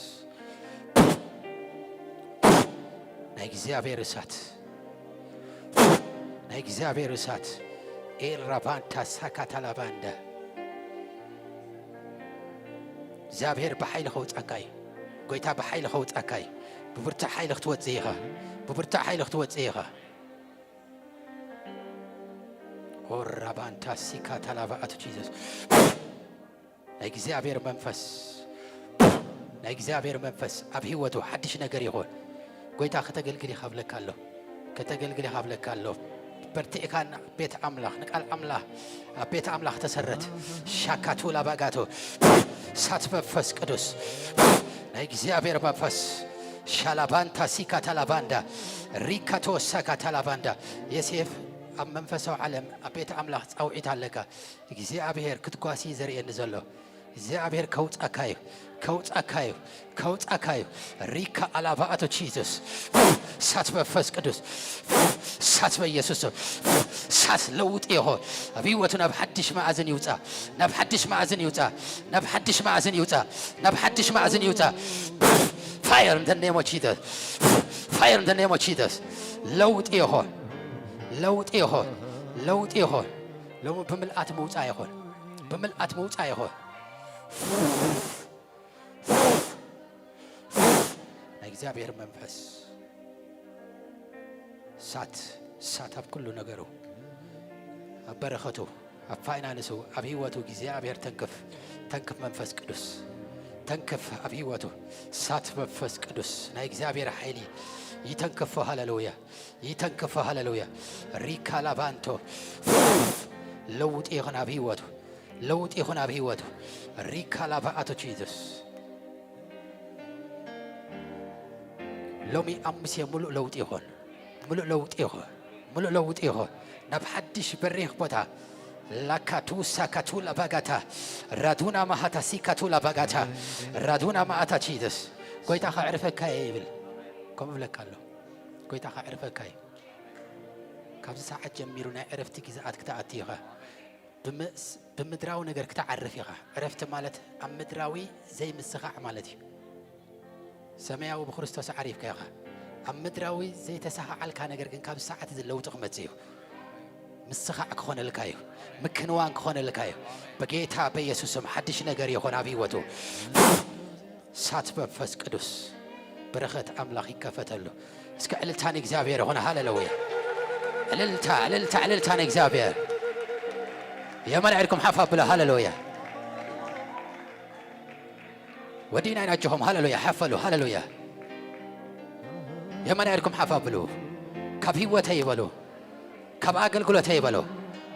ናይ እግዚኣብሔር እሳት። ናይ እግዚኣብሔር እሳት። ኤል ራባንታ ሳካታ ላባንዳ። እግዚኣብሔር ብሓይሊ ከውጻካ እዩ። ጎይታ ብሓይሊ ከውጻካ እዩ። ብብርቱዕ ሓይሊ ክትወጽእ ኢኻ። ብብርቱዕ ሓይሊ ክትወጽእ ኢኻ። ኦራባንታ ሲካ ታላባ ኣቶ ጂዘስ። ናይ እግዚኣብሔር መንፈስ። ናይ እግዚኣብሔር መንፈስ ኣብ ህይወቱ ሓድሽ ነገር ይኹን። ጎይታ ከተገልግል ይኻብለካ ኣሎ። ከተገልግል ይኻብለካ ኣሎ። በርቲዕካ ናብ ቤት ኣምላኽ፣ ንቃል ኣምላኽ፣ ኣብ ቤት ኣምላኽ ተሰረት። ሻካቱ ላባጋቶ። እሳት መንፈስ ቅዱስ። ናይ እግዚኣብሔር መንፈስ። ሻላባንታ ሲካ ታላባንዳ። ሪካቶ ሳካ ታላባንዳ። የሴፍ ኣብ መንፈሳዊ ዓለም ኣብ ቤት ኣምላኽ ጻውዒት ኣለካ። እግዚኣብሔር ክትጓሲ ዘርእየኒ ዘሎ። እግዚኣብሔር ከውጻካ እዩ። ከውጻካ እዩ። ከውጻካ እዩ። ሪካ ኣላባ ኣቶ ጂዘስ። እሳት መንፈስ ቅዱስ። እሳት በኢየሱስ ስም። እሳት ለውጥ ይኹን። ኣብ ህይወቱ ናብ ሓድሽ መኣዝን ይውጻ። ናብ ሓድሽ መኣዝን ይውጻ። ናብ ሓድሽ መኣዝን ይውጻ። ናብ ሓድሽ መኣዝን ይውጻ። Fire in the name of Jesus. Fire in the name of Jesus. ለውጥ ይኹን። ለውጥ ይኹን። ለውጥ ይኹን። ሎሚ ብምልኣት ምውጻእ ይኹን። ብምልኣት ምውጻእ ይኹን። ናይ እግዚኣብሔር መንፈስ። እሳት፣ እሳት ኣብ ኩሉ ነገሩ። ኣብ በረኸቱ፣ ኣብ ፋይናንሱ፣ ኣብ ህይወቱ እግዚኣብሔር ተንክፍ። ተንክፍ መንፈስ ቅዱስ። ተንክፍ ኣብ ህይወቱ። እሳት መንፈስ ቅዱስ። ናይ እግዚኣብሔር ሓይሊ ይተንክፎ። ሃሌሉያ። ይተንክፎ። ሃሌሉያ። ሪካ ላባንቶ። ለውጥ ይኹን ኣብ ህይወቱ። ለውጥ ይኹን ኣብ ህይወቱ። ሪካ ላባ ኣቶ ጂዘስ። ሎሚ ኣብ ሙሴ ሙሉእ ለውጢ ይኹን። ሙሉእ ለውጢ ይኹን። ሙሉእ ለውጢ ይኹን። ናብ ሓድሽ በሪኽ ቦታ። ላካቱ ሳካቱ ላባጋታ። ራዱና ማሃታ ሲካቱ ላባጋታ። ራዱና ማኣታ ጂዘስ። ጎይታ ከዕርፈካ እየ ይብል። ከምኡ እብለካ ኣሎ። ጎይታ ከዕርፈካ እዩ። ካብዚ ሰዓት ጀሚሩ ናይ ዕረፍቲ ግዝኣት ክትኣቱ ኢኻ። ብምስ-፣ ብምድራዊ ነገር ክትዓርፍ ኢኻ። ዕረፍቲ ማለት ኣብ ምድራዊ ዘይምስኻዕ ማለት እዩ። ሰማያዊ ብክርስቶስ ዓሪፍካ ኢኻ። ኣብ ምድራዊ ዘይተሰኻዓልካ ነገር ግን ካብ ሰዓት እዚ ለውጢ ክመጽእ እዩ። ምስኻዕ ክኾነልካ እዩ። ምክንዋን ክኾነልካ እዩ። በጌታ በኢየሱስ ስም ሓድሽ ነገር ይኾን ኣብ ህይወቱ። እሳት መንፈስ ቅዱስ። በረኸት ኣምላኽ ይከፈተሉ። እስከ ዕልልታ ንእግዚኣብሔር ይኹን። ሃሌሉያ! ዕልልታ፣ ዕልልታ፣ ዕልልታ ንእግዚኣብሔር። የማን ኢድኩም ሓፍ ኣብሉ። ሃሌሉያ! ወዲና ኢና፣ ኣጆኹም። ሃሌሉያ! ሓፍ በሉ። ሃሌሉያ! የማን ኢድኩም ሓፍ ኣብሉ። ካብ ህይወተይ ይበሉ። ካብ ኣገልግሎተይ በሎ፣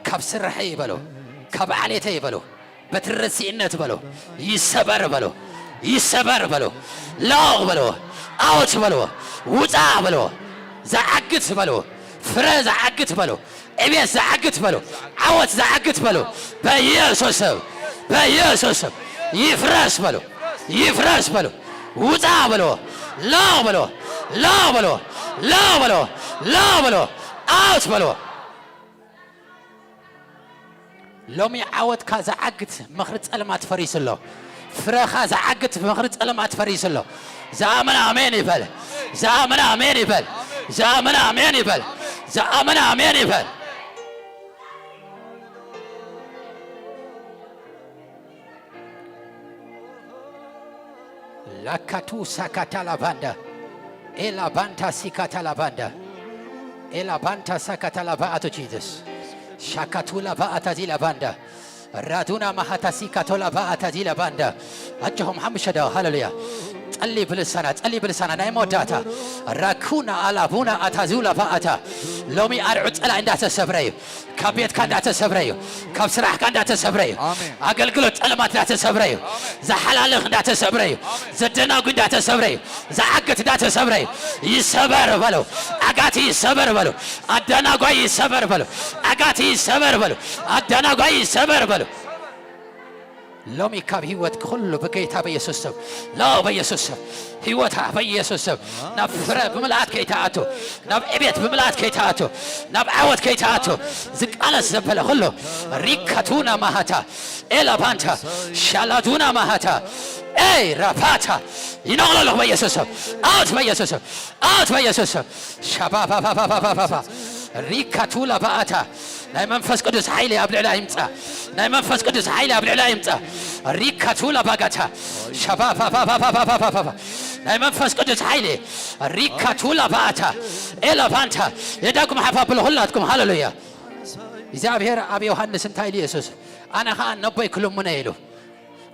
ካብ ስርሐይ በሎ፣ ካብ ዓሌተይ በሎ፣ በትረሲእነት በሎ፣ ይሰበር በሎ፣ ይሰበር በሎ፣ ላቕ በሎ፣ ኣውት በሎ፣ ውፃ በሎ፣ ዘዓግት በሎ፣ ፍረ ዘዓግት በሎ፣ ዕቤት ዘዓግት በሎ፣ ዓወት ዘዓግት በሎ፣ በኢየሱስ ስም፣ በኢየሱስ ስም ይፍረስ በሎ፣ ይፍረስ በሎ፣ ውፃ በሎ፣ ላቕ በሎ፣ ላቕ በሎ፣ ላቕ በሎ፣ ላቕ በሎ፣ ኣውት በሎ። ሎሚ ዓወትካ ዝዓግት ምኽሪ ጸልማት ፈሪሱ ኣሎ። ፍረኻ ዝዓግት ምኽሪ ጸልማት ፈሪሱ ኣሎ። ዝኣመነ ኣሜን ይበል። ዝኣመነ ኣሜን ይበል። ዝኣመነ ኣሜን ይበል። ዝኣመነ ኣሜን ይበል። ላካቱ ሳካታ ላባንዳ ኤላ ባንታ ሲካታ ላባንዳ ኤላ ባንታ ሳካታ ላባ ኣቶ ጂዘስ ሻካቱ ላባ ኣታዚ ላባንዳ ራዱና ማሃታ ሲካቶ ላባ ኣታዚ ላባንዳ ኣጆኹም ሓሙሽተ ደው ሃሌሉያ ጸሊ ብልሳና ጸሊ ብልሳና ናይ መወዳእታ ራኩና ኣላቡና ኣታዚው ላባ ኣታ ሎሚ ኣርዑ ጸላኢ እንዳተሰብረ እዩ ካብ ቤትካ እንዳተሰብረ እዩ። ካብ ስራሕካ እንዳተሰብረ እዩ። ኣሜን። ኣገልግሎት ጸልማት እንዳተሰብረ እዩ። ኣሜን። ዝሓላልኽ እንዳተሰብረ እዩ። ኣሜን። ዘደናጉ እንዳተሰብረ እዩ። ዝዓግት እንዳተሰብረ እዩ። ይሰበር በለው። ዓጋቲ ይሰበር በለው። ኣደናጓይ ይሰበር በለው። ዓጋቲ ይሰበር በለው። ኣደናጓይ ይሰበር በለው። ሎሚ ካብ ህይወት ኩሉ ብጌታ በኢየሱስ ስም ሎ በኢየሱስ ስም ህይወታ በኢየሱስ ስም ናብ ፍረ ብምልኣት ከይተኣቱ ናብ ዕቤት ብምልኣት ከይተኣቱ ናብ ዓወት ከይተኣቱ ዝቃለስ ዘበለ ኩሉ ሪካቱና ማሃታ ኤላባንታ ሻላዱና ማሃታ ኤይ ራፓታ ይነቕሎ ኣለኹ በኢየሱስ ስም ኣውት በኢየሱስ ስም ኣውት በኢየሱስ ስም ሻባባባባባባባ ሪካቱላ ባኣታ ናይ መንፈስ ቅዱስ ሓይሊ ኣብ ልዕላ ይምጻ ናይ መንፈስ ቅዱስ ሓይሊ ኣብ ልዕላ ይምጻ ሪካቱላ ባጋታ ሻባባባባባባባ ናይ መንፈስ ቅዱስ ሓይሊ ሪካቱላ ባኣታ ኤላፋንታ የዳኩም ሓፋ ብሎ ሁላትኩም ሃሌሉያ እግዚኣብሔር ኣብ ዮሃንስ እንታይ ኢሉ የሱስ ኣነ ኸዓ ነቦይ ክልሙነ ኢሉ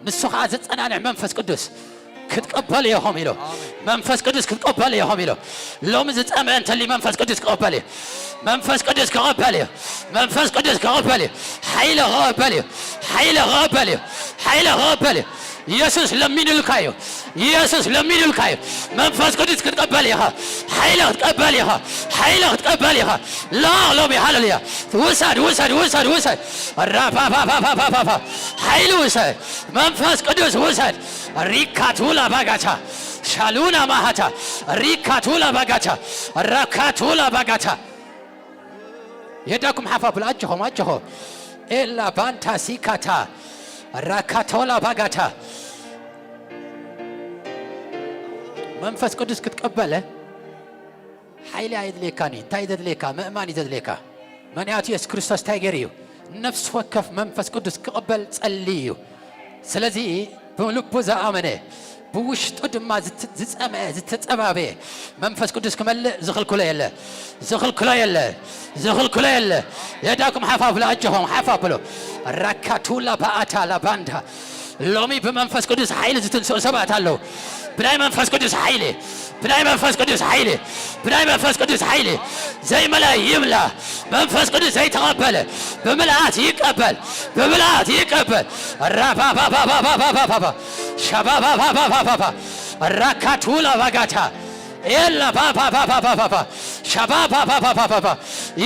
ንሱ ኸዓ ዝጸናንዕ መንፈስ ቅዱስ ክትቀበል ኢኹም ኢሉ መንፈስ ቅዱስ ክትቀበል ኢኹም ኢሉ ሎሚ ዝጸምአ እንተሊ መንፈስ ቅዱስ ክቐበል እዩ መንፈስ ቅዱስ ክቐበል እዩ መንፈስ ቅዱስ ክቐበል እዩ ሓይሊ ክቐበል እዩ ሓይሊ ክቐበል እዩ ሓይሊ ክቐበል እዩ ኢየሱስ ለሚኑልካ እዩ ኢየሱስ ለሚኑልካ እዩ መንፈስ ቅዱስ ክትቀበል ኢኻ ሓይሊ ክትቀበል ኢኻ ሓይሊ ክትቀበል ኢኻ ላ ሎሚ ሃሌሉያ ውሰድ ውሰድ ውሰድ ውሰድ ራፋፋፋፋፋፋ ሓይሊ ውሰድ መንፈስ ቅዱስ ውሰድ ሪካቱላ ባጋታ ሻሉና ማሃታ ሪካቱላ ባጋታ ራካቱላ ባጋታ የዳኩም ሓፋ ብላ ኣጆኹም ኣጆኹ ኤላ ባንታ ሲካታ ራካቶላ ባጋታ መንፈስ ቅዱስ ክትቀበለ ሓይሊ ኣየድልየካን እዩ እንታይ ዘድልየካ ምእማን እዩ ዘድልየካ ምክንያቱ የሱስ ክርስቶስ እንታይ ገይሩ እዩ ነፍሲ ወከፍ መንፈስ ቅዱስ ክቕበል ጸሊ እዩ ስለዚ ብልቡ ዝኣመነ ብውሽጡ ድማ ዝጸምአ ዝተጸባበየ መንፈስ ቅዱስ ክመልእ ዝኽልክሎ የለ ዝኽልክሎ የለ ዝኽልክሎ የለ የዳኩም ሓፋ ብሎ ኣጆኹም ሓፋ ብሎ ራካቱላ ባኣታ ላባንዳ ሎሚ ብመንፈስ ቅዱስ ሓይሊ ዝትንስኡ ሰባት ኣለዉ ብናይ መንፈስ ቅዱስ ሓይሊ ብናይ መንፈስ ቅዱስ ሓይሊ ብናይ መንፈስ ቅዱስ ሓይሊ ዘይመለ ይምላ መንፈስ ቅዱስ ዘይተቐበለ ብምልኣት ይቀበል ብምልኣት ይቀበል ራባባባባባባባባ ሻባባባባባባባ ራካቱላ ባጋታ ኤላ ባባባባባባ ሻባባባባባባ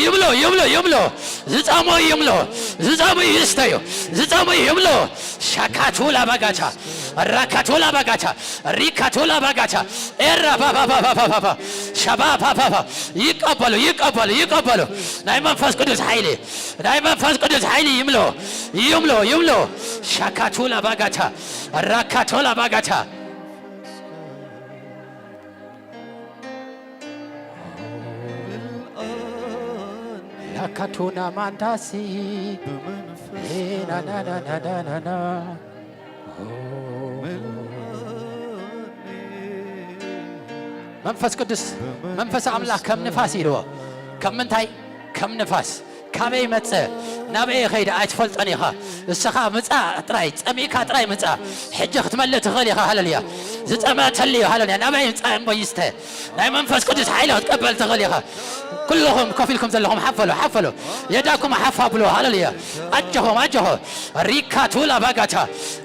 ይብሎ ይብሎ ይብሎ ዝጸሞ ይምሎ ዝጸሙ ይስተዩ ዝጸሙ ይምሎ ሻካቱላ ባጋታ ራካቱላ ባጋታ ሪካቱላ ባጋታ ኤራ ባባባባባባ ሻባባባባ ይቀበሉ ይቀበሉ ይቀበሉ ናይ መንፈስ ቅዱስ ሓይሊ ናይ መንፈስ ቅዱስ ሓይሊ ይምሎ ይምሎ ይምሎ ሻካቱላ ባጋታ ራካቶላ ባጋታ ላካቱና ማንዳሲ ናናናናናና መንፈስ ቅዱስ፣ መንፈስ ኣምላኽ ከም ንፋስ ኢልዎ። ከም ምንታይ? ከም ንፋስ። ካበይ መጸ? ናበይ ከይደ? ኣይትፈልጦን ኢኻ። እስኻ ምጻእ ጥራይ፣ ጸሚእካ ጥራይ ምጻእ። ሕጂ ክትመልእ ትኽእል ኢኻ። ሃለሉያ። ዝጸመአ ተልዩ። ሃለሉያ። ናበይ ምጻእ እምቦ ይስተ። ናይ መንፈስ ቅዱስ ሓይሊ ክትቀበል ትኽእል ኢኻ። ኩልኹም ኮፍ ኢልኩም ዘለኹም ሓፍ በሉ፣ ሓፍ በሉ። የዳኩም ሓፍ ኣብሉ። ሃለሉያ። ኣጆኹም፣ ኣጆኹ። ሪካ ቱላ ባጋታ።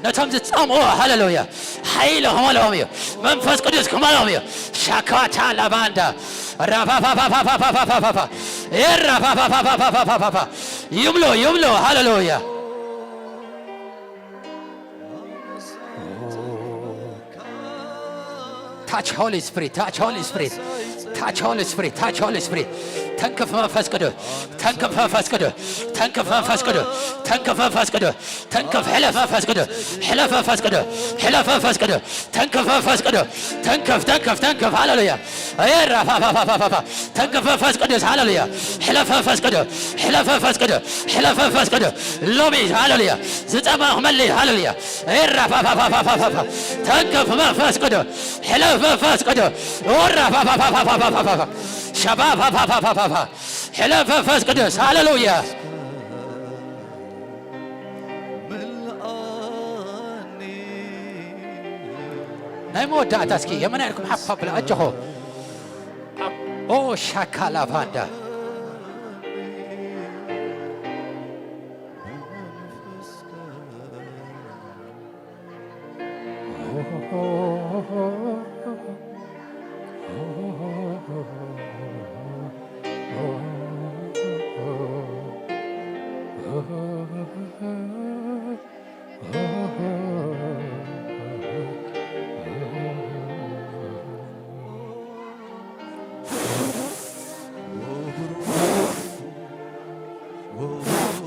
ነቶም ዝጸምኡ፣ ሃለሉያ። ሓይሊ ክመልኦም እዩ። መንፈስ ቅዱስ ክመልኦም እዩ። ሻካታ ላባንዳ። ራፋፋፋፋፋፋፋፋፋፋ። ኤራፋፋፋፋፋፋፋፋፋ። ይምሎ፣ ይምሎ። ሃለሉያ። Touch Holy Spirit, touch Holy Spirit, touch Holy Spirit, touch Holy Spirit. ተንክፍ መንፈስ ቅዱስ፣ ተንክፍ መንፈስ ቅዱስ፣ ተንክፍ መንፈስ ቅዱስ፣ ተንክፍ መንፈስ ቅዱስ፣ ተንክፍ። ሕለፍ መንፈስ ቅዱስ፣ ሕለፍ መንፈስ ቅዱስ፣ ሕለፍ መንፈስ ቅዱስ። ተንክፍ መንፈስ ቅዱስ፣ ተንክፍ፣ ተንክፍ፣ ተንክፍ። ሃሌሉያ። ኤራ ፋፋፋፋፋፋ። ተንክፍ መንፈስ ቅዱስ፣ ሃሌሉያ። ሕለፍ መንፈስ ቅዱስ፣ ሕለፍ መንፈስ ቅዱስ፣ ሕለፍ መንፈስ ቅዱስ። ሎሚ፣ ሃሌሉያ። ዝጠመ ክመልእ፣ ሃሌሉያ። ኤራ ፋፋፋፋፋፋፋ። ተንክፍ መንፈስ ቅዱስ፣ ሕለፍ መንፈስ ቅዱስ። ኦራ ፋፋፋፋፋፋፋ። ሸባ ፋፋፋፋፋፋ። ሕለፍ መንፈስ ቅዱስ፣ ሃሌሉያ። ናይ መወዳእታ እስኪ የመና ኢልኩም ሓፍ ኣብላ ኣጆኹ። ኦ ሻካ ላቫንዳ።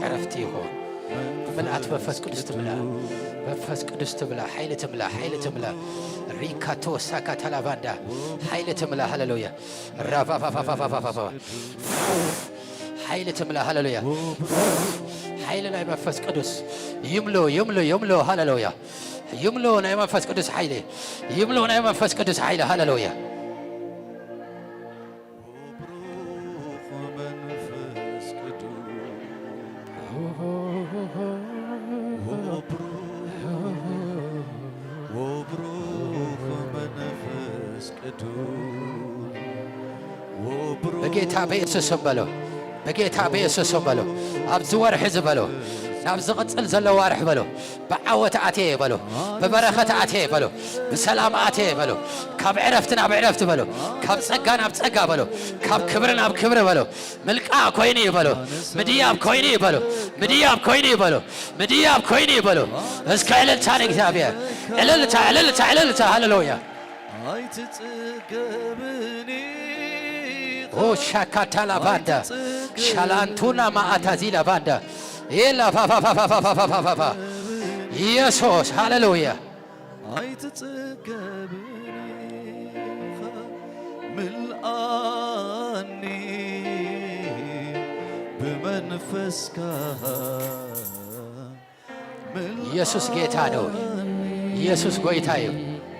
ዕረፍቲ ይኹን። ምልኣት መንፈስ ቅዱስ ትምልኣ። መንፈስ ቅዱስ ትምልኣ። ሓይሊ ትምልኣ። ሓይሊ ትምልኣ። ሪካቶ ሳካ ታላባንዳ። ሓይሊ ትምልኣ። ሃሌሉያ። ራፋፋፋፋፋፋፋፋ። ሓይሊ ትምልኣ። ሃሌሉያ። ሓይሊ ናይ መንፈስ ቅዱስ። ይምሎ፣ ይምሎ፣ ይምሎ። ሃሌሉያ። ይምሎ ናይ መንፈስ ቅዱስ ሓይሊ። ይምሎ ናይ መንፈስ ቅዱስ ሓይሊ። ሃሌሉያ። በጌታ በኢየሱስ ስም በሎ። በጌታ በኢየሱስ ስም በሎ። ኣብዚ ወርሒ እዚ በሎ። ናብ ዝቕጽል ዘሎ ወርሒ በሎ። ብዓወት ኣትየ በሎ። ብበረኸት ኣትየ በሎ። ብሰላም ኣትየ በሎ። ካብ ዕረፍቲ ናብ ዕረፍቲ በሎ። ካብ ጸጋ ናብ ጸጋ በሎ። ካብ ክብሪ ናብ ክብሪ በሎ። ምልቃ ኮይኑ እዩ በሎ። ምድያብ ኮይኑ እዩ በሎ። ምድያብ ኮይኑ እዩ በሎ። ምድያብ ኮይኑ እዩ በሎ። እስከ ዕልልታ ንእግዚኣብሔር። ዕልልታ፣ ዕልልታ፣ ዕልልታ። ሃሌሉያ። ኣይትጽገብን ኢኻ። ኦ ሻካታ ላባንዳ። ኣይትጽገብን። ሻላንቱና ማኣታዚ ላባንዳ። ኤላ ፋፋፋፋፋፋፋፋፋ። ኢየሱስ፣ ሃሌሉያ። ኣይትጽገብን ኢኻ። ምልኣኒ ብመንፈስካ። ኢየሱስ ጌታ ነው። ኢየሱስ ጎይታ እዩ።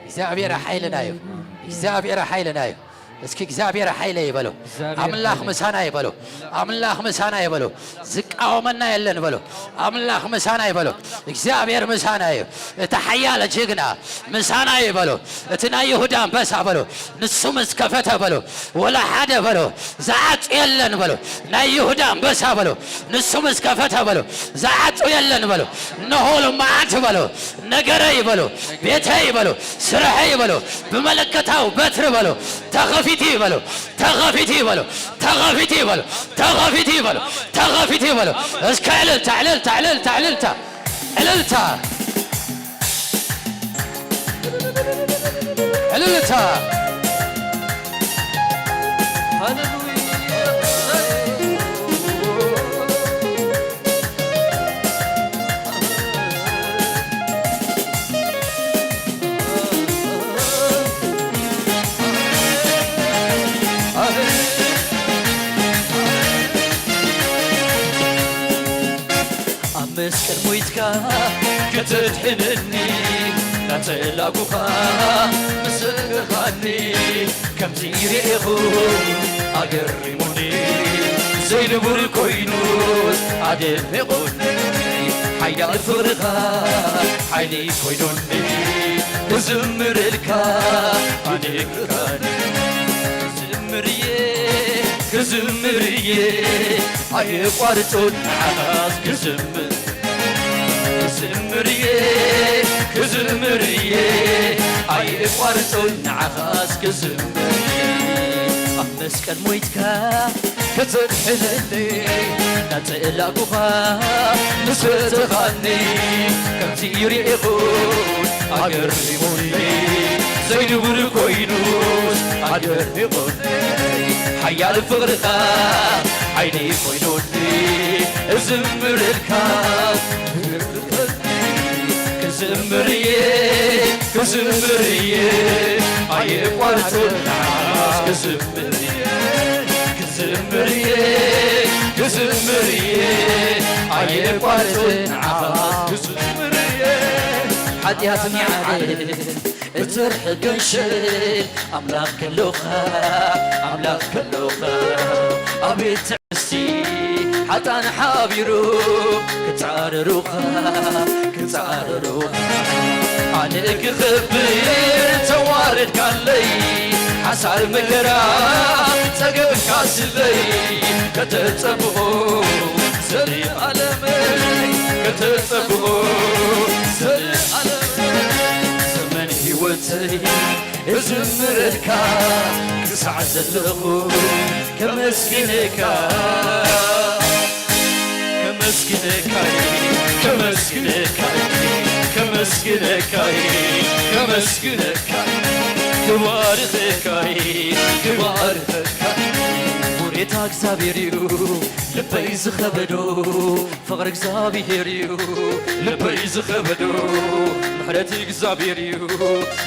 እግዚኣብሔር ሓይልና እዩ። እግዚኣብሔር ሓይልና እዩ። እስኪ እግዚኣብሔር ሓይለ ይበሉ። እግዚኣብሔር ኣምላኽ ሓይለ። ምሳና ይበሉ። ኣምላኽ ምሳና ይበሉ። ዝቃወመና የለን በሉ። ኣምላኽ ምሳና ይበሉ። እግዚኣብሔር ምሳና እዩ። እቲ ሓያለ ጅግና ምሳና እዩ በሉ። እቲ ናይ ይሁዳ ኣንበሳ በሉ። ንሱ ምስ ከፈተ በሉ። ወላ ሓደ በሉ። ዝዓጹ የለን በሉ። ናይ ይሁዳ ኣንበሳ በሉ። ንሱ ምስ ከፈተ በሉ። ዝዓጹ የለን በሉ። እነሆ ሎማዓንቲ በሉ። ነገረይ በሉ። ቤተይ በሉ። ስርሐይ በሉ። ብመለከታዊ በትሪ በሉ። ተኸፊቱ በሉ። ተኸፊቱ በሉ። ተኸፊቱ በሉ። ተኸፊቱ በሉ። ተኸፊቱ በሉ። እስከ ዕልልታ፣ ዕልልታ፣ ዕልልታ፣ ዕልልታ። ዕልልታ። ዕልልታ። ሃሌሉያ። ኣብ መስቀል ሞይትካ ከተድሕነኒ፣ ናተላእኩኻ ምስእኻኒ፣ ከምቲ ይርኤኹ ኣገሪሙኒ፣ ዘይንቡር ኮይኑስ ኣደኒቑኒ። ሓያል ፍቕርኻ ሓይሊ ኮይኑኒ፣ ክዝምረልካ ኣድንቕካኒ። ክዝምርየ፣ ክዝምርየ፣ ኣየቋርጾን ንዓኻስ ክዝምር። ክዝምርየ፣ ክዝምርየ፣ ኣየቋርጾን ንዓኻስ ክዝምርየ። ኣብ መስቀል ሞይትካ ከተድሕነኒ፣ ናጸላእኩኻ ምስ ፈተኻኒ፣ ከምዚ ይርኤኹን ኣገሪሙኒ፣ ዘይንቡር ኮይኑስ ኣደኒቑኒ። ሓያል ፍቕርኻ ሓይሊ ኮይኑኒ፣ እዝምረልካ ክዝምርየ፣ ክዝምርየ፣ ኣየቋርጽን ክዝምርየ፣ ክዝምርየ፣ ክዝምርየ፣ ኣየቋርጽን ክዝምርየ። ሓጢኣት ንዓይ እትርሕቅ ገንሸል ኣምላኽ ከሎኻ፣ ኣምላኽ ከሎኻ፣ ኣቤት ትዕግስቲ፣ ሓጣን ሓቢሩ ክጻረሩኻ፣ ክጻረሩኻ። ኣነ ክኸብር ተዋረድካለይ፣ ሓሳር መከራ ጸገብካ ስለይ፣ ከተጸብኦ ዘለኣለመይ፣ ከተጸብኦ ዘለኣለመይ። ዘመን ህይወተይ እዝምረልካ ክሳዕ ዘለኹ ከመስግነካ፣ ከመስግነካ፣ ከመስግነካ፣ ከመስግነካ፣ ከመስግነካ፣ ክባርኸካ፣ ክባርኸካ። ውሬታ እግዚኣብሔር እዩ ልበይ ዝኸበዶ፣ ፍቕሪ እግዚኣብሔር እዩ ልበይ ዝኸበዶ፣ ምሕረት እግዚኣብሔር እዩ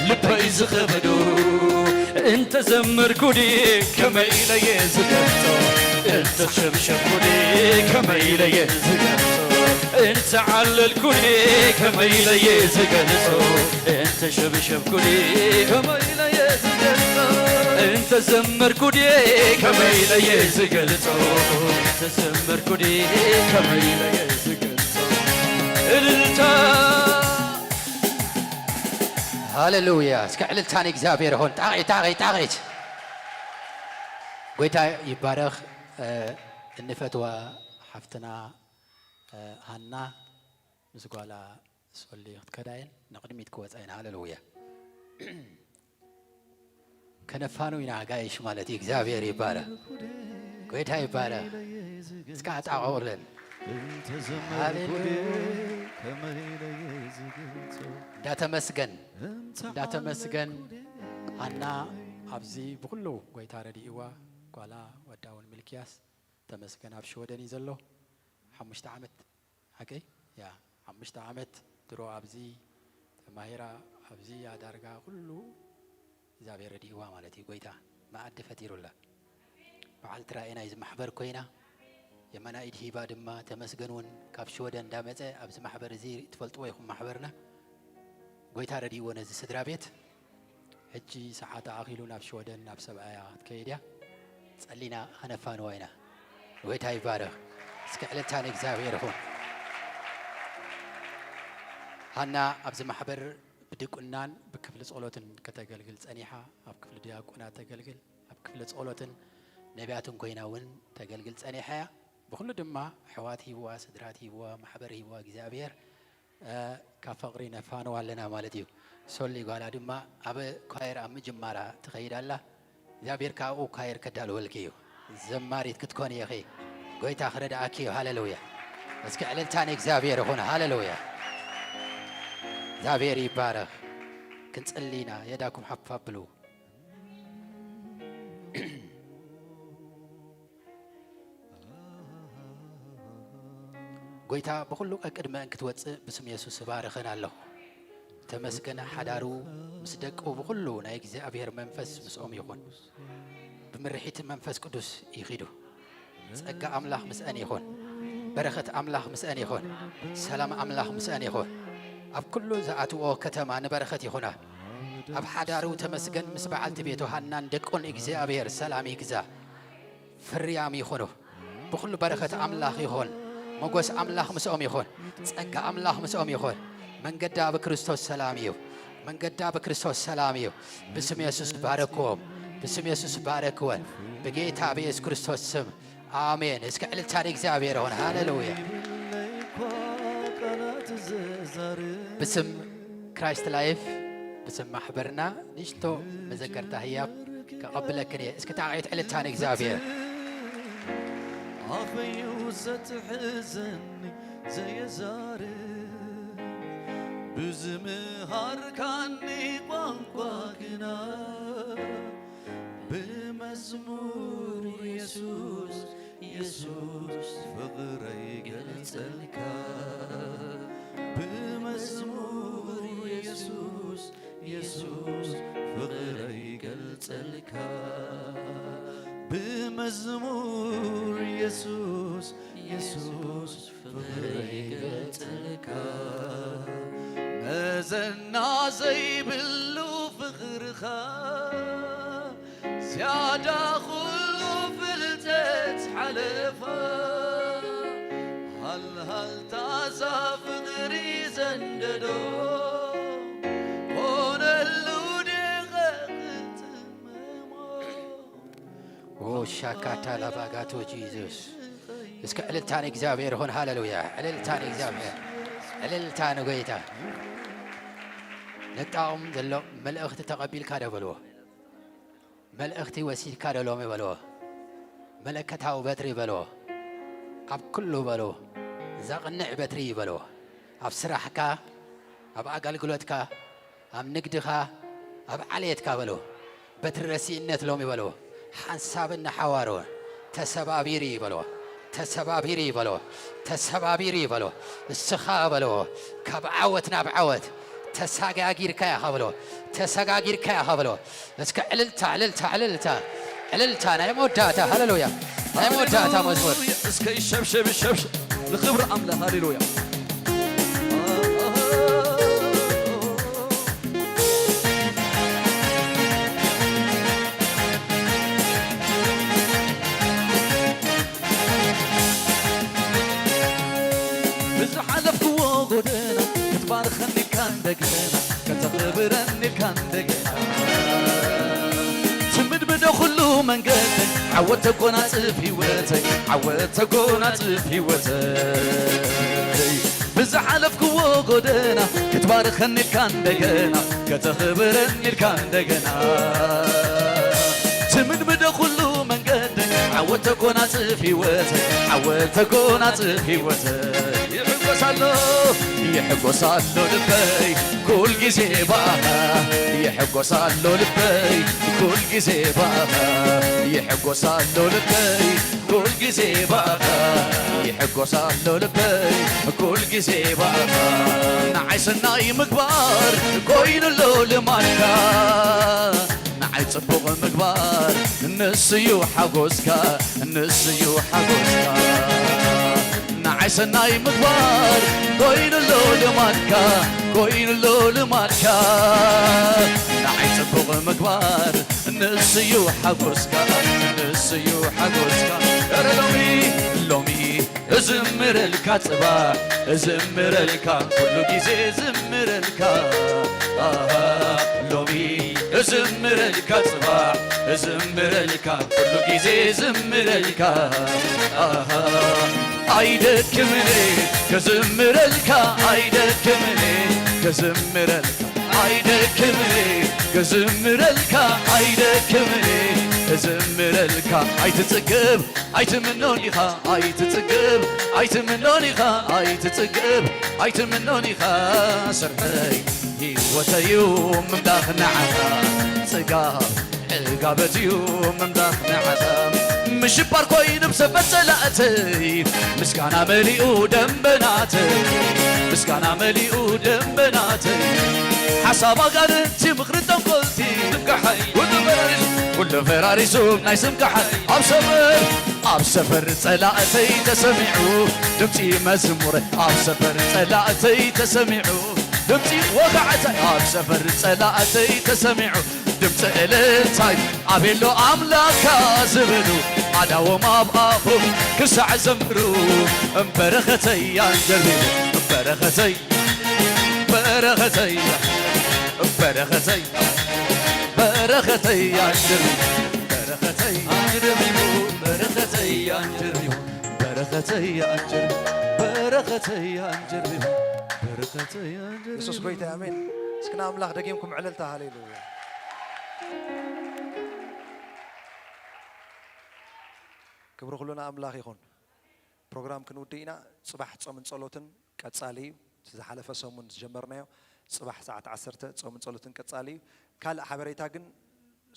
ልበይ ዝኸበዶ። እንተ ዘመርኩ ድየ ከመይ ኢለየ ዝገልጾ፣ እንተ ሸብሸብኩ ድየ ከመይ ኢለየ ዝገልጾ፣ እንተ ዓለልኩ ድየ ከመይ ኢለየ ዝገልጾ፣ እንተ ሸብሸብኩ ድየ ከመይ ኢለየ ዝገልጾ፣ እንተ ዘመርኩ ድየ ከመይ ኢለየ ዝገልጾ፣ እንተ ዘመርኩ ድየ ከመይ ኢለየ ዝገልጾ። እልልታ። ሃሌሉያ። እስከ ዕልልታ ንእግዚኣብሔር ይኹን። ጣቒ፣ ጣቒ፣ ጣቒት። ጎይታ ይባረኽ። እ፣ እንፈትዋ ሓፍትና፣ እ፣ ሃና ምስ ጓላ ሶሊ ክትከዳ እየን። ንቕድሚት ክወጻ ኢና። ሃሌሉያ። ከነፋኑ ኢና ጋይሽ ማለት እዩ። እግዚኣብሔር ይባረኽ። ጎይታ ይባረኽ። እስከ ኣጣቕዑለን። ሃሌሉያ። እንዳተመስገን፣ እንዳተመስገን ሃና ኣብዚ ብኹሉ ጎይታ ረዲእዋ፣ ጓላ ወዳ እውን ሚልክያስ ተመስገን ኣብ ሽወደን እዩ ዘሎ። ሓሙሽተ ዓመት ሓቀይ? ያ፣ ሓሙሽተ ዓመት ድሮ ኣብዚ ተማሂራ፣ ኣብዚ ኣዳርጋ ኩሉ እግዚኣብሔር ረዲእዋ ማለት እዩ። ጎይታ መኣዲ ፈጢሩላ። በዓልቲ ራእይ ናይዚ ማሕበር ኮይና፣ የማናይ ኢድ ሂባ ድማ፣ ተመስገን እውን ካብ ሽወደን እንዳመጸ ኣብዚ ማሕበር እዚ ትፈልጥዎ ኢኹም ማሕበርና። ጎይታ ረዲእዎ ነዚ ስድራ ቤት። ሕጂ ሰዓት ኣኺሉ ናብ ሽወደን ናብ ሰብኣያ ክትከይድ እያ። ጸሊና ኸነፋንዋ ኢና። ጎይታ ይባረኽ። እስኪ ዕልልታ ንእግዚኣብሔር ይኹን። ሃና ኣብዚ ማሕበር ብድቁናን ብክፍሊ ጸሎትን ከተገልግል ጸኒሓ፣ ኣብ ክፍሊ ዲያቆናት ተገልግል፣ ኣብ ክፍሊ ጸሎትን ነቢያትን ኮይና እውን ተገልግል ጸኒሓ እያ። ብኹሉ ድማ ኣሕዋት ሂብዋ፣ ስድራት ሂብዋ፣ ማሕበር ሂብዋ እግዚኣብሔር። እ፣ ካብ ፍቕሪ ነፋንዋ ኣለና ማለት እዩ። ሶሊ ጓላ ድማ ኣብ ኳየር ኣብ ምጅማራ ትኸይድ ኣላ። እግዚኣብሔር ካብኡ ኳየር ከዳልወልኪ እዩ። ዘማሪት ክትኮኒ ኢኺ። ጎይታ ክረድኣኪ እዩ። ሃሌሉያ። እስኪ ዕልልታ ንእግዚኣብሔር ይኹን። ሃሌሉያ። እግዚኣብሔር ይባረኽ። ክንጽሊ ኢና። የዳኩም ሓፍ ኣብሉ። ጎይታ ብኹሉ ቀቅድመን ክትወጽእ ብስም የሱስ እባርኸን ኣለኹ። ተመስገን ሓዳሩ ምስ ደቁ ብኹሉ ናይ እግዚኣብሔር መንፈስ ምስኦም ይኹን። ብምርሒት መንፈስ ቅዱስ ይኺዱ። ጸጋ ኣምላኽ ምስአን ይኹን። በረኸት ኣምላኽ ምስአን ይኹን። ሰላም ኣምላኽ ምስአን ይኹን። ኣብ ኩሉ ዝኣትዎ ከተማ ንበረኸት ይኹና። ኣብ ሓዳሩ ተመስገን ምስ በዓልቲ ቤቱ ሃናን ደቁን እግዚኣብሔር ሰላም ይግዛ። ፍርያም ይኹኑ። ብኹሉ በረኸት ኣምላኽ ይኹን። ሞገስ ኣምላኽ ምስኦም ይኹን። ጸጋ ኣምላኽ ምስኦም ይኹን። መንገዳ ብክርስቶስ ሰላም እዩ። መንገዳ ብክርስቶስ ሰላም እዩ። ብስም የሱስ ባረክዎም። ብስም የሱስ ባረክወን። ብጌታ ብየሱስ ክርስቶስ ስም ኣሜን። እስከ ዕልልታ ንእግዚኣብሔር ይኹን። ሃሌሉያ። ብስም ክራይስት ላይፍ፣ ብስም ማሕበርና ንእሽቶ መዘከርታ ህያብ ከቐብለክን እየ። እስኪ ጣቕዒት ዕልልታ ንእግዚኣብሔር። ኣፈዩ ዘትሕዘኒ ዘየዛርብ ብዝምሃርካኒ ቋንቋ ግና ብመዝሙር የሱስ የሱስ ፍቕረይ ገልጸልካ ብመዝሙር የሱስ የሱስ ፍቕረይ ገልጸልካ ብመዝሙር የሱስ የሱስ ፍቕረይ ገልጸልካ መዘና ዘይብሉ ፍቕርኻ ዝያዳ ኩሉ ፍልጠት ሓለፋ ሃልሃልታ እዛ ፍቕሪ ዘንደዶ ኮነሉ ዲኻ ክትመሞ ኦ ሻካታ ላባጋቶ ጂሱስ እስከ ዕልልታ ንእግዚኣብሔር ይኹን። ሃሌሉያ። ዕልልታ ንእግዚኣብሔር። ዕልልታ ንጎይታ። ነጣቕም ዘሎ መልእኽቲ ተቐቢልካ ዶ በልዎ። መልእኽቲ ወሲድካ ዶ ሎሚ በልዎ። መለከታዊ በትሪ በልዎ። ኣብ ኩሉ በልዎ። ዘቕንዕ በትሪ በልዎ። ኣብ ስራሕካ፣ ኣብ ኣገልግሎትካ፣ ኣብ ንግድኻ፣ ኣብ ዓሌትካ በልዎ። በትሪ ረሲእነት ሎሚ በልዎ። ሓንሳብን ንሓዋሩን ተሰባቢሩ እዩ በልዎ። ተሰባቢሩ እዩ በልዎ። ተሰባቢሩ እዩ በልዎ። እስኻ በልዎ። ካብ ዓወት ናብ ዓወት ተሳጋጊርካ ኢኻ በልዎ። ተሳጋጊርካ ኢኻ በልዎ። እስከ ዕልልታ፣ ዕልልታ፣ ዕልልታ፣ ዕልልታ ናይ መወዳእታ፣ ሃሌሉያ። ናይ መወዳእታ መዝሙር። እስከ ይሸብሸብ፣ ይሸብሸብ ንኽብሪ ኣምላኽ። ሃሌሉያ። ብዝሓለፍክዎ ጎደና ክትባርኸኒ ኢልካ እንደገና ከተኽብረኒ ኢልካ እንደገና ትምድምዶ ኩሉ መንገደይ ዓወት ተጎናጽፍ ህይወተይ ዓወት ተጎናጽፍ ህይወተይ ብዝሓለፍክዎ ጎደና ክትባርኸኒ ኢልካ እንደገና ከተኽብረኒ ኢልካ እንደገና ትምድምዶ ኩሉ መንገደይ ዓወት ተጎናጽፍ ህይወተይ ዓወት ተጎናጽፍ ህይወተይ ይሕጎስ ኣሎ ይሕጎስ ኣሎ ልበይ ኩል ግዜ ባኻ ይሕጎስ ኣሎ ልበይ ኩል ግዜ ባኻ ይሕጎስ ኣሎ ልበይ ኩል ግዜ ባኻ ይሕጎስ ኣሎ ልበይ ኩል ግዜ ባኻ ንዓይ ሰናይ ምግባር ኮይኑ ኣሎ ልማድካ ንዓይ ጽቡቕ ምግባር ንስዩ ሓጎስካ ንስዩ ሓጎስካ ንዓይ ሰናይ ምግባር ኮይኑ ኣሎ ልማድካ ኮይኑ ኣሎ ልማድካ ንዓይ ጽቡቕ ምግባር ንስዩ ሓጎስካ ንስዩ ሓጎስካ ኧረ ሎሚ ሎሚ እዝምረልካ ጽባሕ እዝምረልካ ኩሉ ግዜ እዝምረልካ ኣሃ ሎሚ እዝምረልካ ጽባሕ እዝምረልካ ኩሉ ግዜ እዝምረልካ ኣሃ ኣይደክምን ክዝምረልካ ኣይደክምን ክዝምረልካ ኣይደክምን ክዝምረልካ ኣይደክምን እዝምረልካ ኣይትጽግብ ኣይትምኖን ኢኻ ኣይትጽግብ ኣይትምኖን ኢኻ ኣይትጽግብ ኣይትምኖን ኢኻ ስርሐይ ህይወተዩ ምምላኽ ንዓኻ ጽጋብ ዕጋበትዩ ምምላኽ ንዓኻ ምሽባር ኮይኑ ብሰበት ጸላእተይ ምስጋና መሊኡ ደንበናተይ ምስጋና መሊኡ ደንበናተይ ሓሳብ ኣጋንንቲ ምኽሪ ጠንቆልቲ ስምካ ሓይ ኩሉ ፈራሪሱ ኩሉ ፈራሪሱ ናይ ስምካ ሓይ ኣብ ሰፈር ኣብ ሰፈር ጸላእተይ ተሰሚዑ ድምጺ መዝሙር ኣብ ሰፈር ጸላእተይ ተሰሚዑ ድምፂ ወጋዕታይ ኣብ ሰፈር ጸላእተይ ተሰሚዑ፣ ድምፂ እልልታይ ኣቤሎ ኣምላካ ዝብሉ፣ ኣዳዎም ኣብ ኣፎም ክሳዕ ዘምሩ፣ እምበረኸተይ ኣንጀርቢቡ፣ እምበረኸተይ፣ በረኸተይ፣ በረኸተይ፣ በረኸተይ ኣንጀርቢቡ፣ በረኸተይ ኣንጀርቢቡ፣ በረኸተይ ኣንጀርቢቡ፣ በረኸተይ ኣንጀር-፣ በረኸተይ ኣንጀርቢቡ፣ በረኸተይ ኣንጀርቢቡ። የሱስ ጎይታ፣ ኣሜን። እስኪ ንኣምላኽ ደጊምኩም ዕልልታ፣ ሃሌሉያ። ክብሪ ኩሉ ንኣምላኽ ይኹን። ፕሮግራም ክንውድእ ኢና። ጽባሕ ጾምን ጸሎትን ቀጻሊ እዩ። እቲ ዝሓለፈ ሰሙን ዝጀመርናዮ ጽባሕ ሰዓት ዓሰርተ ጾምን ጸሎትን ቀጻሊ እዩ። ካልእ ሓበሬታ ግን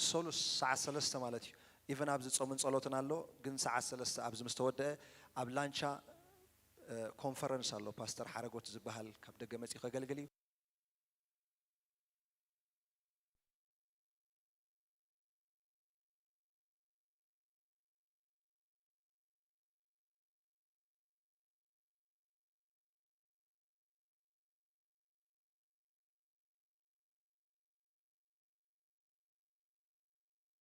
ሰሉስ ሰዓት ሰለስተ ማለት እዩ። ኢቨን ኣብዚ ጾምን ጸሎትን ኣሎ፣ ግን ሰዓት ሰለስተ ኣብዚ ምስ ተወደአ ኣብ ላንቻ፣ እ፣ ኮንፈረንስ ኣሎ። ፓስተር ሓረጎት ዝበሃል ካብ ደገ መጺኡ ከገልግል እዩ።